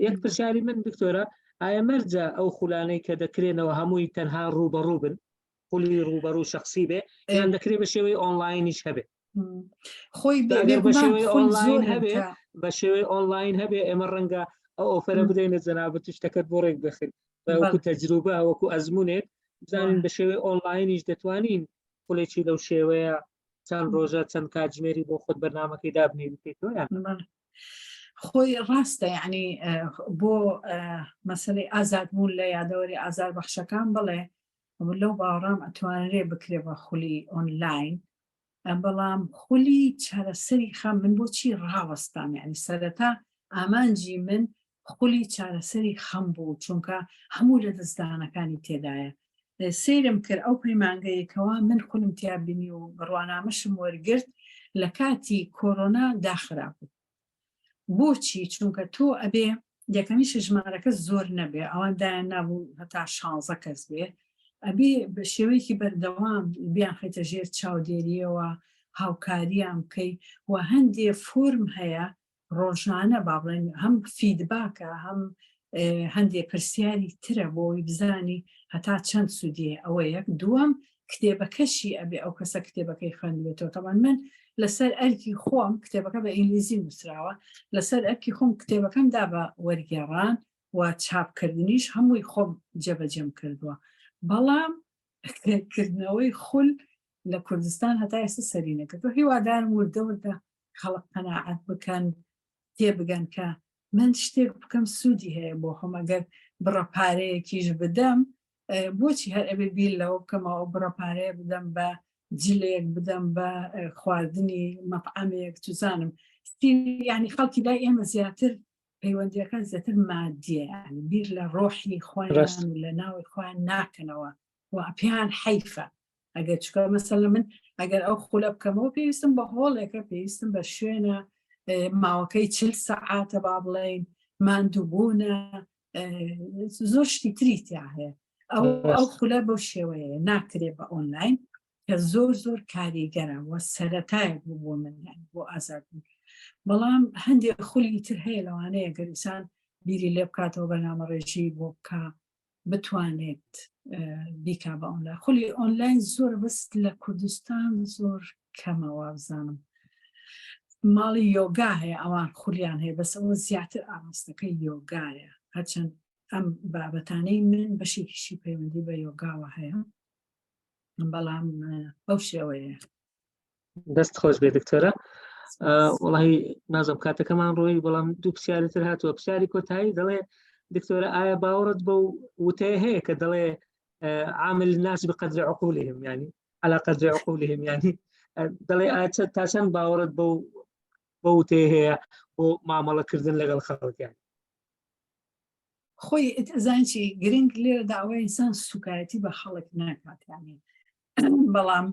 یەک پرسیاری من دکتۆرە ئایا مەرجە ئەو خولانەی کە دەکرێنەوە هەمووی تەنها ڕووبەڕوو بن خولی ڕووبەڕوو شخصی بێ یان دەکرێت بە شێوەی ئۆنلاینیش هەبێ خۆی بە شێوەی ئۆنلاین هەبێ بە شێوەی ئۆنلاین هەبێ ئێمە ڕەنگە ئەو ئۆفەرە بدەینە جەنابەت شتەکەت بۆ ڕێک بخین وەکو تەجروبە وەکو ئەزمونێک بزانین بە شێوەی ئۆنلاینیش دەتوانین خولێکی لەو شێوەیە چەند ڕۆژە چەند کاتژمێری بۆ خۆت بەرنمەکەی دابنی بکەیتەوە یان خۆی ڕاستە یعنی بۆ مەسلەی ئازادبوون لە یادەوەری ئازار بەخشەکان بڵێ لەو باوەڕام ئەتوانرێ بکرێ بە خولی ئۆنلاین بەڵام خولی چارەسەری خەم من بۆچی ڕاوەستام یعنی سەرەتا ئامانجی من خولی چارەسەری خەم بوو چونکە هەموو لە دەستدانەکانی تێدایە سەیرم کرد ئەو پەیمانگەیەکەوە من خولم تیا بینی و بڕوانامەشم وەرگرت لە کاتی کۆرۆنا داخرا بوو بۆچی چونکە تۆ ئەبێ یەکەمیش ژمارەکە زۆر نەبێ ئەوان دایان نابوو هەتا شانزە کەس بێ ئەبێ بە شێوەیەکی بەردەوام بیان خەیتە ژێر چاودێریەوە هاوکاریان بکەی و هەندێ فۆرم هەیە ڕۆژانە با بڵێن هەم feedback ە هەم هەندێ پرسیاری ترە بۆ ئەوی بزانی هەتا چەند سوودی ئەوە یەک دووەم کتێبەکەشی ئەبێ ئەو کەسە کتێبەکەی خوێندبێتەوە تەبعەن من لەسەر ئەرکی خۆم کتێبەکە بە ئینگلیزی نووسراوە لەسەر ئەرکی خۆم کتێبەکەم دا بە وەرگێڕان و چاپکردنیش هەمووی خۆم جێبەجێم کردووە بەڵام کردنەوەی خول لە کوردستان هەتا ئێستا سەری نەکردو هیوادارم وردە وردە خەڵک قەناعەت بکەن تێبگەن کە من شتێک بکەم سوودی هەیە بۆ خۆم ئەگەر بڕە پارەیەکیش بدەم بۆچی هەر ئەبێ بیر لەوە بکەمەوە بڕە پارەیە بدەم بە جلێک بدەم بە خواردنی مەطعەمێک چزانم ینی خەڵکی لای ئێمە زیاتر. پەیوەندیەکە زیاتر مادیە یعنی بیر لە ڕۆحی خۆیان و لە ناوی خۆیان ناکەنەوە و پێیان حەیفە ئەگەر چکە مەسەلە من ئەگەر ئەو خولە بکەمەوە پێویستم بە هۆڵێکە پێویستم بە شوێنە ماوەکەی چل سەعاتە با بڵێین ماندووبوونە زۆر شتی تری تیا هەیە ئەو ئەو خولە بەو شێوەیە ناکرێ بە ئۆنلاین کە زۆر زۆر کاریگەرە و سەرەتایەک بوو بۆ من یانی بۆ ئازاد بوون بەڵام هەندێک خولی تر هەیە لەوانەیە گەر ئینسان بیری لێ بکاتەوە بەرنامەڕێژی بۆ بکا بتوانێت بیکا بە ئۆنلاین خولی ئۆنلاین زۆر بەس لە کوردستان زۆر کەمە وابزانم ماڵی یۆگا هەیە ئەوان خولیان هەیە بەس ئەوە زیاتر ئاراستەکەی یۆگایە هەرچەند ئەم بابەتانەی من بەشێکیشی پەیوەندی بە یۆگاوە هەیە بەڵام بەو شێوەیە دەست خۆش بێ دکتۆرە وڵی نازم کاتەکەمان ڕۆی بەڵام دوو پرسیاری تر هاتووە پرسیاری کۆتایی دەڵێ دکتۆرە ئایا باوەڕت بەو وتەیە هەیە کە دەڵێ عامل الناس بقدر عقولهم يعني على قدر عقولهم يعني دەڵێ تا چەند باوەڕت بەو بەو وتەیە هەیە بۆ مامەڵەکردن لەگەڵ خەڵکیان خۆی ئەزانی چی گرنگ لێرە داوای ئینسان سوکایەتی بە خەڵک ناکات یعنی بەڵام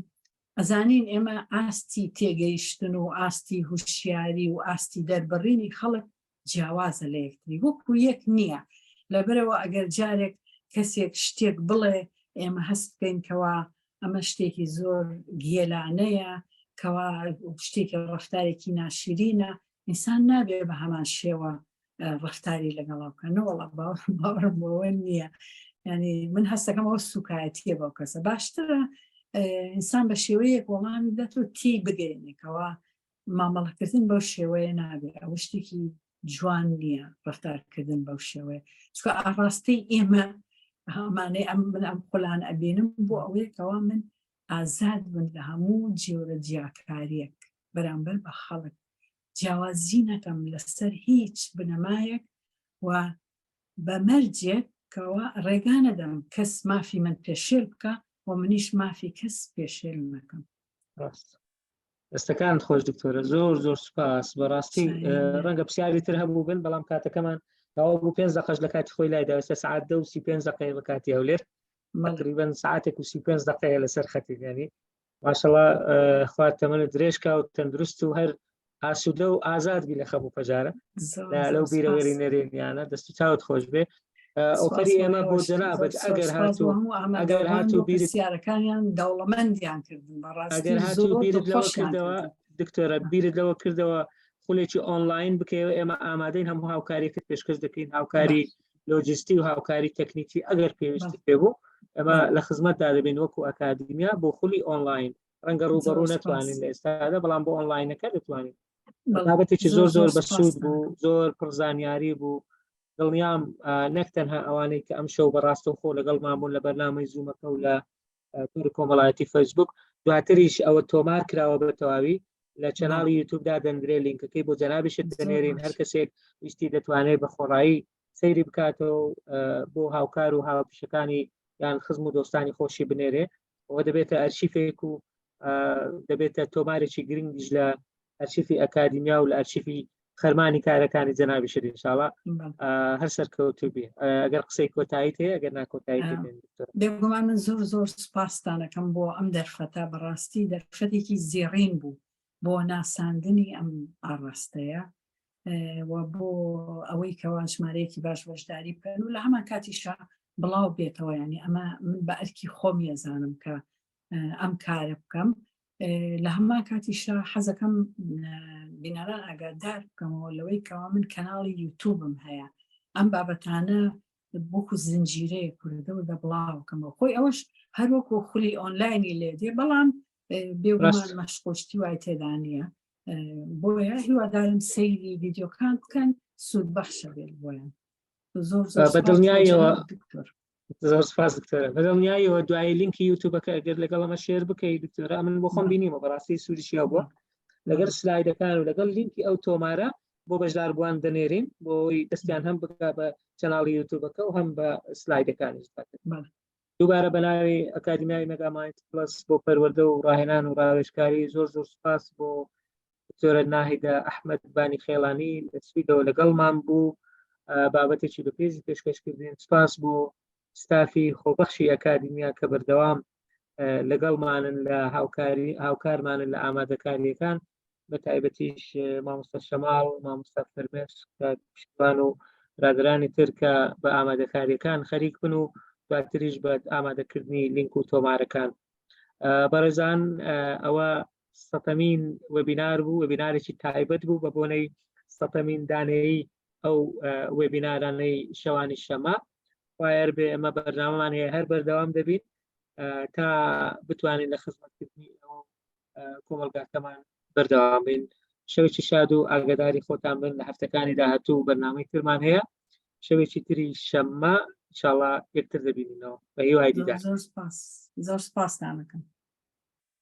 ئەزانین ئێمە ئاستی تێگەیشتن و ئاستی هوشیاری و ئاستی دەربڕینی خەڵک جیاوازە لە یەکتری وەکو یەک نییە لەبەرەوە ئەگەر جارێک کەسێک شتێک بڵێ ئێمە هەست بکەین کەوا ئەمە شتێکی زۆر گێلانەیە کەوا شتێکی ڕفتارێکی ناشرینە ئینسان نابێ بە هەمان شێوە ڕفتاری لەگەڵا بکە نەوەڵا باوەڕم بەوە نییە ینی من هەستەکەم ئەوە سوکایەتیە بەو کەسە باشترە ئینسان بە شێوەیەک وەڵامی بدات و تی بگەێنێکەوە مامەڵەکردن بەو شێوەیە نابێ ئەوە شتێکی جوان نییە ڕفتارکردن بەو شێوەیە چکە ئاڕاستەی ئێمە ئەمانەی ئەم من ئەم خولان ئەبینم بۆ ئەوەیە کەوا من ئازاد بن لە هەموو جۆرە جیاکاریەک بەرامبەر بە خەڵک جیاوازی نەکەم لەسەر هیچ بنەمایەک و بە مەرجێک کەوا ڕێگا نەدەم کەس مافی من پێشێل بکا و منیش مافی کەس پێشێل نەکەم. ڕاست دەستەکانت خۆش دکتۆرە زۆر زۆر سوپاس بەڕاستی ڕەنگە پرسیاری تر هەبوو بن بەڵام کاتەکەمان تەواو بوو پێنج دقەش لە کاتی خۆی لای داوێستا سعات دە و 35 دقەیە بە کاتی هەولێر تقریبا ساعتێک و 35 دقەیە لەسەر خەتی ینی ماشەڵا خوا تەمەنت درێژ کا و تەندروست و هەر ئاسوودە و ئازاد بی لە خەم و پەژارە لەو بیرەوەری نەرێنیانە دەست و چاوت خۆش بێ ئۆفەری ئێمە بۆ جەنابت ئەگەر هاتوو ئەگەر هاتوو بیرسیارەکانیان دەوڵەمەندیان کردن بەڕاستی ئەگەر هاتوو بیرت لەوە کردەوە دکتۆرە بیرت لەوە کردەوە خولێکی ئۆنلاین بکەوە ئێمە ئامادەین هەموو هاوکاریەکەت پێشکەش دەکەین هاوکاری لۆجستی و هاوکاری تەکنیکی ئەگەر پێویستی پێ بوو ئەمە لە خزمەتدا دەبین وەکو ئەکادیمیا بۆ خولی ئۆنلاین ڕەنگە ڕووبەڕوو نەتوانین لە ئێستادا بەڵام بۆ ئۆنلاینەکە دەتوانین بابەتێکی زۆر زۆر بەسوود بوو زۆر پڕزانیاری بوو دڵنیام نەک تەنها ئەوانەی کە ئەم شەو بە ڕاستەوخۆ لەگەڵمان بوون لە بەرنامەی زوومەکە و لە تۆڕی کۆمەڵایەتی فەیسبوک دواتریش ئەوە تۆمار کراوە بە تەواوی لە channel ی یوتوبدا دەندرێ لینکەکەی بۆ جەنابیشت دەنێرین هەر کەسێک ویستی دەتوانێت بە خۆڕایی سەیری بکاتەوە بۆ هاوکار و هاوپیشەکانی یان خزم و دۆستانی خۆشی بنێرێ ئەوە دەبێتە ئەرشیفێک و دەبێتە تۆمارێکی گرنگیش لە ئەرشیفی ئەکادیمیا و لە ئەرشیفی خەرمانی کارەکانی جەنابیشت ئینشاڵا هەر سەرکەوتوو بی ئەگەر قسەی کۆتاییت هەیە ئەگەر ناکۆتایی بێگومان من زۆر زۆر سوپاستانەکەم بۆ ئەم دەرفەتە بەڕاستی دەرفەتێکی زێڕین بوو بۆ ناساندنی ئەم ئاڕاستەیە و بۆ ئەوەی کەوا ژمارەیەکی باش بەشداری بکەن و لە هەمان کاتیشا بڵاو بێتەوە ینی ئەمە من بە ئەرکی خۆم یەزانم کە ئەم کارە بکەم لە هەمان کاتیشا حەزەکەم بینەران ئاگادار بکەمەوە لەوەی کەوا من کەناڵی یوتوبم هەیە ئەم بابەتانە وەکو زنجیرەیە کوردەوە دە بڵاوکەمەوە خۆی ئەوەش هەروەکو خولی ئۆنلاینی لێ دێ بەڵام بێگومان مەشقۆشتی وای تێدا نییە بۆیە هیوادارم سەیری ڤیدیۆکان بکەن سوود بەخشە بێت بۆیان زۆر زۆر بە دڵنیاییەوە زۆر سپاس دکتۆرە بەدڵنیاییەوە دوای لینکی یوتیوبەکە ئەگەر لەگەڵ ئەمە share بکەی دکتۆرە من بۆ خۆم بینیمە بەڕاستی سوودیشی هەبووە لەگەڵ سلایدەکان و لەگەڵ لینکی ئەو تۆمارە بۆ بەشداربووان دەنێرین بۆ ئەوەی دەستیان هەم بکا بە channel ی یوتیوبەکە و هەم بە سلایدەکانیش دووبارە بە ناوی ئەکادیمیای مێگامایند پلەس بۆ پەروەردە و ڕاهێنان و ڕاوێژکاری زۆر زۆر سپاس بۆ. دکتۆرە ناهیدە ئەحمد بانی خێڵانی لە سویدەوە لەگەڵمان بوو بابەتێکی بەپێزی پێشکەشکردین سپاس بۆ ستافی خۆبەخشی ئەکادیمیا کە بەردەوام لەگەڵمانن لە هاوکاری هاوکارمانن لە ئامادەکاریەکان بە تایبەتیش مامۆستا شەماڵ مامۆستا فرمێس پشتیوان و برادرانی تر کە بە ئامادەکاریەکان خەریک بن و دواتریش بە ئامادەکردنی لینک و تۆمارەکان بەڕێزان ئەوە سەتەمین وێبینار بوو وێبینارێکی تایبەت بوو بە بۆنەی سەتەمین دانەیی ئەو وێبینارانەی شەوانی شەمە خوایەر بێ ئەمە بەرنامەمان هەیە هەر بەردەوام دەبین تا بتوانین لە خزمەتکردنی ئەو کۆمەڵگاکەمان بەردەوام بین شەوێکی شاد و ئاگداری خۆتان بن لە هەفتەکانی داهاتوو بەرنامەی ترمان هەیە شەوێکی تری شەممە ئینشاڵا یەکتر دەبینینەوە بە هیوای دیدار زۆر سپاس زۆر سپاستانەکەم.